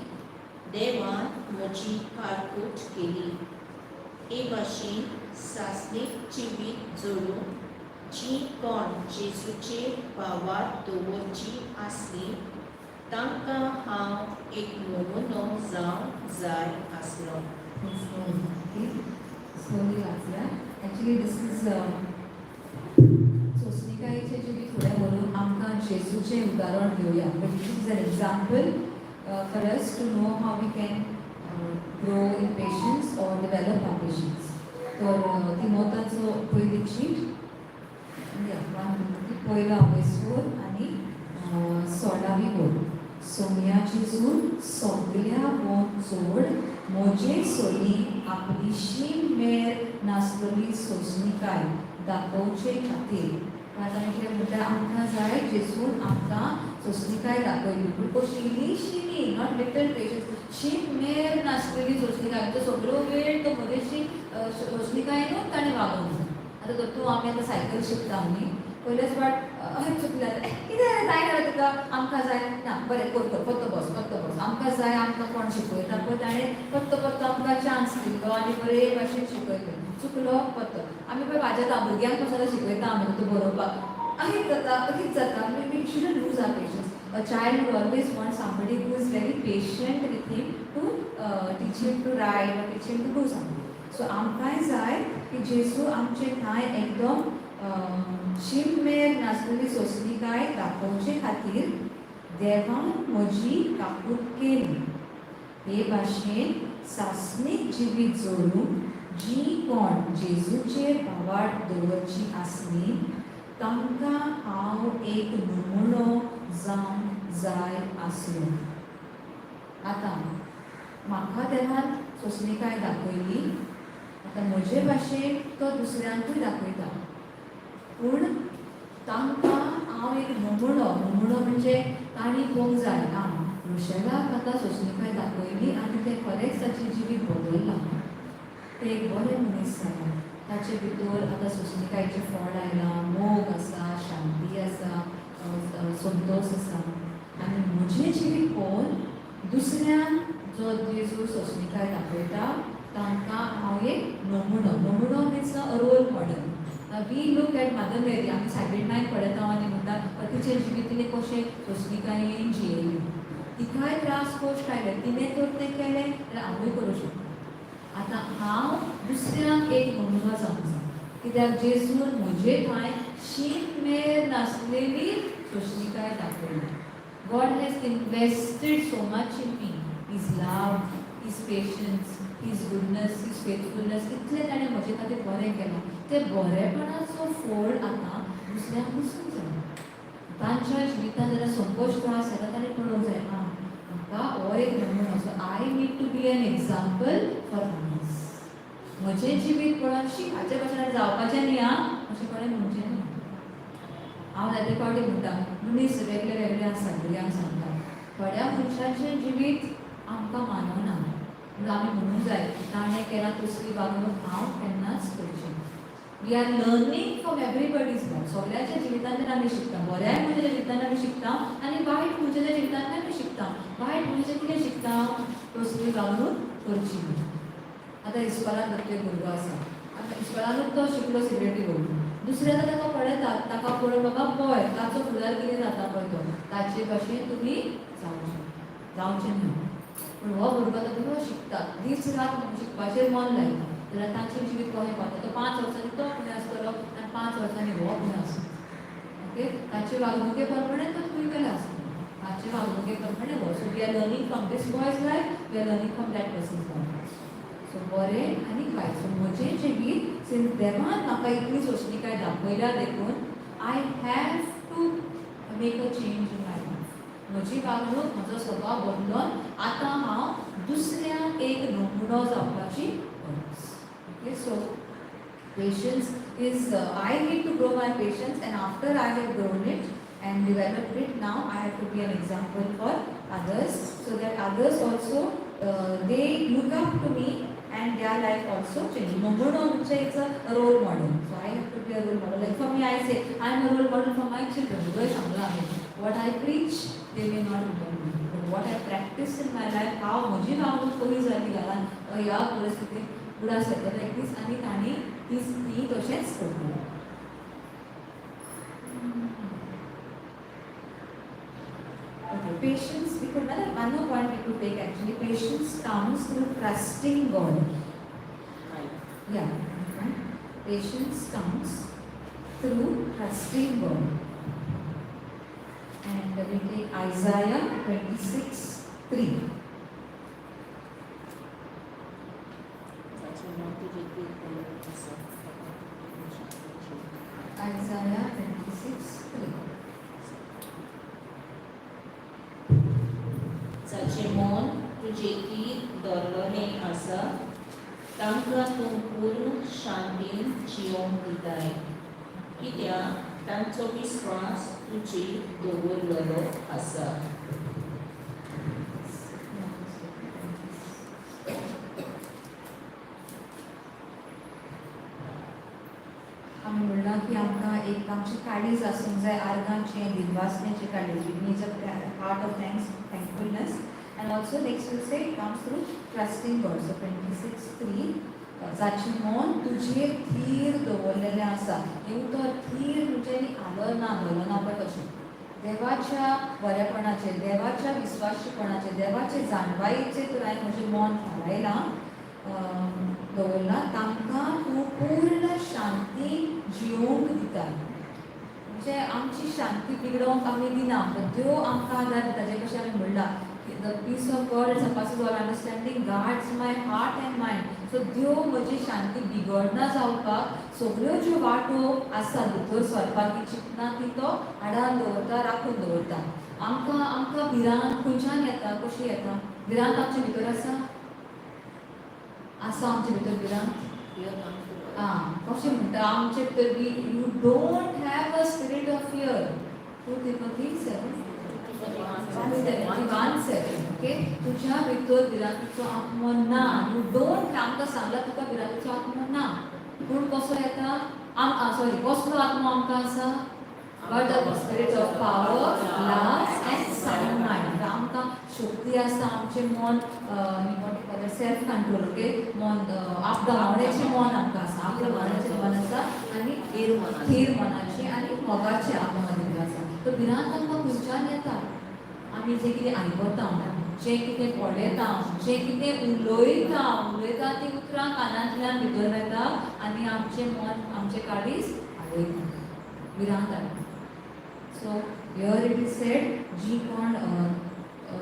देवान म्हजी कारकूट केली. हे भाशेन सासणीक जिवीत जोडून जीं कोण जेजूचेर भावार्थ दवरचीं आसलीं तांकां हांव एक नमुनो जावंक जाय आसलो. स्लोली वाचया. ॲक्च्युली this is सोंसणीकायेचें जिवीत फुडें व्हरून आमकां जेजूचें उदाहरण घेवया. But this is an example for us to know how we can grow in patience or develop our patience. तर तिमोताचो पयली चीट, वन पयलो वेसूर आनी सोळावी ओळ. सोम्या जेजून सगल्या वोन चड म्हजे सोली आपली शीम मेर नासलेली सोंसणीकाय दाखोवचे खातीर. आतां आमी कितें म्हणटा, आमकां जाय जेजून आमकां सोंसणीकाय दाखयली, पूण कशी? इल्लीशी न्ही, not little patience, शीम मेर नासलेली सोंसणीकाय. म्हणजे सगळो वेळ तो म्हजेशी सोंसणीकायनूच ताणें वागोवंक जाय. आतां जर तूं, आमी आतां सायकल शिकता न्ही, पयलेच फावट अहें चुकलें, कितें जाय रे तुका? आमकां जाय ना, बरें कर कर, परतो बस, परतो बस. आमकां जाय, आमकां कोण शिकयता पळय ताणें परतो परतो आमकां चान्स दिल्लो आनी बरे भाशेन शिकयलें. चुकलो, परतो. आमी पळय वाजयता भुरग्यांक कसो शिकयता आमी तूं बरोवपाक, अहीच जाता, अहीच जाता. We shouldn't lose our patience. A child would always want somebody who is very patient with him to teach him to write or teach him to do something. So आमकांय जाय की जेजू आमचे ठांय एकदम शीम मेर नासलेली सोंसणीकाय दाखोवचे खातीर देवान म्हजी काकूट केली. हे भाशेन सासणीक जिवीत जोडून जीं कोण जेजूचेर भावार्थ दवरचीं आसलीं तांकां हांव एक नमुनो जावंक जाय आसलो. आतां म्हाका देवान सोंसणीकाय दाखयली, आतां म्हजे भाशेन तो दुसऱ्यांकूय दाखयता, पूण तांकां हांव एक नमुनो. नमुनो म्हणजे तांणी पळोवंक जाय, आं, रुशेलाक आतां सोंसणीकाय दाखयली आनी तें खरेंच ताचें जिवीत बदल्लां, तें एक बरें मनीस जालां, ताचे भितर आतां सोंसणीकायचें फळ आयलां, मोग आसा, शांती आसा, संतोश आसा. आनी म्हजें जिवीत पळोवन दुसऱ्यांक जो जेजू सोंसणीकाय दाखयता तांकां हांव एक नमुनो. नमुनो means a role model. We look at Mother Mary, आमी सायबीण मायक पळयता आनी म्हणटा, तिचें जिवीत तिणें कशें सोंसणीकायेन जियेली, तिकाय त्रास कश्ट आयले, तिणें तर तें केलें जाल्यार हांवूय करूं शकता. आतां हांव दुसऱ्यांक एक नमुनो जावंक जाय, कित्याक जेजून म्हजे ठांय शीम मेर नासलेली सोंसणीकाय दाखयली. God has invested so much in me, His love, His patience, His goodness, His faithfulness. इतलें ताणें म्हजे खातीर बरें केलां, तें बरेपणाचो फळ आतां दुसऱ्यांक दिसूंक जाय. तांच्या जिवितांत जेन्ना संकश्ट त्रास येता, ताणें पळोवंक जाय, आं, म्हाका हो एक नमुनो. So I need to be an example for others. म्हजें जिवीत पळोवन शी, हाचे भाशेन जावपाचें न्ही आं, अशें कोणें म्हणचें न्ही. हांव जायते फावटी म्हणटा, मनीस वेगळे वेगळे आसा. भुरग्यांक सांगता, थोड्या मनशाचें जिवीत आमकां मानवना, म्हणून आमी म्हणूंक जाय, ताणें केलां तसली वागणूक हांव केन्नाच करची. We are learning from everybody's life. सगळ्याच्या जिवितांतल्यान आमी शिकता. बऱ्याय मनशाच्या जिवितांत आमी शिकता आनी वायट मनशाच्या जिवितांतल्यान आमी शिकता. वायट मनशाचें कितें शिकता? तसली वागणूक करची न्ही. आतां इस्कॉलान धाकटो एक भुरगो आसा. आतां इस्कॉलानूच तो शिकलो सिगरेटी ओडून. दुसरे आतां ताका पळयतात, ताका पळोवन, बाबा पळय, ताचो फुडार कितें जाता पळय, तो ताचे भाशेन तुमी जावचें जावचें न्हय. पूण हो भुरगो आतां बरो शिकता, दीस रात शिकपाचेर मन लायता, जाल्यार ताचें जिवीत कशें पावता? तो 5 वर्सांनी तो फुडें आसतलो आनी 5 वर्सांनी हो फुडें आसतलो. ओके, ताचे वागणुके प्रमाणे तो खंय गेलो आसतलो, ताचे वागणुके प्रमाणे हो. So we are learning from this boy's life, we are learning from that person's life. So बरें आनी वायट. सो म्हजें जिवीत, सिन्स देवान म्हाका इतली सोंसणीकाय दाखयल्या, देखून I have to make a change in my life. म्हजी वागणूक, म्हजो स्वभाव बदलून आतां हांव दुसऱ्यांक एक नमुनो जावपाची गरज. Okay, so patience is I need to grow my patience, and after I have grown it and developed it, now I have to be an example for others so that others also they look up to me. and their life also change. म्हणून म्हणजे it's a role model. So I have to be a role model. Like for me, I say I am a role model for my children. उदय सांगला आहे, what I preach they may not remember, but what I practice in my life, हांव म्हजी वागणूक कमी जाली घरान ह्या परिस्थितीत उडास येता एक दीस आनी तांणी ती तशेंच करतली. Okay, patience, we could, another one more point we could take actually, patience comes through trusting God. Yeah, okay. Patience comes through trusting God. And we take Isaiah 26:3. ताचें मन तुजें थीर दवरलेलें आसा ताका तूं पूर्ण शांतीन जियोंक दिताय. Isaiah 26:3. जाचें मन तुजें थीर दवरलेलें आसा तांकां तूं पूर्ण शांतीन जियोंक दिताय, कित्याक तांचो विस्वास तुजेर दवरलेलो आसा. आमी म्हणलां की आमकां एक आमचें काळीज आसूंक जाय आर्गांचें, दिनवासण्याचें काळीज. We need a heart of thankfulness. And also next will say it comes through trusting God. So 26:3, जाचें मन तुजेर थीर दवरलेलें आसा. हें उतर थीर म्हणजे न्ही हालना धलना पळय कशें, देवाच्या बरेपणाचेर, देवाच्या विस्वाशीपणाचेर, देवाचे जाणवायेचेर तर हांवें म्हजें मन थारायलां, दवरलां, तांकां तूं पूर्ण शांती जियोवंक दिता. म्हणजे आमची शांती बिगडोवंक आमी दिना, पण त्यो आमकां आदार दिता. जे कशें आमी म्हणलां, the peace of God surpasses all understanding, guards my heart and mind. So देव म्हजी शांती बिगडना जावपाक सगळ्यो ज्यो वाटो आसा भितर सरपाक ती चिंतना ती तो आडान दवरता, राखून दवरता. आमकां भिरांत खंयच्यान येता, कशी येता भिरांत? आमचे भितर आसा, आसा आमचे भितर भिरांत? Fear comes to आं, कशें म्हणटा आमचे भितर बी, you don't have a spirit of fear. 2 Timothy 7:1-7. Okay, तुझ्या भितर भिरांतीचो आत्मो ना. You don't, आमकां सांगला तुका भिरांतीचो आत्मो ना, पूण कसो येता आम, सॉरी, कसलो आत्मो आमकां आसा? But the spirit of power, love and sound mind. आमकां शक्ती आसा, आमचें मन, सेल्फ कंट्रोल, ओके, मन आपणावण्याचें मन आमकां आसा, आपणावण्याचें मन आसा आनी थीर मनाचें. थीर मनाचें आनी मोगाचें आत्मो दिल्लो आसा. तो भिरांत आमकां खंयच्यान येता? आमी जें कितें आयकता, जें कितें पळयता, जें कितें उलयता, उलयता ती उतरां कानांतल्यान भितर वता आनी आमचें मन, आमचें काळीज हालयता, भिरांत हाडटा. So here it is said, जी कोण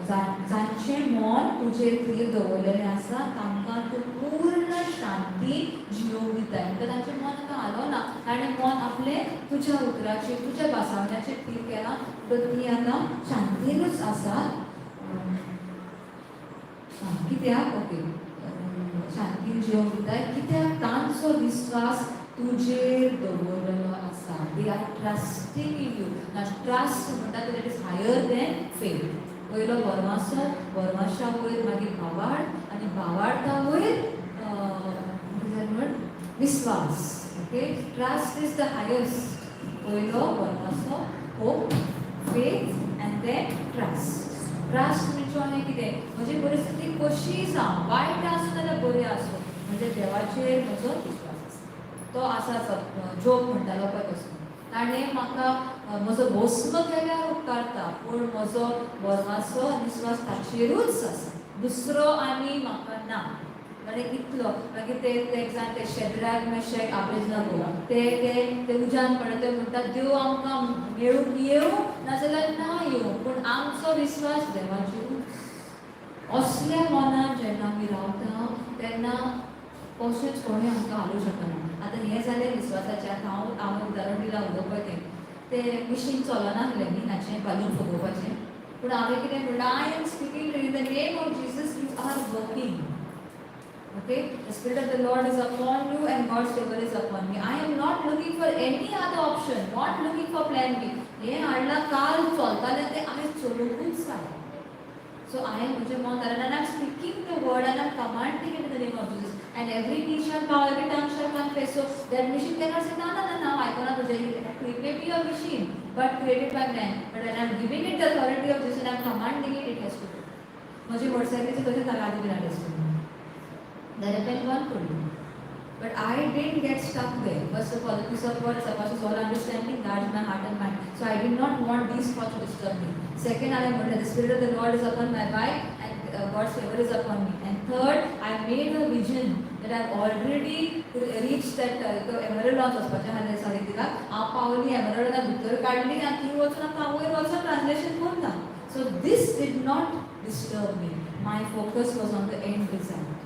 जांचें मन तुजेर थीर दवरलेलें आसा तांकां तूं पूर्ण शांती जियोवंक दिता. म्हणटा तांचें मन आतां हालना, ताणें मन आपलें तुज्या उतराचेर, तुज्या भासावण्याचेर थीर केलां, तर ती आतां शांतीनूच आसा. कित्याक? ओके, शांतीन जियोवंक दिता कित्याक तांचो विस्वास तुजेर दवरलेलो आसा. They are trusting in you. ना, ट्रस्ट म्हणटा that is higher than faith. पयलो भरवासो, भरवाशा वयर मागीर भावार्थ आनी भावार्था वयर कितें म्हण विस्वास. Okay, trust is the highest. पयलो भरवासो, hope, faith and then trust. Trust म्हणजे हांवें कितें, म्हजी परिस्थिती कशी जावं, वायट आसूं नाल्यार बरी आसूं, म्हणजे देवाचेर म्हजो विस्वास आसा. तो आसा, जोब म्हणटालो पळय तसो, ताणें म्हाका म्हजो भस्म केल्यार उपकारता, पूण म्हजो भरवासो आनी विस्वास ताचेरूच आसा, दुसरो आनी म्हाका ना. आनी इतलो मागीर ते ते एक जाण ते शेद्राक मेशेक आबेदनगो ते ते ते उज्यान पडले, ते म्हणटात देव आमकां मेळूंक येवं नाजाल्यार ना येवं, पूण आमचो विस्वास देवाचेरूच. असल्या मनान जेन्ना आमी रावता तेन्ना कशेंच कोणूय आमकां हालोवंक शकना. आतां हें जालें विस्वासाचें. आतां हांव उदाहरण दिलां उलोवपाक, तें तें मिशीन चलनासलें न्ही हाचें बालून फुगोवपाचें, पूण हांवें कितें म्हणलां, I am speaking in the name of Jesus, you are working. Okay, the Spirit of the Lord is upon you and God's favor is upon me. I am not looking for any other option, not looking for plan B. हे हाडला काल चलतालें तें आयज चलोवंकूच जाय. So हांवें म्हजें मन घालें आनी I am speaking the word and I am commanding in the name of Jesus and every knee shall bow, every tongue shall confess. So that machine cannot say, ना ना ना ना, आयकना तुजें. It may be a machine but created by man, but when I am giving it the authority of Jesus and I am commanding it, it has to go. म्हजी मोटरसायकलीचे तशें जालें आदी बीन जाल्यार पेन बंद पडली. But I didn't get stuck there. First of all, the peace of God surpasses all understanding, guards my heart and mind. So I did not want these thoughts to disturb me. Second, I am the Spirit of the Lord is upon my bike and God's favor is upon me. And third, I made a vision that I've already reached that emerald launch वचपाचें आसलें sorry तिका हांव पावली एमरल्डा भितर काडली आनी थंय वचून आतां वयर वचून ट्रान्सलेशन करता. So this did not disturb me. My focus was on the end result.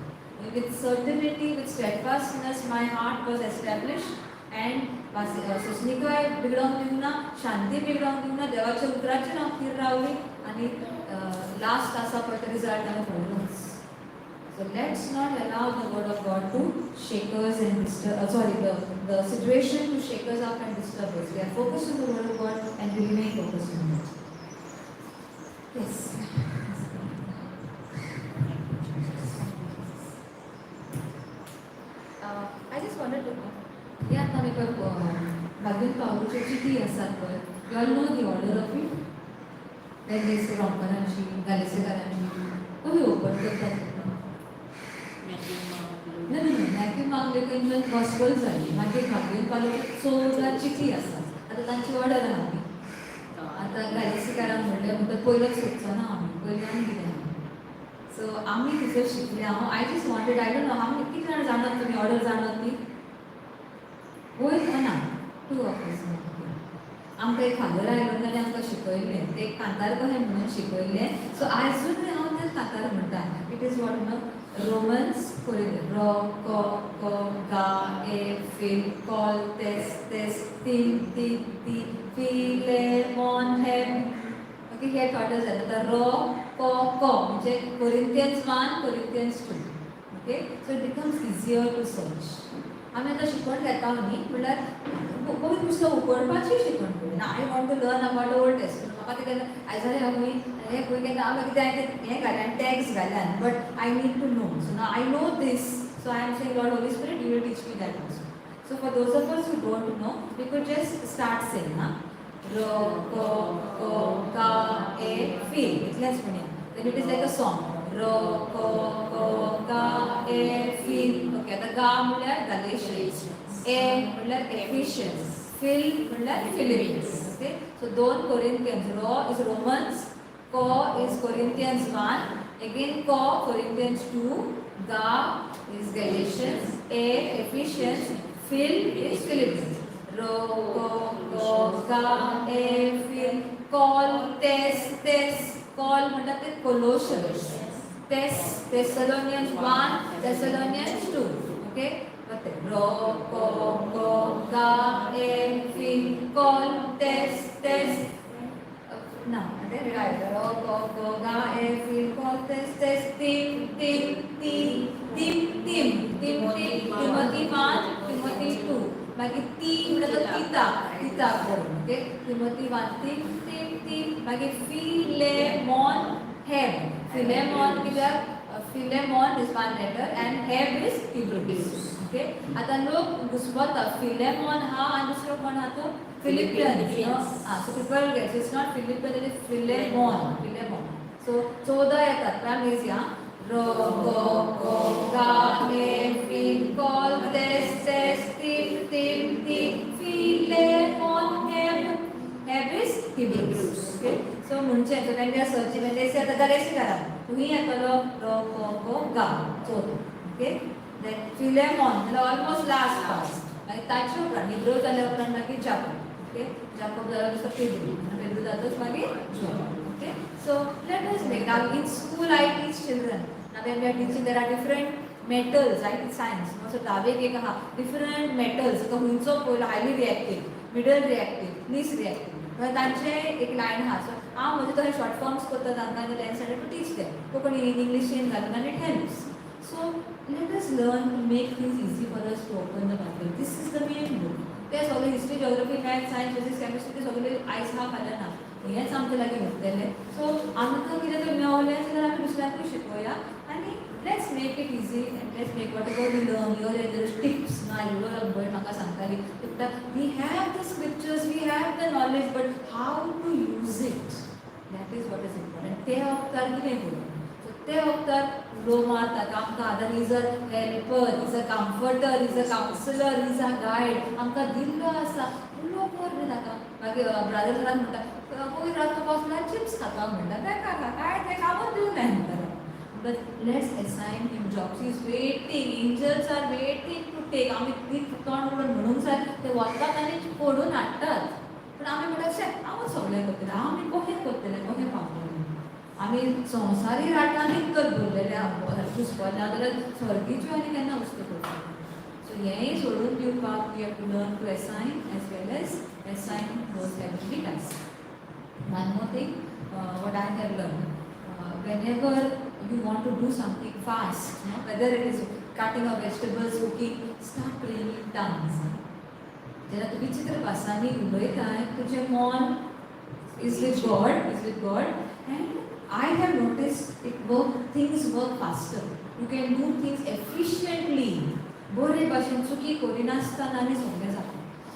With certainty, with steadfastness, my heart was established and सोंसणिकाय बिगडोवंक दिवंक ना, शांती बिगडोवंक दिवंक ना, देवाच्या उतराचेर हांव थीर रावली आनी लास्ट आसा पळय तो रिजल्ट हांवें पळयलोच. So let's not allow the word of God to shake us and disturb, sorry, the situation to shake us up and disturb us. We are focused on the word of God and we remain focused on it. Yes. I just wanted to हे आतां आमी पळय भागीन पावलूच्यो चिटी आसात पळय, you all know the order of it. Then they say रोमकरांची, गालेसेकारांची, कमी open करतात. ना ना ना, मॅथ्यू मार्क लूक गॉस्पल जाली, मागीर भागीन पावलूच्यो 14 चिटी आसात. आतां तांची ऑर्डर आहा ती. आतां गालेसेकारांक म्हणलें म्हणटकच पयलोच सोदचो ना आमी, पयल्यान कितें आहा. सो आमी थंयसर शिकले. हांव I just wanted, I don't know हांव कितले जाण जाणात तुमी ऑर्डर जाणात ती? वयर ना टू ऑफ आमकां एक फादर आयलो ताणें आमकां शिकयलें, ते कांतार कशें म्हणून शिकयलें. सो आयजून हांव तें कांतार म्हणटा. It is what न्हू, रोमन्स कोरिंथियन, र क क गा ए फिल कॉल तेस तेस तीन ती ती फिलेमॉन हेब. ओके, हे थॉट जाता. आतां र क क म्हणजे Corinthians 1, Corinthians 2. Okay, so it becomes easier to search. आमी आतां शिकवण घेता न्ही, म्हणल्यार पवित्र पुस्तक उगडपाची शिकवण पडली ना. I want to learn about Old Testament. म्हाका तें आयज जाल्यार हांव हें खंय केन्ना हांव कितें हें घाल्यान tax घाल्यान, but I need to know. So now I know this, so I am saying, "Lord Holy Spirit, you will teach me that also." So for those of us who don't know, we could just start saying ना, र क क गा A fill, इतलेंच म्हणया. Then it is like a song. र क क गा ए फिल. ओके, आतां गा म्हणल्यार गलेशियन्स, ए म्हणल्यार एफिशियन्स, फिल म्हणल्यार फिलिपियन्स. ओके, सो दोन कोरिंथियन्स. र is Romans, क is Corinthians 1, again क कोरिंथियन्स 2, गा is Galatians, A Ephesians, fill is Philippians. र क क गा ए फिल कॉल तेस तेस. कॉल म्हणटात ते कोलोशन्स, तेस Thessalonians 1, Thessalonians 2. Okay, र क क गा ए फिल कॉल तेस तेस ना र क क गा ए फिल कॉल तेस तेस तीम तीम ती तीम तीम तीम तीम तिमोती 1, तिमोती 2. मागीर ती म्हणल्यार तो तिता तिता करून. ओके, तिमोती 1, तीम तीम ती. मागीर फिलेमॉन हेब. फिलेमॉन कित्याक? Philemon is one letter and Heb is Hebrews. Okay, आतां लोक घुसपता, फिलेमॉन हा आनी दुसरो कोण हा तो फिलिपियन्स. आं, so people get it's not Philippian, it is Philemon, Philemon. So 14 येतात प्रायम इजी. आं, र क क गा ए फि कॉल तेस तेस तीम तीम ती फिलेमॉन हेब. हेब is Hebrews. Okay, सो म्हणजे so when we are searching, when they say आतां गलेसीकारा तुमी येतलो र क क गा 14. ओके, then Philemon म्हणल्यार ऑलमोस्ट लास्ट पास. मागीर ताचे उपरांत हिब्रू जाल्या उपरांत मागीर जाकोब. ओके, जाकोब जाल्यार दुसरो पेद्रू, पेद्रू जातच मागीर John. Okay, so let us make. Now in school I teach children. Now when we are teaching, there are different metals. I teach science. So धावेक एक आहा डिफरंट मेटल्स. तो खंयचो पयलो highly reactive, middle reactive, least reactive, तांचे एक line आहा. So हांव म्हजे तशें शॉर्ट फॉर्म्स करता तांकां आनी tenth standard to teach them Konkani इंग्लिशीन घालून आनी it helps. So let us learn to make things easy for us to open the Bible. This is the main book. ते सगळे history, geography, math, science, physics, chemistry, ते सगळे आयज हा फाल्यां ना. हेंच आमचे लागीं उरतलें. सो आमकां कितें तर मेवलें जाल्यार आमी दुसऱ्याकूय शिकोवया आनी let's make it easy and let's make whatever we learn your tips. आयलो भयण म्हाका सांगताली, we have the scriptures, we have the knowledge, but how to use it, that is what is important. ते वखदार कितें करूं? सो ते वखदार उलो मारता आमकां. आतां is a helper, is a comforter, is a counsellor, is a guide आमकां दिल्लो आसा. उलो कर रे ताका. मागीर ब्रादर सरान म्हणटा, पयर रातचो बसला चिप्स खाता म्हणटा, तेका काय तें कामूच दिवंक जाय म्हणटा. But let's assign him jobs. He's waiting. Angels are waiting to take. आमी ती तोंड उडोवन म्हणूंक जाय, ते वतात आनी फोडून हाडटात. पूण आमी म्हणटा, शे, हांवूच सगळें करतलें, आमी कशें करतलें, कशें पावतलें? आमी संवसारी राटांनी तर भरलेले घुसपले जाल्यार स्वर्गीच्यो आनी केन्ना वस्तू करतले? सो हेंय सोडून दिवपाक we have to learn to assign as well as assign those heavenly task. One more thing, what I have learned, whenever you want to do something fast, no, whether it is cutting of vegetables, cooking, start praying in tongues. जेन्ना तूं विचित्र भासांनी उलयताय, तुजें मन is with God, is with God, and I have noticed it work, things work faster. You can do things efficiently. बरे भाशेन चुकी करिनासतना आनी सगळें जाता.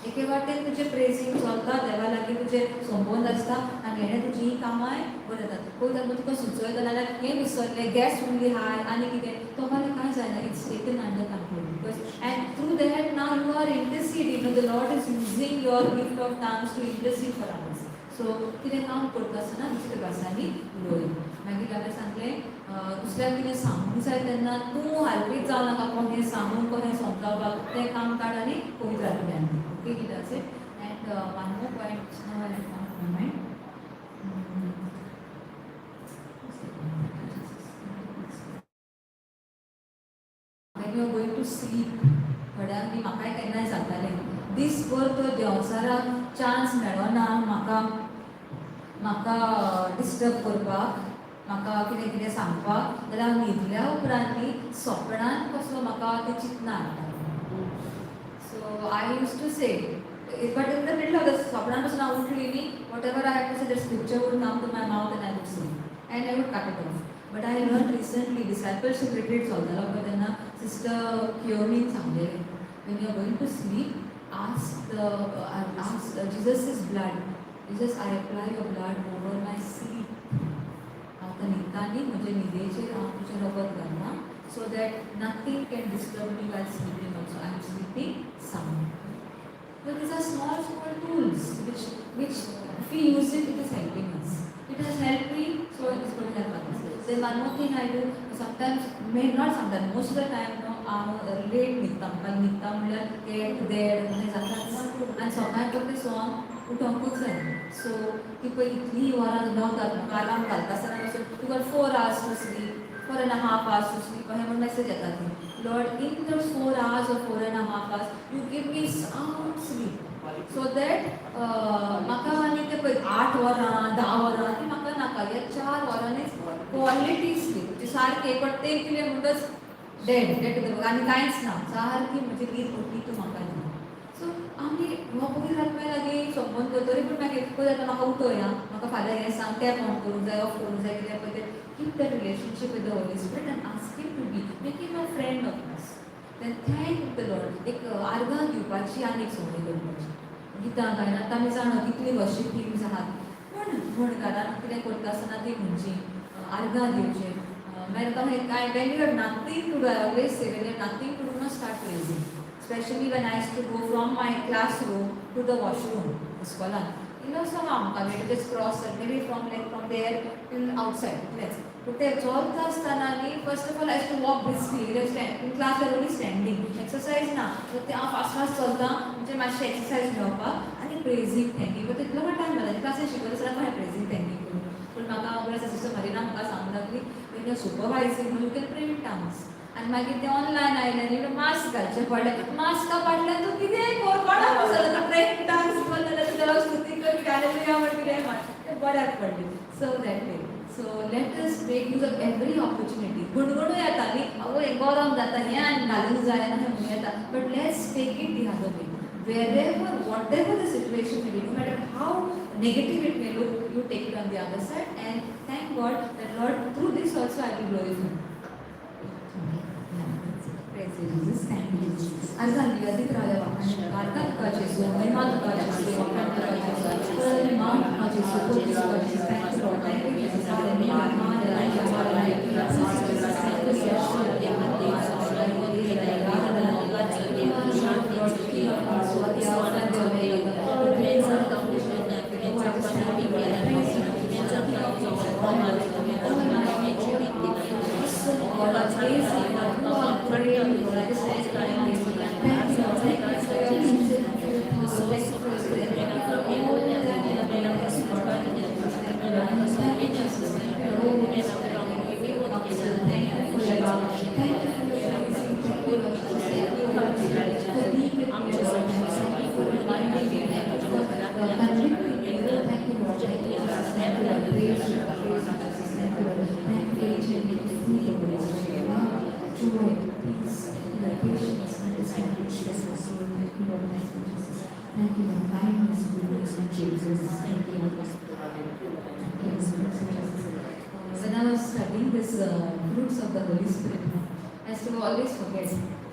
एके वाटेन तुजें प्रेजींग चलता, देवा लागीं तुजें संबंद आसता आनी हेणें तुजी ही कामांय बरें जाता. पळय ताका तुका सुचयता जाल्यार हें विसरलें, गॅस उरली हाय आनी कितें तो मागीर कांय जायना. It's taken under control because and through that now you are interceding. The Lord is using your gift of tongues to intercede for others. So कितें काम करता आसतना दुसऱ्या भासांनी उलोवया. मागीर हांवें सांगलें, दुसऱ्याक कितें सांगूंक जाय तेन्ना तूं हालपीत जावं नाका. कोण हें सांगून कोण समजावपाक, तें काम काड आनी पवित्र आत्म्यान. ओके, कितें असें. And one more point now I have my mind. When you are going to sleep, थोड्यांक न्ही, म्हाकाय केन्नाय जातालें, दीसभर तो देंवचाराक चान्स मेळना म्हाका म्हाका डिस्टर्ब करपाक, म्हाका कितें कितें सांगपाक, जाल्यार हांव न्हिदल्या उपरांत न्ही सपनान कसो म्हाका तें चिंतना हाडटा. So I used to say, but in the middle of the सपनान पासून हांव उठली न्ही, whatever I have to say, the scripture would come to my mouth and I would say and I would cut it off. But I learn recently, discipleship retreat चलतालो पळय तेन्ना sister कियोमीन सांगलेलें, when you are going to sleep, ask Jesus' blood. Jesus, I apply your blood over my sleep. हांव आतां न्हिदता न्ही, म्हजे न्हिदेचेर हांव तुजें रगत घालना, so that nothing can disturb me while sleeping also. I am sleeping sound. So these are small, small tools which if we use it, it is helping us. It has helped me, so it is going to help others. Then one more thing I do, sometimes, may not sometimes, most of the time, no, हांव late न्हिदता. म्हाका न्हिदता म्हणल्यार एक देड अशें जाता आनी सकाळीं पळय सवांक उठोंकूच जाय. सो ती पळय इतलीं वरां णवतात म्हाका अलार्म घालता आसतना पसून, you got 4 hours to sleep, 4.5 hours to sleep अशें म्हूण मॅसेज येता ती. Lord, in the 4 hours or 4.5 hours, you give me sound sleep so that म्हाका आनी ते पळय 8 वरां, 10 वरां ती म्हाका नाका. ह्या 4 वरांनीच क्वॉलिटी स्लीप म्हणजे सारकें एक फावट तेल पिलें म्हणटच डेड डेड टू the आनी कांयच ना. सारकी म्हजी न्हीद उठली तूं म्हाका दी. सो आमी हो पवित्र आत्म्या लागीं संबंद तरी पूण मागीर पळय आतां म्हाका उठय आं, म्हाका फाल्यां हें सांग, टॅप ऑन करूंक जाय, ऑफ करूंक जाय, कितें पळय तें. Keep the relationship with the Holy Spirit and ask him to be, make him a friend of us. Then thank the Lord. एक आर्गां दिवपाची आनी एक संवय करपाची. गितां गायना, आतां आमी जाणा कितली वर्शीप टिम्स आहात, पूण म्हण घरान कितें करता आसतना ती म्हणची, आर्गां दिवचें. मागीर आतां काय, when you have nothing to do, I always say, when you have nothing to do, no, start praising. Specially when I used to go from my classroom to the washroom इस्कॉलान, इल्लोसो आमकां just cross, maybe from like from there till outside इतलेंच. पूण ते चलता आसतना न्ही, first of all I to walk briskly. In class only standing exercise ना, so ते हांव फास्ट फास्ट चलता म्हणजे मातशें एक्सरसायज मेळपाक आनी प्रेजींग थँकींग. बट तितलो पण टायम जाता क्लासीन शिकयता आसतना कशें प्रेजींग थँकींग करूं? पूण म्हाका बरें आसा, सिस्टर मरिना म्हाका सांगूंक लागली, when you supervising, you can pray in tongues. आनी मागीर ते ऑनलायन आयलें न्ही, मास्क घालचें पडलें. मास्का फाटल्यान तूं कितेंय कर, कोणाक वचना. तूं प्रे इन टंग्स कर जाल्यार तूं देवाक स्तुती कर, हालेलुया म्हण कितेंय म्हण, तें बऱ्याक पडलें. So that way, so let us make use of every opportunity. गुणगुणू येता न्ही, आवय गरम जाता, हें आनी घालूंक जाय अशें म्हणूं येता, but let's take it the other way. Wherever, whatever the situation may be, no matter how negative it may look, you take it on the other side and thank God that Lord, through this also I will glorify. Praise you, Jesus. Thank you, Jesus. अर्जान निवेदित राजा बापाने तुका जेसू, महिमा तुका जेसू, वखाण तुका जेसू, मान तुका जेसू, पोती तुका जेसू. Thank you, Lord. Thank you, Jesus. Hallelujah. Hallelujah. Hallelujah. Thank you, Lord. Joy, peace, patience, understanding, Jesus. Thank you, Lord. Thank you, Jesus. Thank you, Lord. Kindness, goodness, and Jesus. Thank you, Lord. Thank you, Jesus. When I was studying this fruits of the Holy Spirit, I used to always forget.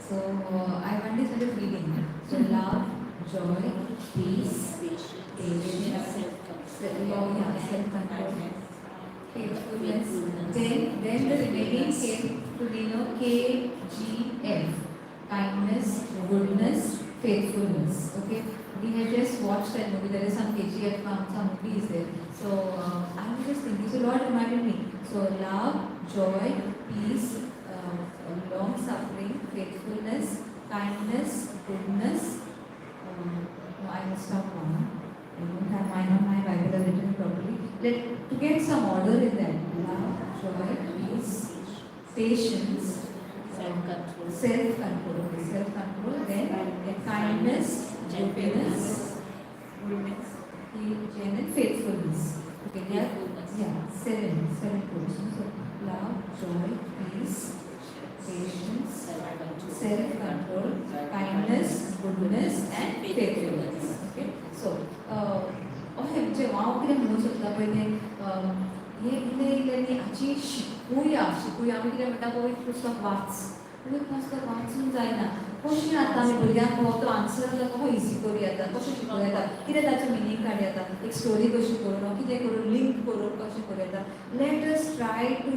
So I one day started reading. So love, joy, peace, patience, self-control, faithfulness. Then the remaining came to be K, G, F. Kindness, goodness, faithfulness. Okay, we have just watched that movie. There is some KGF, some movie is there. So I was just thinking. So Lord reminded me. So love, joy, peace, long suffering, faithfulness, kindness, goodness. No, I must stop one. I don't have mine on my Bible written properly. Let to get some order in that. Love, joy, peace, patience, Self-control. Self-control. Okay, self-control. Then kindness, goodness, and faithfulness. Okay, there are, yeah, seven fruits. So love, joy, peace, patience, self-control, kindness, goodness, and faithfulness. Okay, so अशें म्हणजे हांव कितें म्हणूंक सोदता पळय तें हें इल्लें इल्लें न्ही हाची शिकूया शिकूया. आमी कितें म्हणटा, पळय पुस्तक वाच, पूण पुस्तक वाचून जायना. कशें आतां आमी भुरग्यांक हो तो आन्सर कसो इजी करूं येता, कशें शिकोवं येता, कितें ताचो मिनींग काडूं येता, एक स्टोरी कशी करून कितें करून लिंक करून कशें करूं येता. Let us try to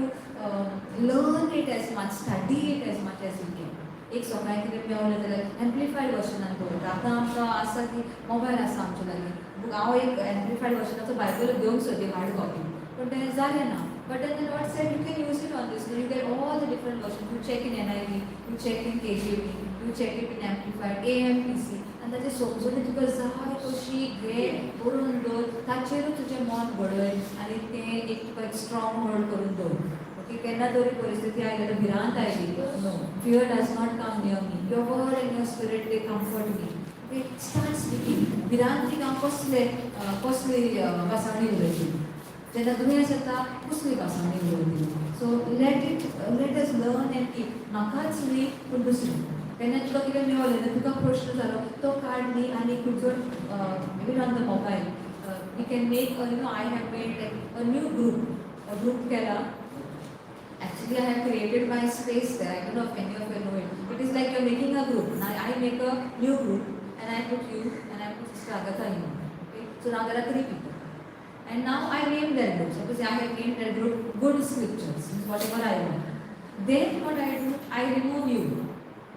learn it as much, study it as much as you can. एक सकाळी कितें मेवलें जाल्यार एम्प्लिफायड वर्शनान दवरता. आतां आमकां आसा की मोबायल आसा आमच्या लागीं. हांव एक एम्प्लिफायड वर्शनाचो बायबल घेवंक सोदी हार्ड कॉपी, पूण तें जालें ना. But then the Lord said you can use it on this. You get all the different version. You check in NIV, you check in KJV, you check it in Amplified, AMPC, आनी ताचे समजून तुका जाय तशी घे, बरोवन दवर, ताचेरूच तुजें मन घडय आनी तें एक तुका एक स्ट्रॉंग होल्ड करून दवर. ओके, केन्ना तरी परिस्थिती आयली जाल्यार भिरांत आयली, no, fear does not come near me. Your word and your spirit, they comfort me. Okay, start speaking. भिरांतीक हांव कसले कसली भासाणी उलयतली, जेन्ना दुयेंस येता कसली भासाणी उलयतली. So let us learn and keep. म्हाकाच न्ही पूण दुसरें तेन्ना तुका कितें मेवलें ना, तुका प्रश्न जालो, तो काड न्ही आनी खंयचो even on the mobile we can make I have made like a new group, a group केला. Actually, I have created my space there. I don't know if any of you know it. It is like you're making a group. Now I make a new group and I put you and I put Sister Agatha in. Okay? So now there are three people. And now I name their group. Suppose I have named their group Good Scriptures, means whatever I want. Then what I do, I remove you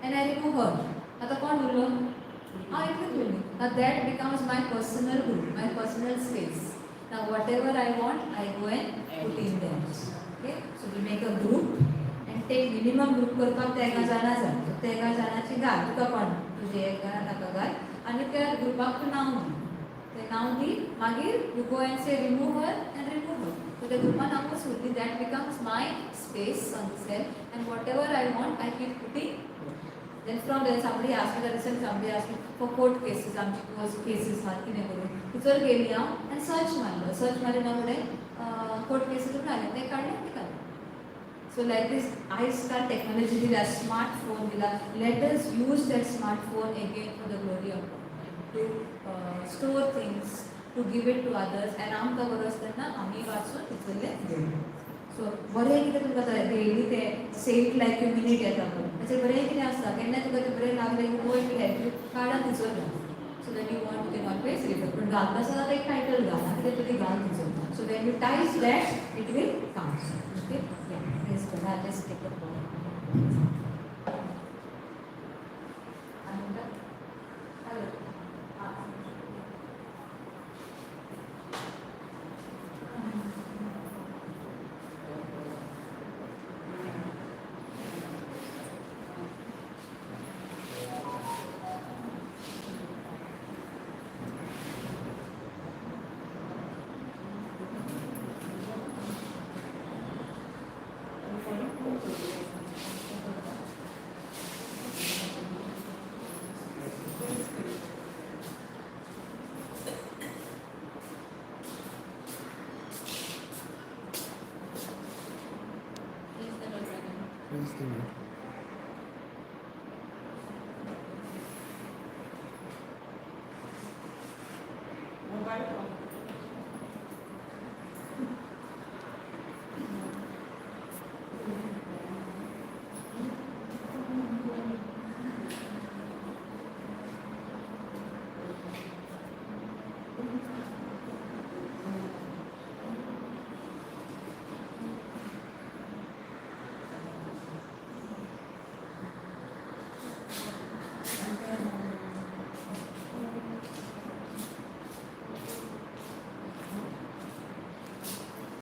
and I remove her. आता कोण उरलो? हांव एकलेच उरलें. Now that becomes my personal group, my personal space. Now whatever I want, I go and put in there. Okay? So we make a group and take minimum group करपाक तेगां जाणां जाय. So तेगां जाणांची घाल, तुका कोण तुजें एक घाल, ताका घाल आनी त्या ग्रुपाक तूं नांव दी. तें नांव दी, मागीर you go and say remove her and remove her. So त्या ग्रुपान हांवूच उरली. That becomes my space on the cell and whatever I want, I keep putting. Then from there somebody asked me, that somebody asked me for court cases, आमची court cases आहात कितें करूं. थंयसर गेली हांव आनी सर्च मारलो. सर्च मारले ना फुडें कोर्ट केसीस म्हणून आयलें, तें काडलें, तें घालें. सो लायक दीस, आयज काल टॅक्नोलॉजी दिल्या, स्मार्ट फोन दिला. Let us use that smartphone again for the glory of God. to store things, to give it to others, and आमकां गरज तेन्ना आमी वाचून तितूंतलें घेवप. सो बरें कितें तुमकां डेली तें सेंट लायक you minute येता पळय, ताचेर बरें कितें आसता, केन्ना तुका तें बरें लागलें, you go it help you, काडा तिचो घाल, so that you want, you can always refer. पूण घालता आसतना एक टायटल घाल, कितें तरी घाल तिचो, so when you type that it will come. Okay, just take a. Hello. Praise the Lord, brother. Praise the Lord. Mobile.